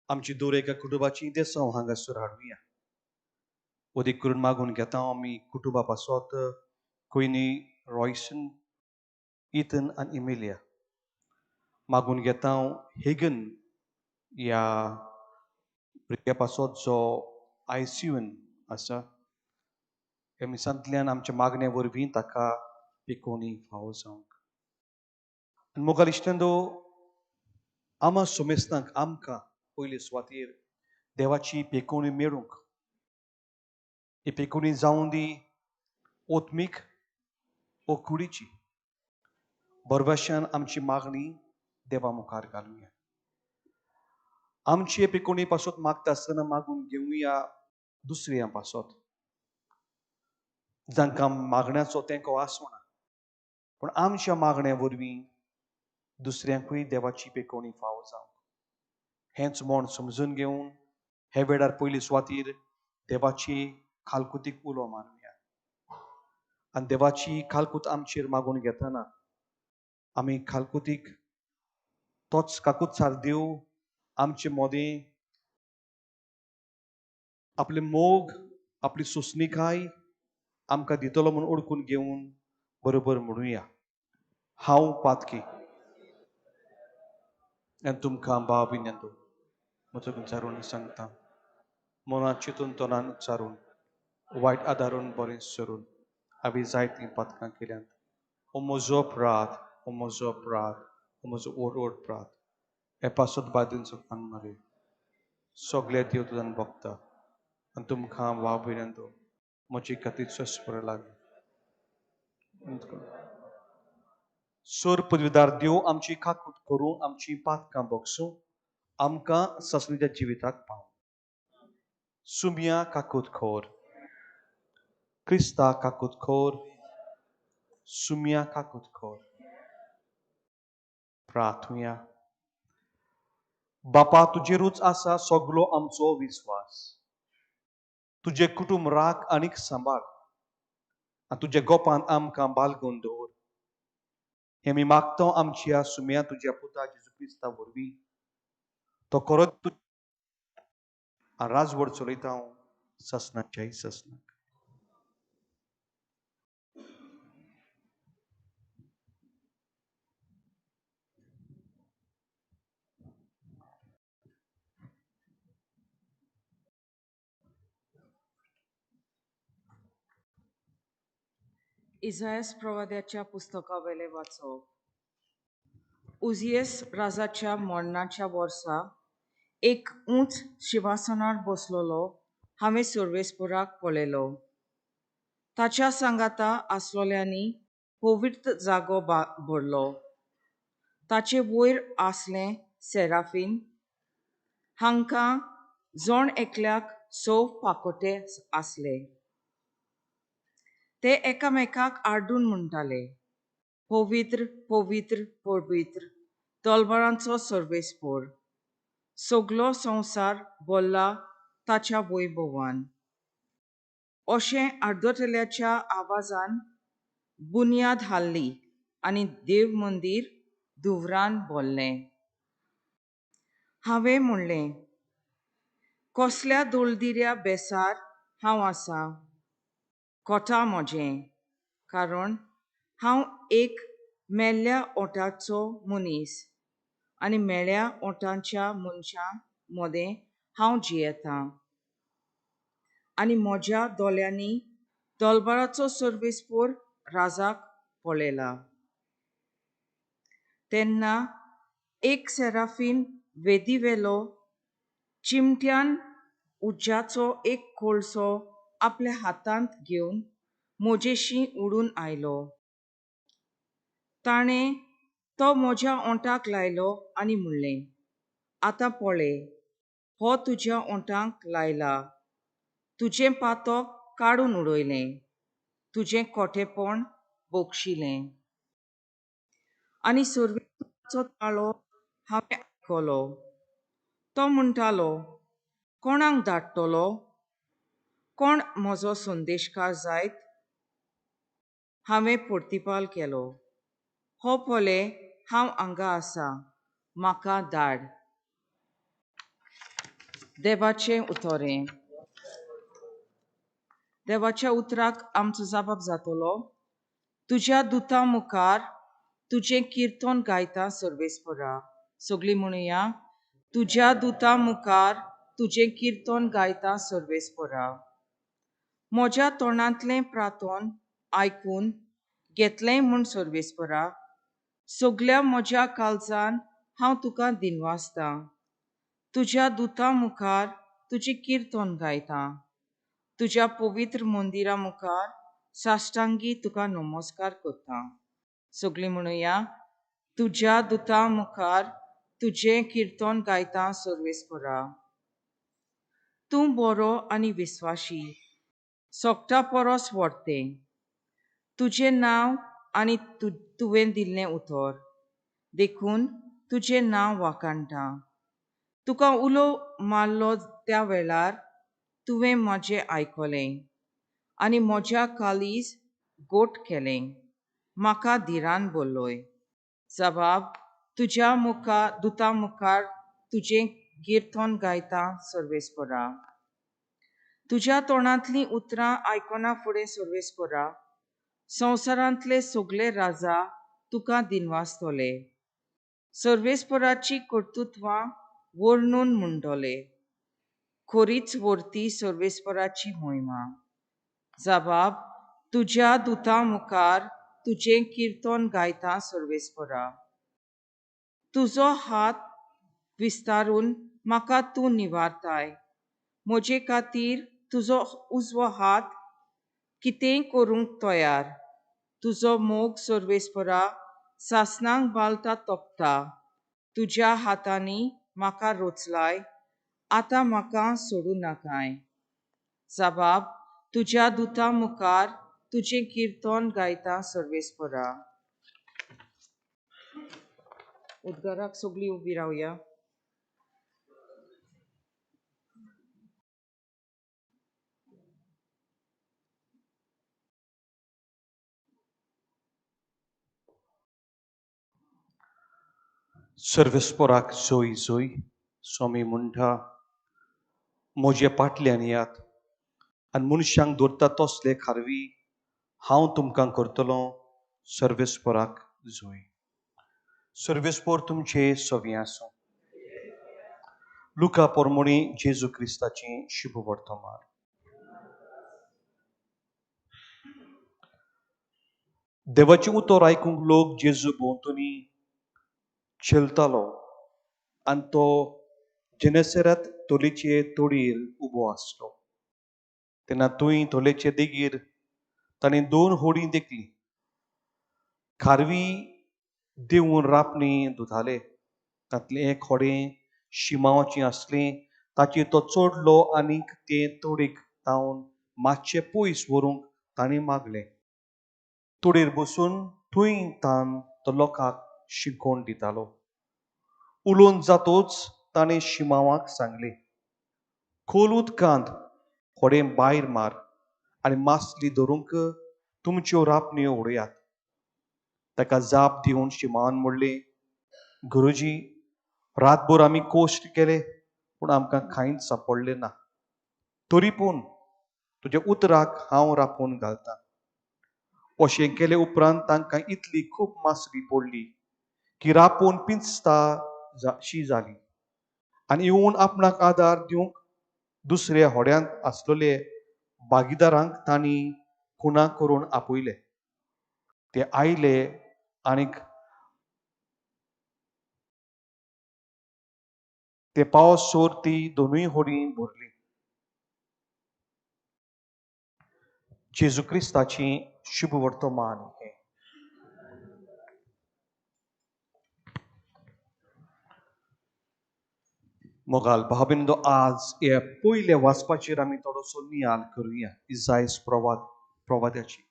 आमची दर एका कुटुंबाची देसांव हांगासर हाडुया. अदीक करून मागून घेता आमी कुटुंबा पासत कोयनी रॉयसन, इथन आनी इमिलिया. मागून घेता हेगन ह्या भुरग्या पासत जो आयसीयून आसा. ह्या मिसांतल्यान आमच्या मागण्या वरवीं ताका पिकोवणी फावो जावंक. आनी मोगाल इश्टांनो, आमा सोमेस्तांक आमकां पयले सुवातेर देवाची पेकोवणी मेळूंक, ही पेकोवणी जावं दी ओत्मीक ओ कुडीची, बरबाशान आमची मागणी देवा मुखार घालुया. आमची पेकोवणी पासत मागता आसतना मागून घेवया दुसऱ्यां पासत जांकां मागण्याचो तेंको आसना, पूण आमच्या मागण्या वरवीं दुसऱ्यांकूय देवाची पेकोवणी फावो जावंक. हेंच म्हण समजून घेवन हे वेळार पयली सुवातीर देवाची खालकुतीक उलो मारुया. आनी देवाची खालकूत आमचेर मागून घेतना आमी खालकुतीक तोच काकूतसार देव आमचे मोदें आपले मोग, आपली सोंसणीकाय आमकां दितलो म्हूण ओळखून घेवन बरोबर म्हणुया, हांव पातकी आनी तुमकां भाव विनंती म्हजो विचारून सांगता, मनात चिंतून तोंडान उच्चारून वायट आदारून बरें सरून हांवें जायतीं पातकां केल्यांत. ओ म्हजो अपराध, ओ म्हजो अपराध, ओ म्हजो ओड ओड अपराध. हे पासत बादून सुखान मरे सगळे देव तुज्यान भोगता आनी तुमकां भाव विनंती म्हजी खातीर स्वस्थ लागली. सोर पदवीदार देव आमची काकूत करूं, आमची पातकां बोगसूं, आमकां सासणीच्या जिविताक पाव. सुमिया काकूत खोर, क्रिस्ता काकूत खोर, सुमिया काकूत खोर. प्रार्थुया. बापा, तुजेरूच आसा सगलो आमचो विस्वास. तुजें कुटुंब राख आनीक सांबाळ आनी तुज्या गोपान आमकां बालगून दवर. हें आमी मागता आमच्या सुम्या तुज्या पुता जेजू क्रिस्ता वरवीं. तो करत आनी राजवड चलयता सासणाच्याय सासणाक. इजायस प्रवाद्याच्या पुस्तकावेले वाचप. उजियस राजाच्या मरणाच्या वर्सा एक उंच शिवासनार बसलेलो हांवें सर्वेस्पराक पळयलो. ताच्या सांगाता आसलोल्यांनी पवित्र जागो भरलो. ताचे वयर आसलें सेराफीन. हांकां जण एकल्याक 6 पाकोटे आसले. ते एकामेकाक आड्डून म्हणटाले, पवित्र पवित्र पवित्र तलवारांचो सर्वेस्पोर, सगलो संवसार भरला ताच्या वैभवान. अशें आड्डतल्याच्या आवाजान बुन्याद हाडली आनी देव मंदीर धुंवरान भरलें. हांवें म्हणलें, कसल्या दलदिऱ्या बेसार हांव आसा. कोटा म्हजें, कारण हांव एक मेल्ल्या ओंठाचो मनीस आनी मेळ्या ओंठांच्या मनशां मदें हांव जियेतां. आनी म्हज्या दोळ्यांनी दलबराचो सर्वेस्पोर राजाक पळयला. तेन्ना एक सेराफीन वेदीवेलो चिमट्यान उज्याचो एक कोळसो आपल्या हातांत घेवन म्हजेशी उडून आयलो. ताणें तो म्हज्या ओंठाक लायलो आनी म्हणलें, आतां पळय, हो तुज्या ओंठाक लायला, तुजें पातक काडून उडयलें, तुजें खोटेपण बक्षिलें. आनी सर्वेस्पराचो ताळो हांवें आयकलो. तो म्हणटालो, कोणाक धाडटलो? कोण म्हजो संदेशकार जायत? हांवें प्रतिपाल केलो, हो पळय, हांव हांगा आसा, म्हाका धाड. देवाचें उतरें. देवाच्या उतराक आमचो जबाब जातलो, तुज्या दुता मुखार तुजें किर्तन गायता सर्वेस्परा. सगळीं म्हणुया, तुज्या दुता मुखार तुजें किर्तन गायता सर्वेस्परा. म्हज्या तोंडांतलें प्रार्थन आयकून घेतलें म्हूण सर्वेस्परा, सगल्या म्हज्या काळजान हांव तुका दिनवासतां. तुज्या दुता मुखार तुजें किर्तन गायता, तुज्या पवित्र मंदिरा मुखार साश्टांगी तुका नमस्कार करता. सगळीं म्हणुया, तुज्या दुता मुखार तुजें किर्तन गायता सर्वेस्परा. तूं बरो आनी विस्वाशी, सोगटा परस व्हडतें तुजें नांव आनी तुवें दिल्लें उतर, देखून तुजें नांव वाखाणटा. तुका उलो मारलो त्या वेळार तुवें म्हजें आयकलें आनी म्हज्या काळीज गोट केलें, म्हाका धिरान बोल्लोय. जबाब, तुज्या मुखार दुता मुखार तुजें किर्तन गायता सर्वेस्परा. तुज्या तोंडांतलीं उतरां आयकना फुडें सर्वेस्परा, संवसारांतले सगळे राजा तुका दिनवासतले. सर्वेस्पराची कर्तृत्वां वर्णून म्हणटले, खोरीच वर्ती सर्वेस्पराची मोहिमा. जबाब, तुज्या दुता मुखार तुजें किर्तन गायता सर्वेस्परा. तुजो हात विस्तारून म्हाका तूं निवारताय, म्हजे खातीर तुजो उजवो हात कितेंय करूंक तयार. तुजो मोग सर्वेस्परा सासणांक बालता तोपता, तुज्या हातांनी म्हाका रोचलाय, आतां म्हाका सोडूं नाकाय. जबाब, तुज्या दुता मुखार तुजें किर्तन गायता सर्वेस्परा. उद्गाराक सगळीं उबी रावया. सर्वेस्पराक जोय जोय. स्वामी म्हणटा, म्हजे पाटल्यान यात आनी मनशांक दवरता तसले खारवी हांव तुमकां करतलो. सर्वेस्पराक जोय. सर्वेस्पर तुमचे सवी आसूं. लुका पोरमोणी जेजू क्रिस्ताची शुभ वर्तमान. देवाचें उतर आयकूंक लोक जेजू भोंवतणी चलतालो आनी तो जेनेसेरात तोलेचे तोडयेर उबो आसलो. तेन्ना थंय तोलेचे देगेर ताणें दोन होडीं देखली. खारवी देंवून रापणी धुताले. तांतलें एक होडें शिमांवाचें आसलें, ताचेर तो चडलो आनीक तें तोडीक तावन मातशें पयस व्हरूंक ताणें मागलें. तोडयेर बसून थंय तान तो लोकांक शिकोवन दितालो. उलोवन जातोच ताणें शिमांवाक सांगलें, खोल उदकांत होडें भायर मार आनी मासली धरूंक तुमच्यो रापण्यो उडयात. ताका जाप दिवन शिमांवान म्हणलें, गुरुजी, रातभर आमी कश्ट केले पूण आमकां कांयच सांपडलें ना, तरी पूण तुज्या उतराक हांव रापोवन घालतां. अशें केले उपरांत तांकां इतली खूब मासरी पडली की रापोवन पिंजता शी जाली आनी येवन आपणाक आदार दिवंक दुसऱ्या होड्यांत आसलेले भागीदारांक तांणी खुणा करून आपयले. ते आयले आनीक ते पावस सोर ती दोनूय होडी भरली. जेजू क्रिस्ताची शुभ वर्तमान हें. मोगाल भाव-भयणींनो, आज हे पयले वाचपाचेर आमी थोडोसो नियाळ करुया. इजायस प्रवाद्याची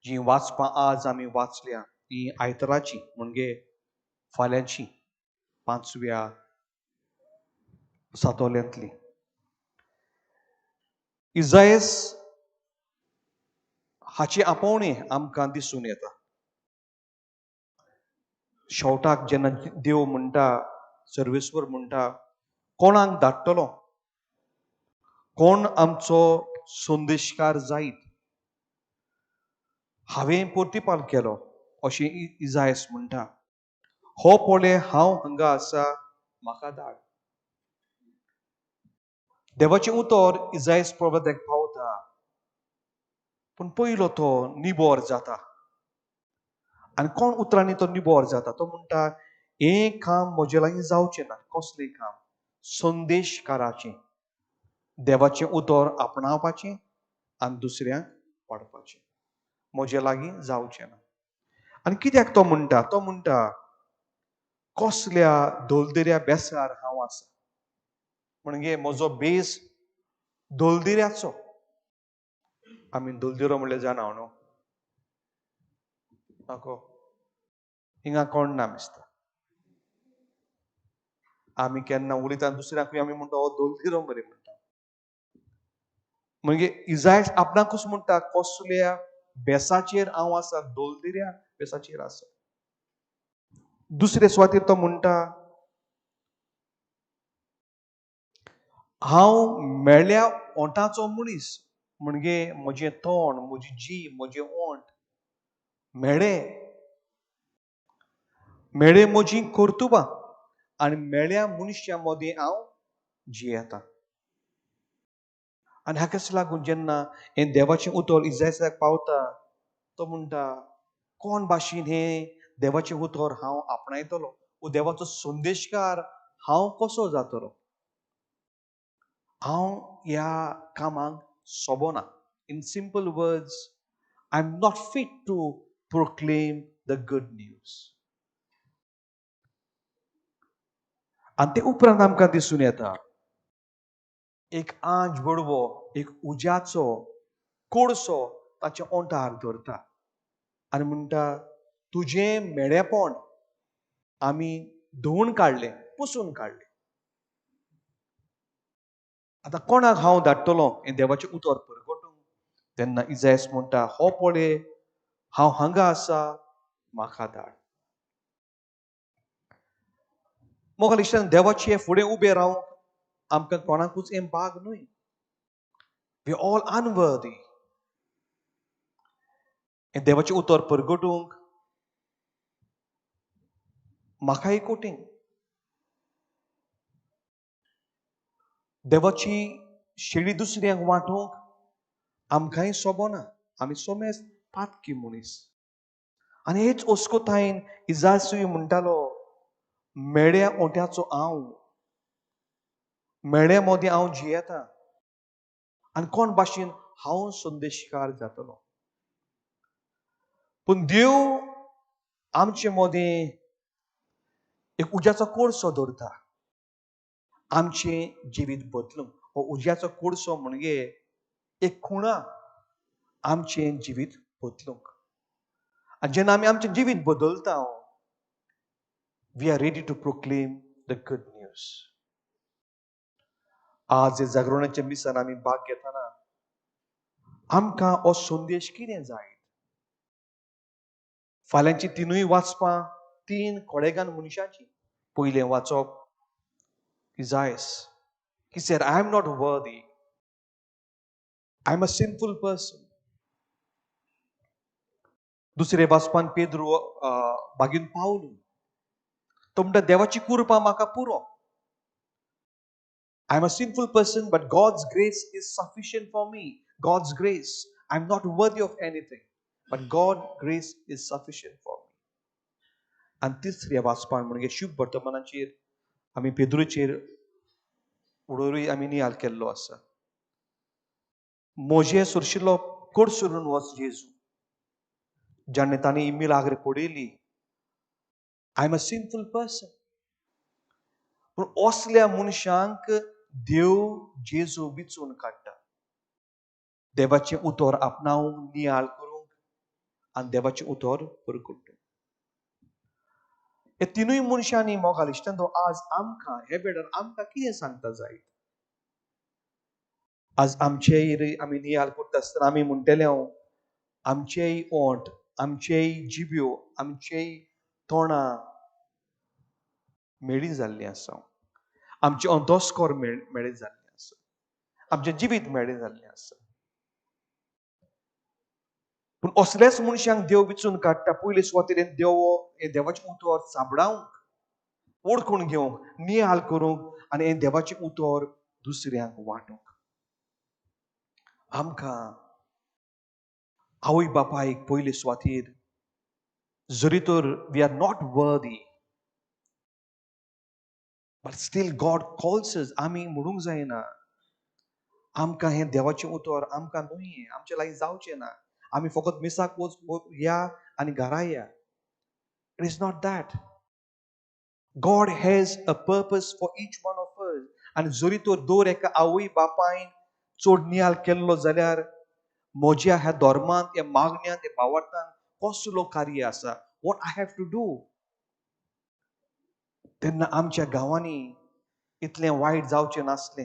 जी वाचपां आज आमी वाचल्या ती आयतराची, म्हणजे फाल्यांची 5व्या सातोल्यांतली. इजायस हाची आपोवणें आमकां दिसून येता. शेवटाक जेन्ना देव म्हणटा, सर्वेस्वर म्हणटा, कोणाक धाडटलो, कोण आमचो संदेशकार जायत, हांवें प्रतिपाल केलो अशें इजायस म्हणटा. हो पळय हांव हांगा आसा, म्हाका धाड. देवाचें उतर इजायस प्रवाद्याक पावता, पूण पयलो तो निबोर जाता. आनी कोण उतरांनी तो निबोर जाता? तो म्हणटा, हें काम म्हजे लागीं जावचें ना. कसलें काम? संदेशकाराचें, देवाचें उतर आपणावपाचें आनी दुसऱ्यांक वाडपाचें, म्हजे लागीं जावचें ना. आनी कित्याक तो म्हणटा? तो म्हणटा, कसल्या दोलदिऱ्या बेसार हांव आसा, म्हणजे म्हजो बेस दोलदिऱ्याचो. आमी दोलदिरो म्हणल्यार जाणा न्हू, नाको हिंगा कोण ना दिसता. आमी केन्ना उलयता दुसऱ्याकूय आमी म्हणटा हो दोलदिरो मरे म्हणटा. म्हणजे इजायस आपणाकूच म्हणटा, कसल्या बेसाचेर हांव आसा, दोलदिऱ्या बेसाचेर आसा. दुसरे सुवातेर तो म्हणटा, हांव मेळ्या ओंठाचो मनीस, म्हणजे म्हजें तोंड, म्हजी जीब, म्हजें ओंठ मेळे, मेळे म्हजी कर्तुबां आनी मेळ्या मनशां मदीं हांव जियेता. आनी हाकाच लागून जेन्ना हें देवाचें उतर इजायसाक पावता, तो म्हणटा, कोण भाशेन हें देवाचें उतर हांव आपणायतलो, वो देवाचो संदेशकार हांव कसो जातलो, हांव ह्या कामाक सोबना. In simple words, I am not fit to proclaim the good news. आनी ते उपरांत आमकां दिसून येता, एक आंज बडवो, एक उज्याचो कोळसो ताच्या ओंठार धरता आनी म्हणटा, तुजें मेळेपण आमी धुवून काडलें, पुसून काडलें. आतां कोणाक हांव धाडटलो हें देवाचें उतर परगटूंक? तेन्ना इजायस म्हणटा, हो पळय हांव हांगा आसा, म्हाका धाड. मोगाल इश्टान, देवाचे फुडें उबें रावंक आमकां कोणाकूच हें भाग न्हय. We all unworthy. हें देवाचें उतर परगटूंक म्हाकाय कठीण. देवाची शेळी दुसऱ्यांक वांटूंक आमकांय सोबना. आमी सोमेस्त पातकी मनीस. आनी हेच अस्कोतायेन इजासूय म्हणटालो, मेळ्या ओंट्याचो हांव, मेळ्या मदीं हांव जियेता आनी कोण भाशेन हांव संदेशकार जातलो. पूण देव आमचे मदीं एक उज्याचो कोळसो दवरता आमचें जिवीत बदलूंक. हो उज्याचो कोळसो म्हणजे एक खुणा आमचें जिवीत बदलूंक. आनी जेन्ना आमी आमचें जिवीत बदलता, we are ready to proclaim the good news. आज जागरणाच्या मिसान आमी भाग घेतना आमकां हो संदेश कितें जाय? फाल्यांची तिनूय वाचपां तीन कोडेगान मनशाची. पयलें वाचप Isaias. He said, I am not worthy. I am a sinful person. दुसरे वाचपान पेद्रू बागीन पावलो, तो म्हणटा देवाची कृपा म्हाका पुरो. I am a sinful person, but God's grace is sufficient for me. God's grace. I am not worthy of anything, but God grace is sufficient for me. आनी तिसऱ्या वाचपान म्हणजे शुभ वर्तमानाचेर आमी पेद्रूचेर उडोरूय आमी नियाल केल्लो आसा. म्हजे सुरशिल्लो कोडसरून वच जेजू, जाणें तांणी मिलाग्र पडयली. I am a sinful person. पूण असल्या मनशांक देव जेजू विचून काडटा, देवाचें उतर आपणावंक, नियाळ करूंक आनी देवाचें उतर परगटूंक. हे तिनूय मनशांनी मोगाल इश्टांनो आज आमकां हे वेळार आमकां कितें सांगता जायत? आज आमचेय आमी नियाळ करता आसतना आमी म्हणटले हांव, आमचेय ओंठ, आमचेय जिब्यो, आमचेय तोंडां मेळी जाल्लीं आसा, आमचें अंतस्कर मेळी जाल्लें आसा, आमचें जिवीत मेळी जाल्लें आसा. पूण असल्याच मनशांक देव विचून काडटा. पयले सुवातेर देव हें देवाचें उतर चाबडावंक, ओळखून घेवंक, नियाळ करूंक आनी हें देवाचें उतर दुसऱ्यांक वांटूंक. आमकां आवय बापायक पयले सुवातेर जरी तर we are not worthy, but still God calls us. आमी म्हणूंक जायना आमकां हें देवाचें उतर आमकां न्हय, आमचे लागीं जावचें ना, आमी फकत मिसाक वच या आनी घरा या. It is not that. God has a purpose for each one of us. आनी जरी तर दर एका आवय बापायन चड नियाळ केल्लो जाल्यार म्हज्या ह्या धर्मांत, ह्या मागण्यांत, ह्या भावार्थान कसलो कार्य आसा, what I have to do, तेन्ना आमच्या गांवांनी इतलें वायट जावचें नासलें.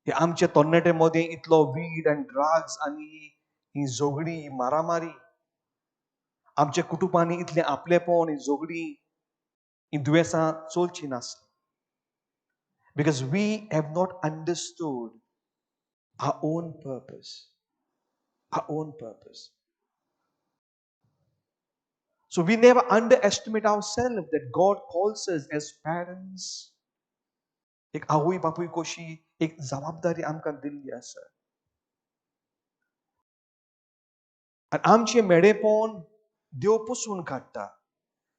हे आमच्या तरणाटे मदें इतलो वीड आनी ड्रग्स आनी ही झगडीं, मारामारी, आमच्या कुटुंबांनी इतलें आपलेपण, ही झगडीं, ही दुयेंसां चलचीं नासलीं. Because we have not understood our own purpose. Our own purpose. So we never underestimate ourselves that God calls us as parents. एक आवय बापूय कशी एक जबाबदारी आमकां दिल्ली आसा. आनी आमचें मेडेपण देव पुसून काडटा,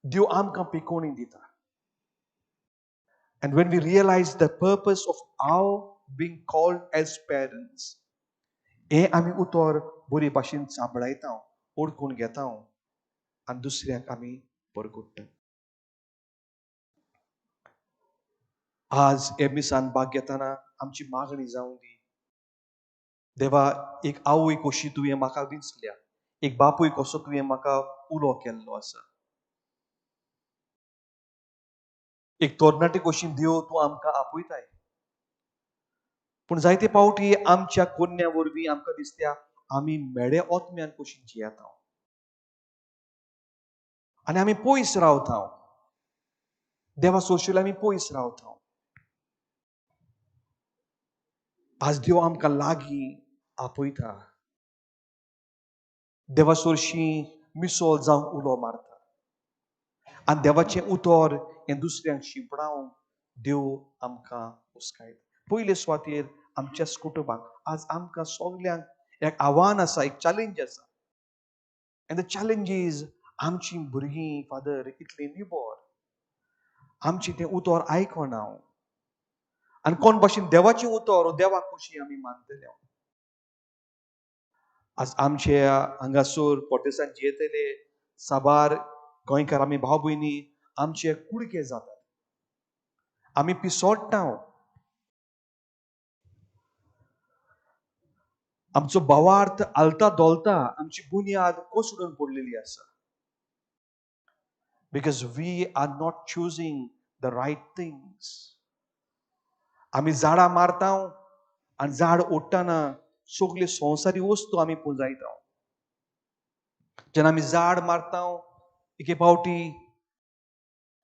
देव आमकां पिकोवणी दिता. And when we realize the purpose of our being called as parents, हें आमी उतर बरे भाशेन चाबडायता, ओळखून घेता आनी दुसऱ्यांक आमी परगट्टा. आज हे मिसान भाग घेतना आमची मागणी जावं दी, देवा एक आवय कशी तुवें म्हाका विंचल्या, एक बापूय कसो तुवें म्हाका उलो केल्लो आसा, एक तरणाटे कशी देव तूं आमकां आपयताय. पूण जायते पावटी आमच्या कोन्या वरवीं आमकां दिसता आमी मेडे ओतम्यान कशी जियेता आनी आमी पयस रावता, देवा सोशिल्ले आमी पयस रावता. आज देव आमकां लागीं आपयता, देवा सोरशीं मिसोल जावंक उलो मारता आनी देवाचें उतर हें दुसऱ्यांक शिंपडावंक देव आमकां उस्कायता. पयले सुवातेर आमच्याच कुटुंबाक आज आमकां सगल्यांक एक आव्हान आसा, एक चॅलेंज आसा. एंड the challenge is आमची भुरगीं फादर इतलीं निबर, आमचें तें उतर आयकना आनी कोण भाशेन देवाचें उतर देवाक कशी आमी मानतले. आज आमचे हांगासर परदेसान जियेतले साबार गोंयकार आमी भाव भयणी आमचे कुडके जातात, आमी पिसोडटा, आमचो भावार्थ आलता दोलता, आमची बुन्याद कोसळून पडलेली आसा. Because we are not choosing the right things. आमी झाडां मारता आनी झाड ओडटना सगल्यो संवसारी वस्तू आमी पुंजायता. जेन्ना आमी झाड मारता एके फावटी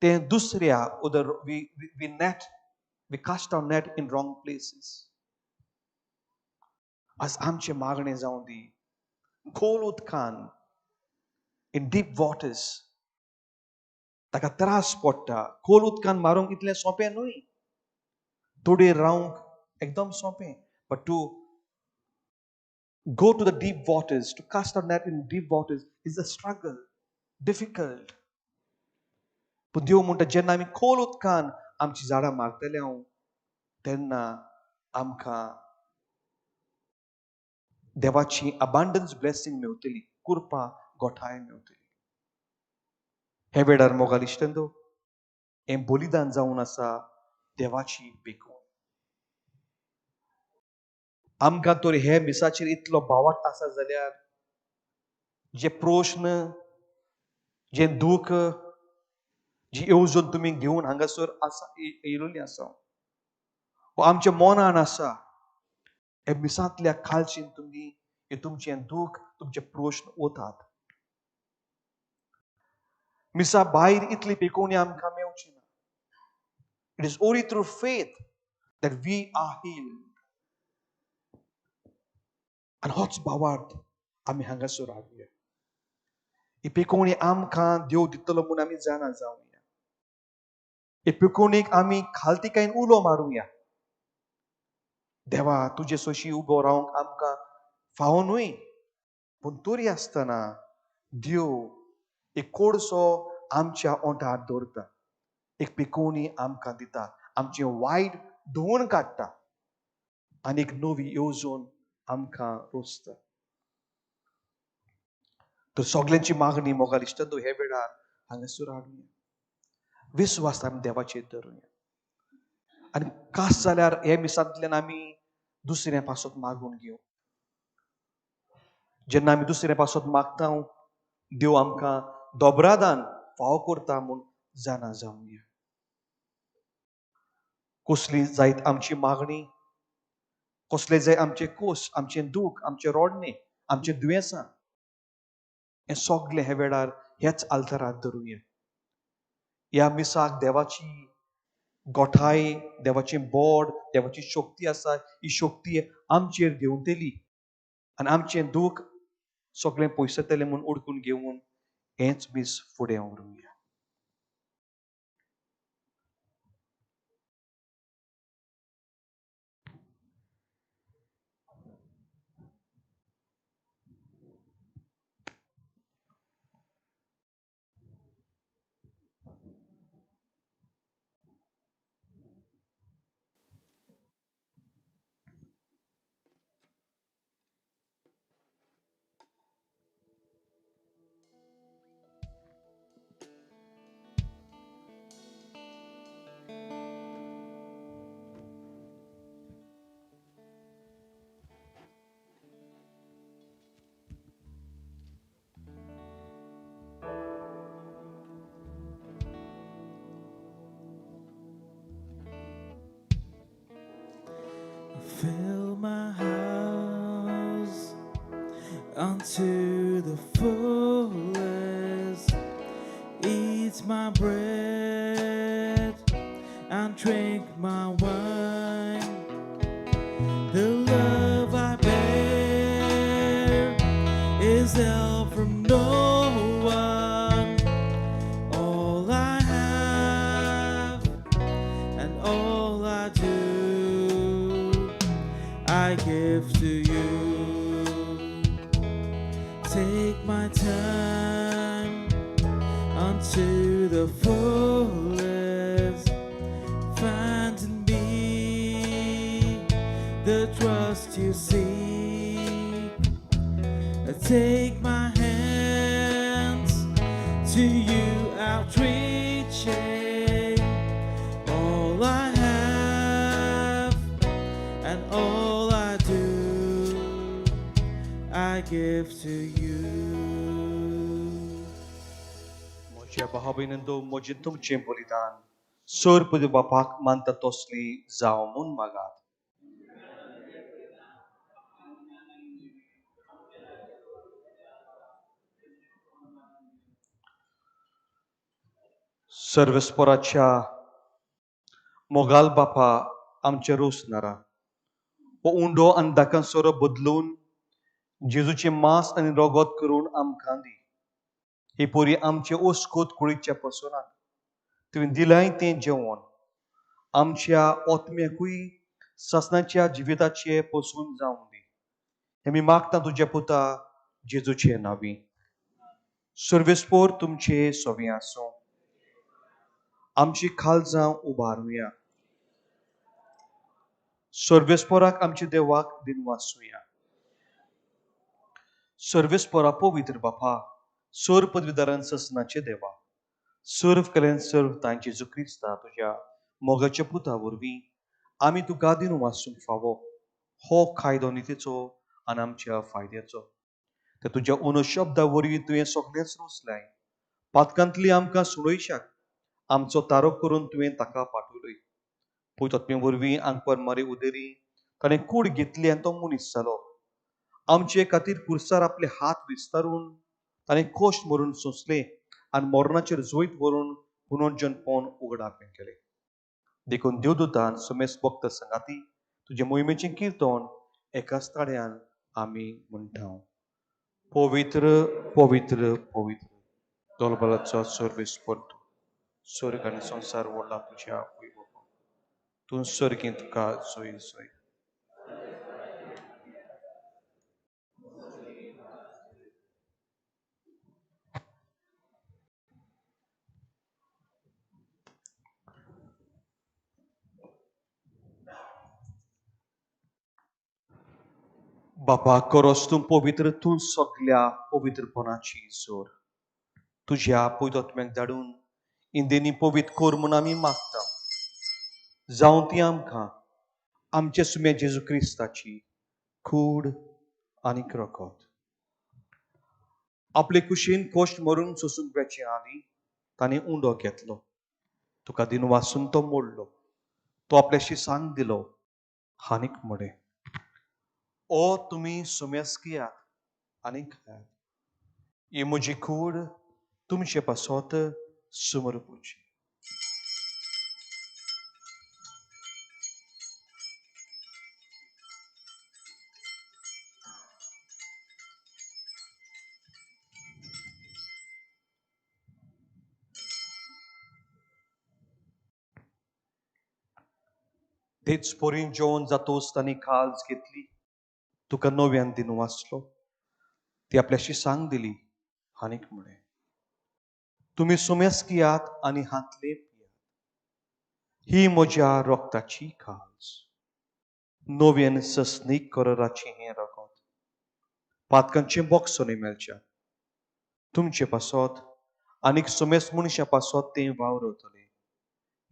तें दुसऱ्या other we net we cast our net in wrong places. आज आमचें मागणें जावं दी खोल उदकान, इन डीप वॉटर्स ताका त्रास पडटा. खोल उदकान मारूंक इतलें सोंपें न्हय, तोडयेर रावंक एकदम सोंपें, but to go to the deep waters, to cast a net in deep waters is a struggle, difficult. पूण देव म्हणटा जेन्ना आमी खोल उदकान आमची झाडां मारतले हांव तेन्ना आमकां देवाची अबांडन्स ब्लेसींग मेवतली, कृपा गोठाय मेवतली. हे वेळार मोगाल इश्टंदो हें बलिदान जावन आसा देवाची पेकोवणी. आमकां तर हे मिसाचेर इतलो भावार्थ आसा जाल्यार जे प्रश्न, जे दूख, जी येवजण तुमी घेवन हांगासर आसा येयलोली आसा वो आमच्या मनान आसा, हे मिसांतल्या कालचीन तुमी हे तुमचें दूख, तुमचे प्रश्न वतात. मिसा भायर इतली पेकोवणी आमकां मेवची ना. It is only through faith that we are healed. आनी होच भावार्थ आमी हांगासर हाडुया. ही पेकोवणी आमकां देव दितलो म्हूण आमी जाणा जावया. हे पेकोवणीक आमी खालतिकायेन उलो मारुया, देवा तुजे सोशी उबो रावंक आमकां फावो न्हय, पूण तरी आसतना देव एक कोडसो आमच्या ओंठार दवरता, एक पेकोवणी आमकां दिता, आमचें वायट धुवन काडटा आनी एक नवी येवजण आमकां रोसता. तर सगल्यांची मागणी मोगाल इश्टांनो हे वेळार हांगासर हाडुया. विस्वास आमी देवाचेर धरुया आनी खास जाल्यार हे मिसांतल्यान आमी दुसऱ्या पासत मागून घेवं. जेन्ना आमी दुसऱ्या पासत मागता देव आमकां दोबरादान फावो करता म्हूण जाणा जावया. कसली जायत आमची मागणी, कसले जाय आमचे कोस, आमचें दूख, आमचें रोडणें, आमचें दुयेंसां, हें सगलें हे वेळार ह्याच आल्तारार धरुया. ह्या मिसाक देवाची गोठाय, देवाचें बोड, देवाची शक्ती आसा, ही शक्ती आमचेर देंवतली आनी आमचें दूख सगळें पयसतलें म्हूण उडकून घेवन हेंच मीस फुडें व्हरुया. Fill my house unto the fullest, eat my bread and drink my wine. The love I bear is held from no one. All I have and all I do, I give to you. Take my time unto the fullest, find in me the trust you seek. Take my hands to you outreaching. All I have and all I do, I give to you. म्हज्या भाव भयणींनो, म्हजें तुमचें बलिदान सर्प बापाक मानता तसली जावं म्हूण मागात. सर्वेस्पराच्या मोगाल बापा आमचे रोसणारा हो उंडो आनी दाकां सोरो बदलून जेजूचें मांस आनी रगत करून आमकां दी. ही पोरी आमचे ओस्कोत कुडीच्या पसोनाक तुवें दिलाय तें जेवण आमच्या आत्म्याकूय सासणाच्या जिविताचे पसून जावं दी. हें मी मागता तुज्या पुता जेजूचे नांवी. सर्वेस्पोर तुमचे सोवे आसूं. आमची खालजां उबारुया. सर्वेस्पोराक आमच्या देवाक दिनवासुया. सर्वेस्पोरा पवित्र बापा, सर्व पदवीदारान ससनाचे देवा, सर्व कल्याण सर्व तांय जेजू क्रिस्ता तुज्या मोगाच्या पुता वरवीं आमी तुका दिनवासूंक फावो हो कायदो नितीचो आनी आमच्या फायद्याचो. ते तुज्या उनो शब्दा वरवीं तुवें सगळेंच रोसलाय. पातकांतली आमकां सुणोयशाक आमचो तारो करून तुवें ताका पाठवलोय. पयतत्मे वरवीं आंकवार मारी उदेरी ताणें कूड घेतली आनी तो मनीस जालो. आमचे खातीर कुर्सार आपले हात विस्तारून ताणें कोश्ट मरून सोंसले आनी मरणाचेर जैत व्हरून पुनर्जनपण उगडापें केलें. देखून देवदूतान सुमेस भक्त संगाती तुजे मोहिमेचें किर्तन एकाच ताळ्यान आमी म्हणटा. पवित्र पवित्र पवित्र दोलबलाचो सर्वेस्पर तूं, स्वर्ग आनी संवसार व्हडला तुज्या वैभवान. तूं स्वर्गीं तुका जय जय. बापा करोस तूं पवित्र, तूं सगल्या पवित्रपणाची जोर. तुज्या पयतोत्म्याक धाडून इंदेनी पवित्र कर म्हूण आमी मागता. जावं ती आमकां आमचे सुम्या जेजू क्रिस्ताची कूड आनी रगत. आपले कुशीन कोश्ट मरून सोसूंक वेचे आदीं ताणें उंडो घेतलो. तुका दिनवासून तो मोडलो. तो आपल्या शिसांक दिलो आनीक म्हळें, ओ तुमी सुमेस घेयात आनी खायात. ही म्हजी कूड तुमचे पासत समर्पूची. तेच पोरीन जेवण जातोच तांणी काळज घेतली. तुका नव्यान दिन वाचलो. ती आपल्याशी सांग दिली आनीक म्हळें, तुमी सुमेस घेयात आनी हातले पियात. ही म्हज्या रक्ताची काळज, नव्यान ससनीक कराराचें हें रगत. पातकांचें बोक्सोनी मेळच्या तुमचे पासत आनीक सुमेस मनशां पासत तें वावरतलें.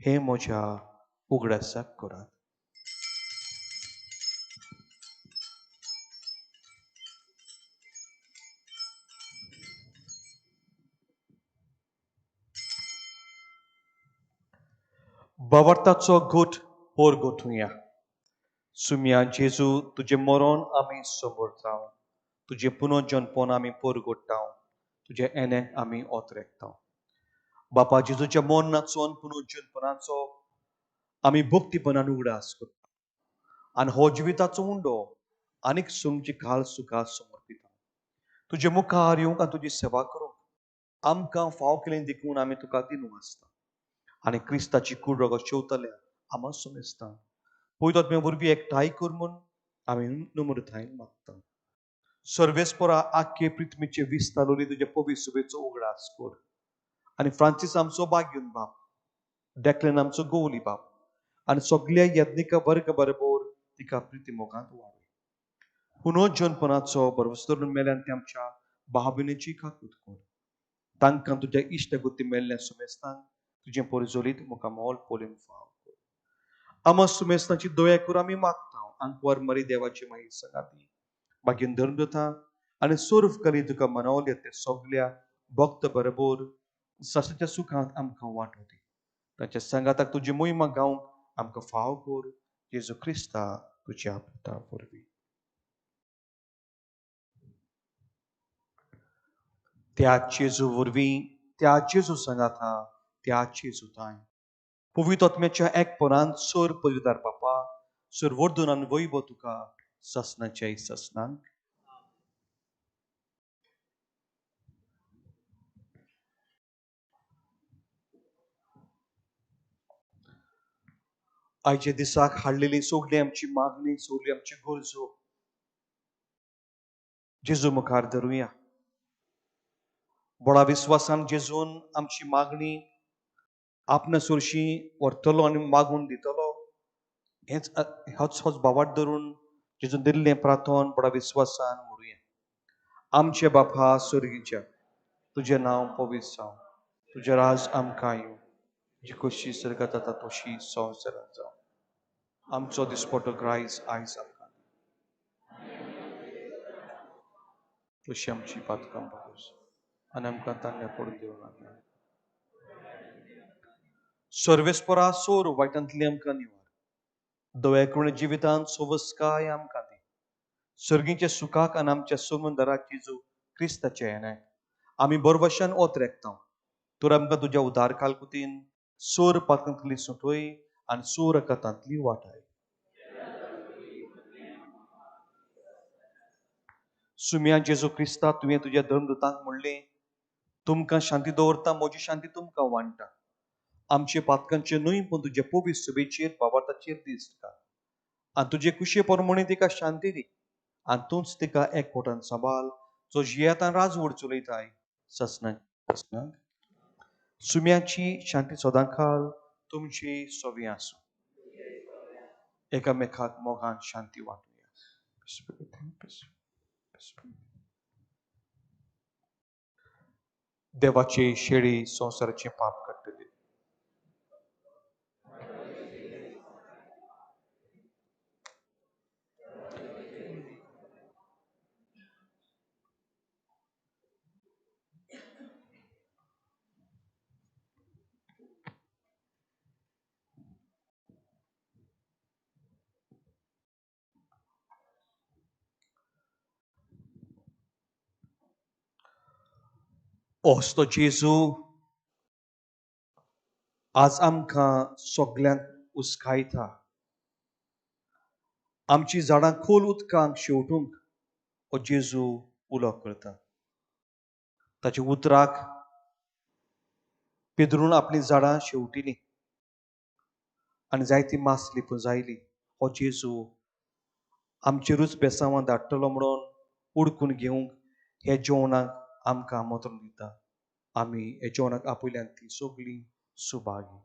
हें म्हज्या उगडासाक करात. बावर्ताचो गोठ पोर गोठुया. सुम्या जेजू तुजें मरण आमी समोरताव, तुजें पुनर्जनपण आमी पोरगोडटाव, तुजें एने आमी ओतरेकताव. बापा जेजूच्या मरणाचो आनी पुनर्जनपणाचो आमी भक्तीपणान उगडास करता आनी हो जिविताचो उंडो आनीक सुमची काल सुखा समर्पिता. तुजे मुखार येवंक आनी तुजी सेवा करूंक आमकां फाव केलें देखून आमी तुका दिनू आसता. आनी क्रिस्ताची कूड रगत शेवतल्या आमा समजता. पयतोत्मे वरवीं एकठांय कर म्हूण आमी नम्रतायेन मागता. सर्वेस्पोरा आख्खे पृथ्वीचे विस्तारली तुजे पवित्र सुबेचो उगडास कर. आनी फ्रांसीस आमचो बाग्यून बाप, डेक्लन आमचो गोवली बाप आनी सगल्या यज्ञिका वर्ग बरोबर तिका प्रिती मोगांत वाडय. पुनर्जनपणाचो भरवंसो धरून मेल्यान ते आमच्या भावनेची काकूत कर. तांकां तुज्या इश्टगुती मेल्ल्या सुमेस्तांक तुजें पोरजोलीत मुखामोल मोल पोलीन फाव कर. आमा सुमेस्तांची दया कर आमी मागता. आंकवार मरी देवाची माई संगाती बागीन धर्म दिता आनी सर्व कली तुका मनवले ते सगल्या भक्त बरोबर सासणाच्या सुखांत आमकां वांटो दी. तांच्या सांगाताक तुजी मोहिमा गावंक आमकां फाव कर. जेजू क्रिस्ता तुज्या पुता वरवीं. त्या जेजू वरवीं, त्या जेजू सांगाता, त्या जेजू ताय पवित्र आत्म्याच्या एकपणान सर पवित्र बापा, सर्वोर्दून आनी वैभव तुका ससनाच्या ससनांक. आयच्या दिसाक हाडलेली सगळी आमची मागणी, सगळी आमची गरजो जेजू मुखार धरुया. बडा विस्वासान जेजून आमची मागणी आपणा सरशी व्हरतलो आनी मागून दितलो हेच होच होच भावार्थ धरून जेजून दिल्लें प्रार्थन बडा विस्वासान म्हणुया. आमचे बापा स्वर्गीच्या, तुजें नांव पवित्र जावं, तुजें राज आमकां येवं, तुजी कशी स्वर्गांत जाता तशी संवसारांत जावं. आमचो दिसपटो ग्रायज आयज आमकां दी, तशी आमची पातकां भोगोस आनी आमकां तान्या पडून दिवं नाका. सर्वेस्परा सोर वायटांतली आमकां निवार, दव्याकुणे जिवितांत सोवस्काय आमकां दी, सर्गीच्या सुखाक आनी आमच्या सोमंदराक जेजू क्रिस्ताच्या येण्याक आमी बरवशान ओत रेखता. तर आमकां तुज्या उदार कालकुतीन सोर पातकांतली सुटोय आनी सोर कथांतली वाटाय. सुम्या जेजू क्रिस्ता, तुवें तुज्या धर्मदूतांक म्हणलें, तुमकां शांती दवरता, म्हजी शांती तुमकां वांट्टा. आमचे पातकांचे न्हय पूण तुजे पवित्र सभेचेर बाबाताचेर दिश्ट घाल आनी तुजे कुशे प्रमाणे तिका शांती दी आनी तूंच तिका एकवटान सांबाळ, जो जियेता राजवट चलयताय ससनाक. सुम्याची शांती सदां खाल तुमची सोवी आसूं. एकामेकाक मोगान शांती वांटुया. देवाचे शेळी संवसाराचें पाप काडटली. असो जेजू आज आमकां सगल्यांक उस्कायता, आमची झाडां खोल उदकांक शेवटूंक हो जेजू उलो करता. ताच्या उतराक पेदरून आपलीं झाडां शेवटिलीं आनी जायती मासली पुंजायली. हो जेजू आमचेरूच बेसांवां धाडटलो म्हणून उडकून घेवंक हे जेवणाक आमकां आमंत्रण दिता. आमी हे जेवणाक आपयल्यान ती सगळीं सुभागी.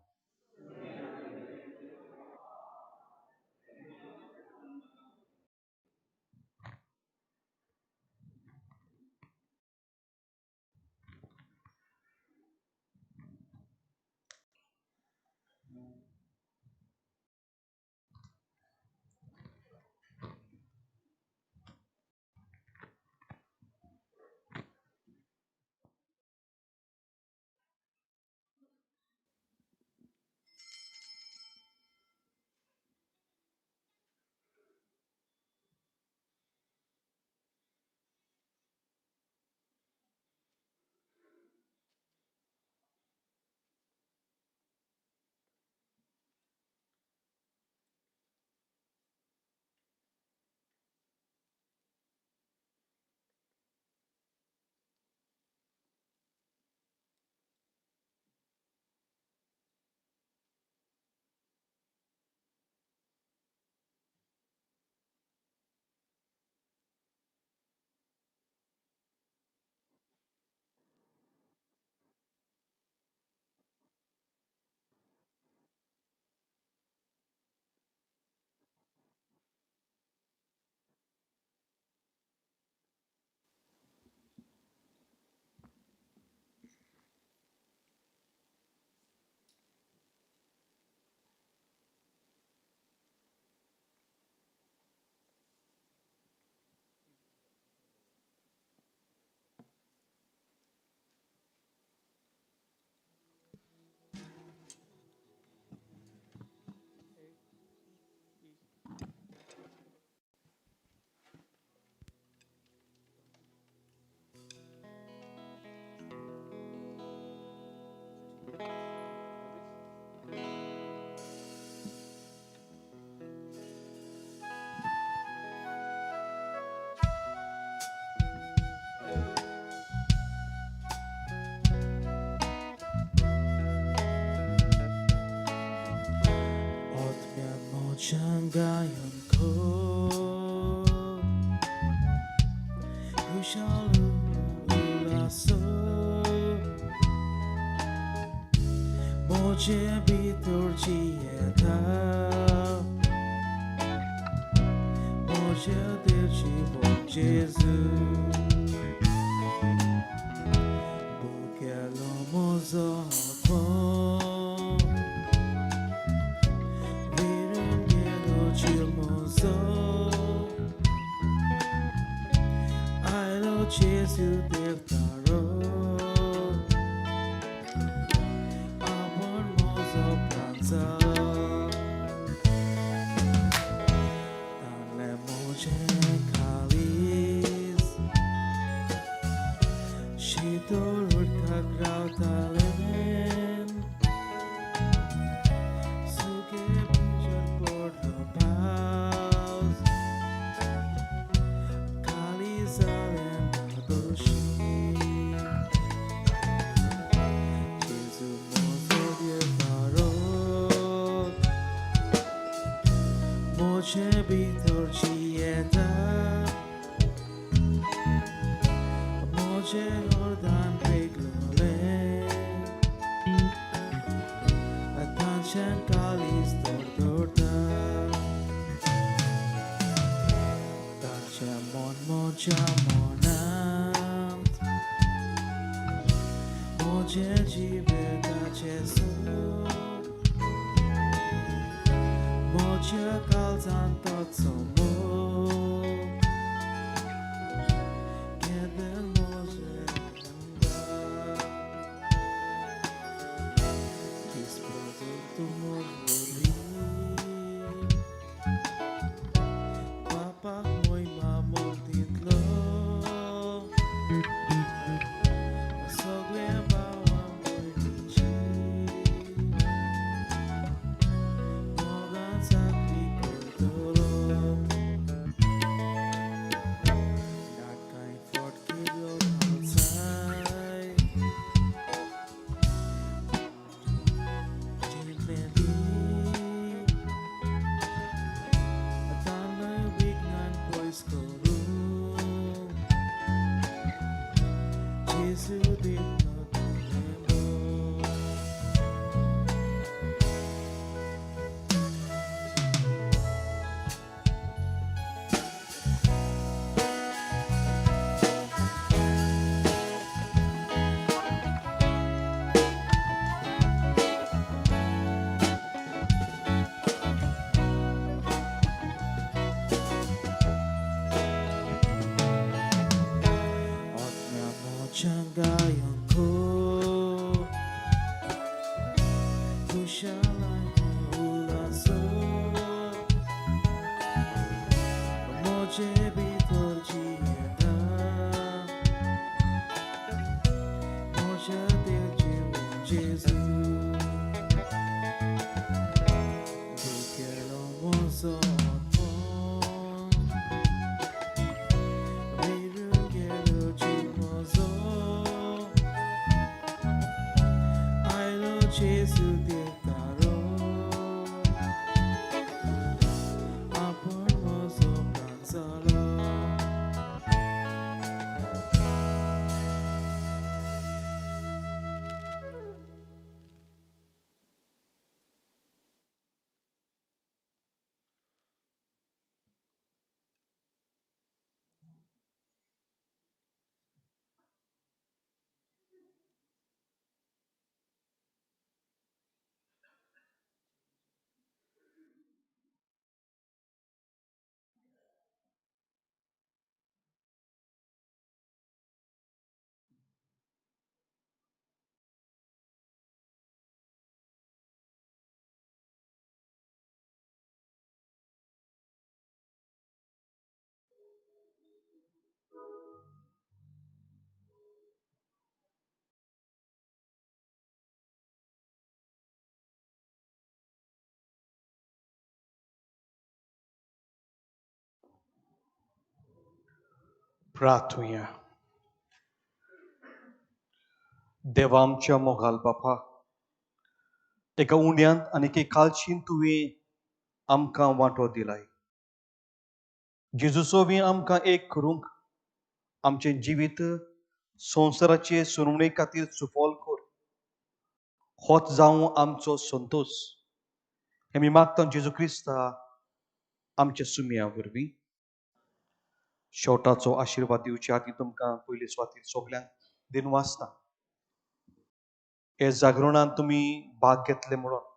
प्रार्थुया। देवा आमच्या मोगाल बापा, एका उण्यांत आनी एके कालशीन तुवें आमकां वांटो दिलाय. जेजू सोबी आमकां एक करूंक आमचें जिवीत संवसाराचे सुनावणे खातीर सुफल कर. होच जावं आमचो संतोश. हें आमी मागता जेजू क्रिस्ता आमच्या सुमया वरवीं. शेवटाचो आशिर्वाद दिवचे आदीं तुमकां पयले सुवातीर सगल्यांक दिनवासता. हे जागरणान तुमी भाग घेतले म्हणून.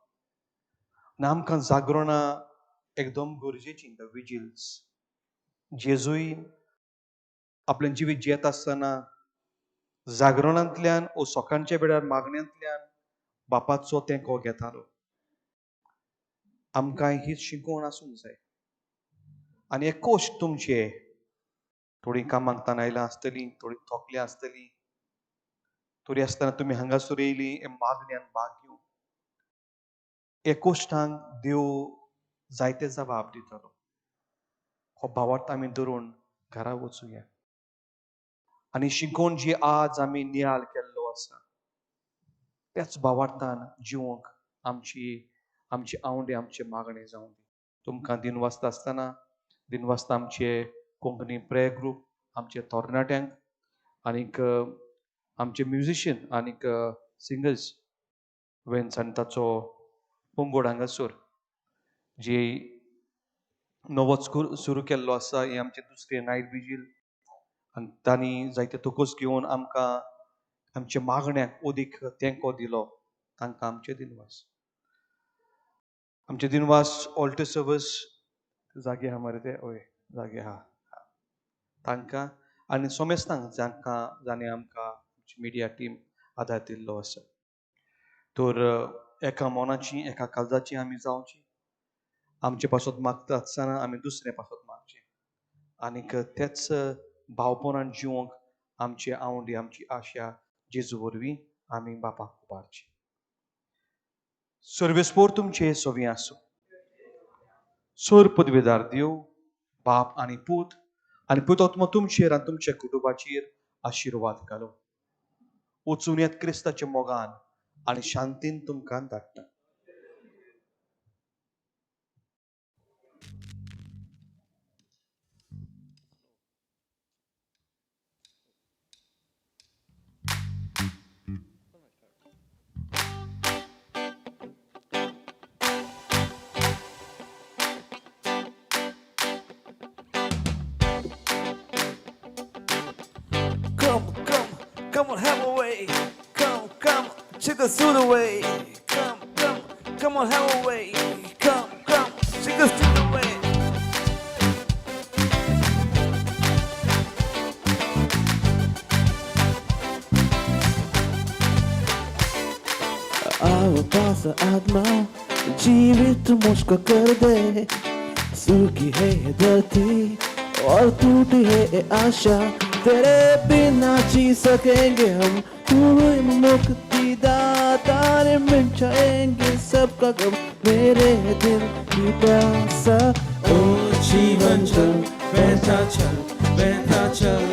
आनी आमकां जागरणां एकदम गरजेची, the विजिल्स. जेजूय आपलें जिवीत जियेता आसतना जागरणांतल्यान ओ सकाळच्या वेळार मागण्यांतल्यान बापाचो तेंको घेतालो. आमकां हीच शिकोवण आसूंक जाय. आनी एक कोश्ट तुमचे, थोडीं कामाक तान आयलां आसतलीं, थोडीं थोकल्यां आसतलीं, तरी आसतना तुमी हांगासर येयलीं हे मागण्यान भाग घेवंक. हे कोश्टांक देव जायते जबाब दितलो. हो भावार्थ आमी धरून घरा वचुया. आनी शिकोवन जी आज आमी नियाळ केल्लो आसा त्याच भावार्थान जिवंक आमची आमची आवडे आमचे मागणे जावं दी. तुमकां दिनवासता आसतना दिनवासता आमचे कोंकणी प्रेयर ग्रूप, आमचे तरणाट्यांक आनीक आमचे म्युजिशियन आनीक सिंगर्स वेन्स आनी ताचो पंगड हांगासर जी नवोच सुरू केल्लो आसा. हें आमचें दुसरें नायट विजील आनी तांणी जायते तोकोस घेवन आमकां आमच्या मागण्याक अदीक तेंको दिलो. तांकां आमचे दिनवास. आमचे दिनवास ऑल्टर सर्वीस जागे आहा मरे ते, हय जागे आहा तांकां आनी सोमेस्तांक जांकां जाणें आमकां आमची मिडिया टीम आदार दिल्लो आसा. तर एका मनाची एका काळजाची आमी जावची. आमचे पासत मागता आसतना आमी दुसरे पासत मागचें आनीक तेच भावपणान जिवंक आमचे आवडी आमची आशा जेजू वरवीं आमी बापाक उबारची. सर्वेस्पोर तुमचे सोवी आसूं. सोर पदवेदार देव बाप आनी पूत आनी पुतात्मो तुमचेर आनी तुमच्या कुटुंबाचेर आशिर्वाद घालो. वचून येत क्रिस्ताच्या मोगान आनी शांतीन तुमकां धाडटा. Come, come, come on, have a way. Come, come, check us through the way. Come, come, come on, have a way. Come, come, check us through the way. आओ पास आत्मा जीवित मुझको कर दे. सूखी है ये धरती और टूटी है ये आशा, तेरे बिना जी सकेंगे हम. तू ही मुक्ति दाता, मिट जाएंगे सबका गम. मेरे दिल की प्यासा ओ जीवन चल बहता चल बहता चल.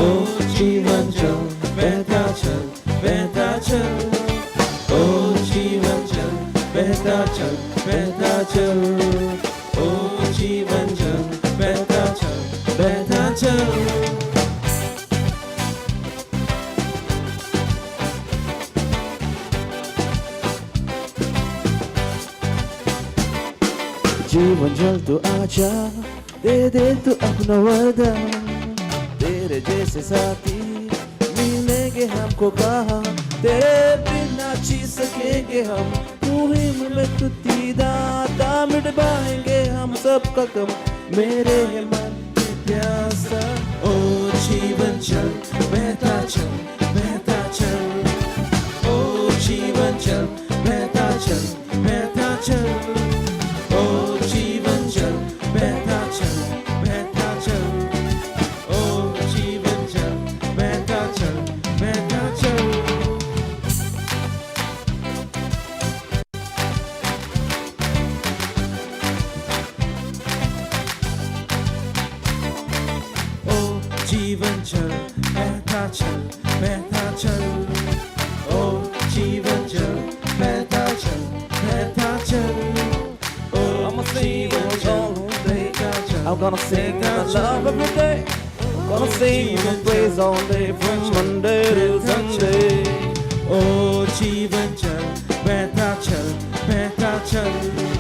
ओ जीवन चल बहता चल बहता चल. ओ जीवन चल बहता चल बहता चल. ओ जीवन चल बहता चल बहता चल. जीवन जल तू आजा, दे दे तू अपना वरदान. तेरे जैसे साथी मिलेंगे हमको कहाँ, तेरे बिना जी सकेंगे हम. तू ही मुक्ति दाता, मिट पाएंगे हम सबका गम. मेरे है मन की प्यासा ओ जीवन चल बहता चल बहता चल. ओ जीवन चल बहता चल बहता चल. ओ जीवन चल बहता चल बहता चल. ओ जीवन चल बहता चल बहता चल. ओ जीवन चल बहता चल बहता चल. ओ जीवन चल बहता चल बहता चल. ओ I'm gonna sing and I love every day. I'm gonna sing and praise all day from Monday to Sunday. ओ जीवन चल, बहता चल, बहता चल।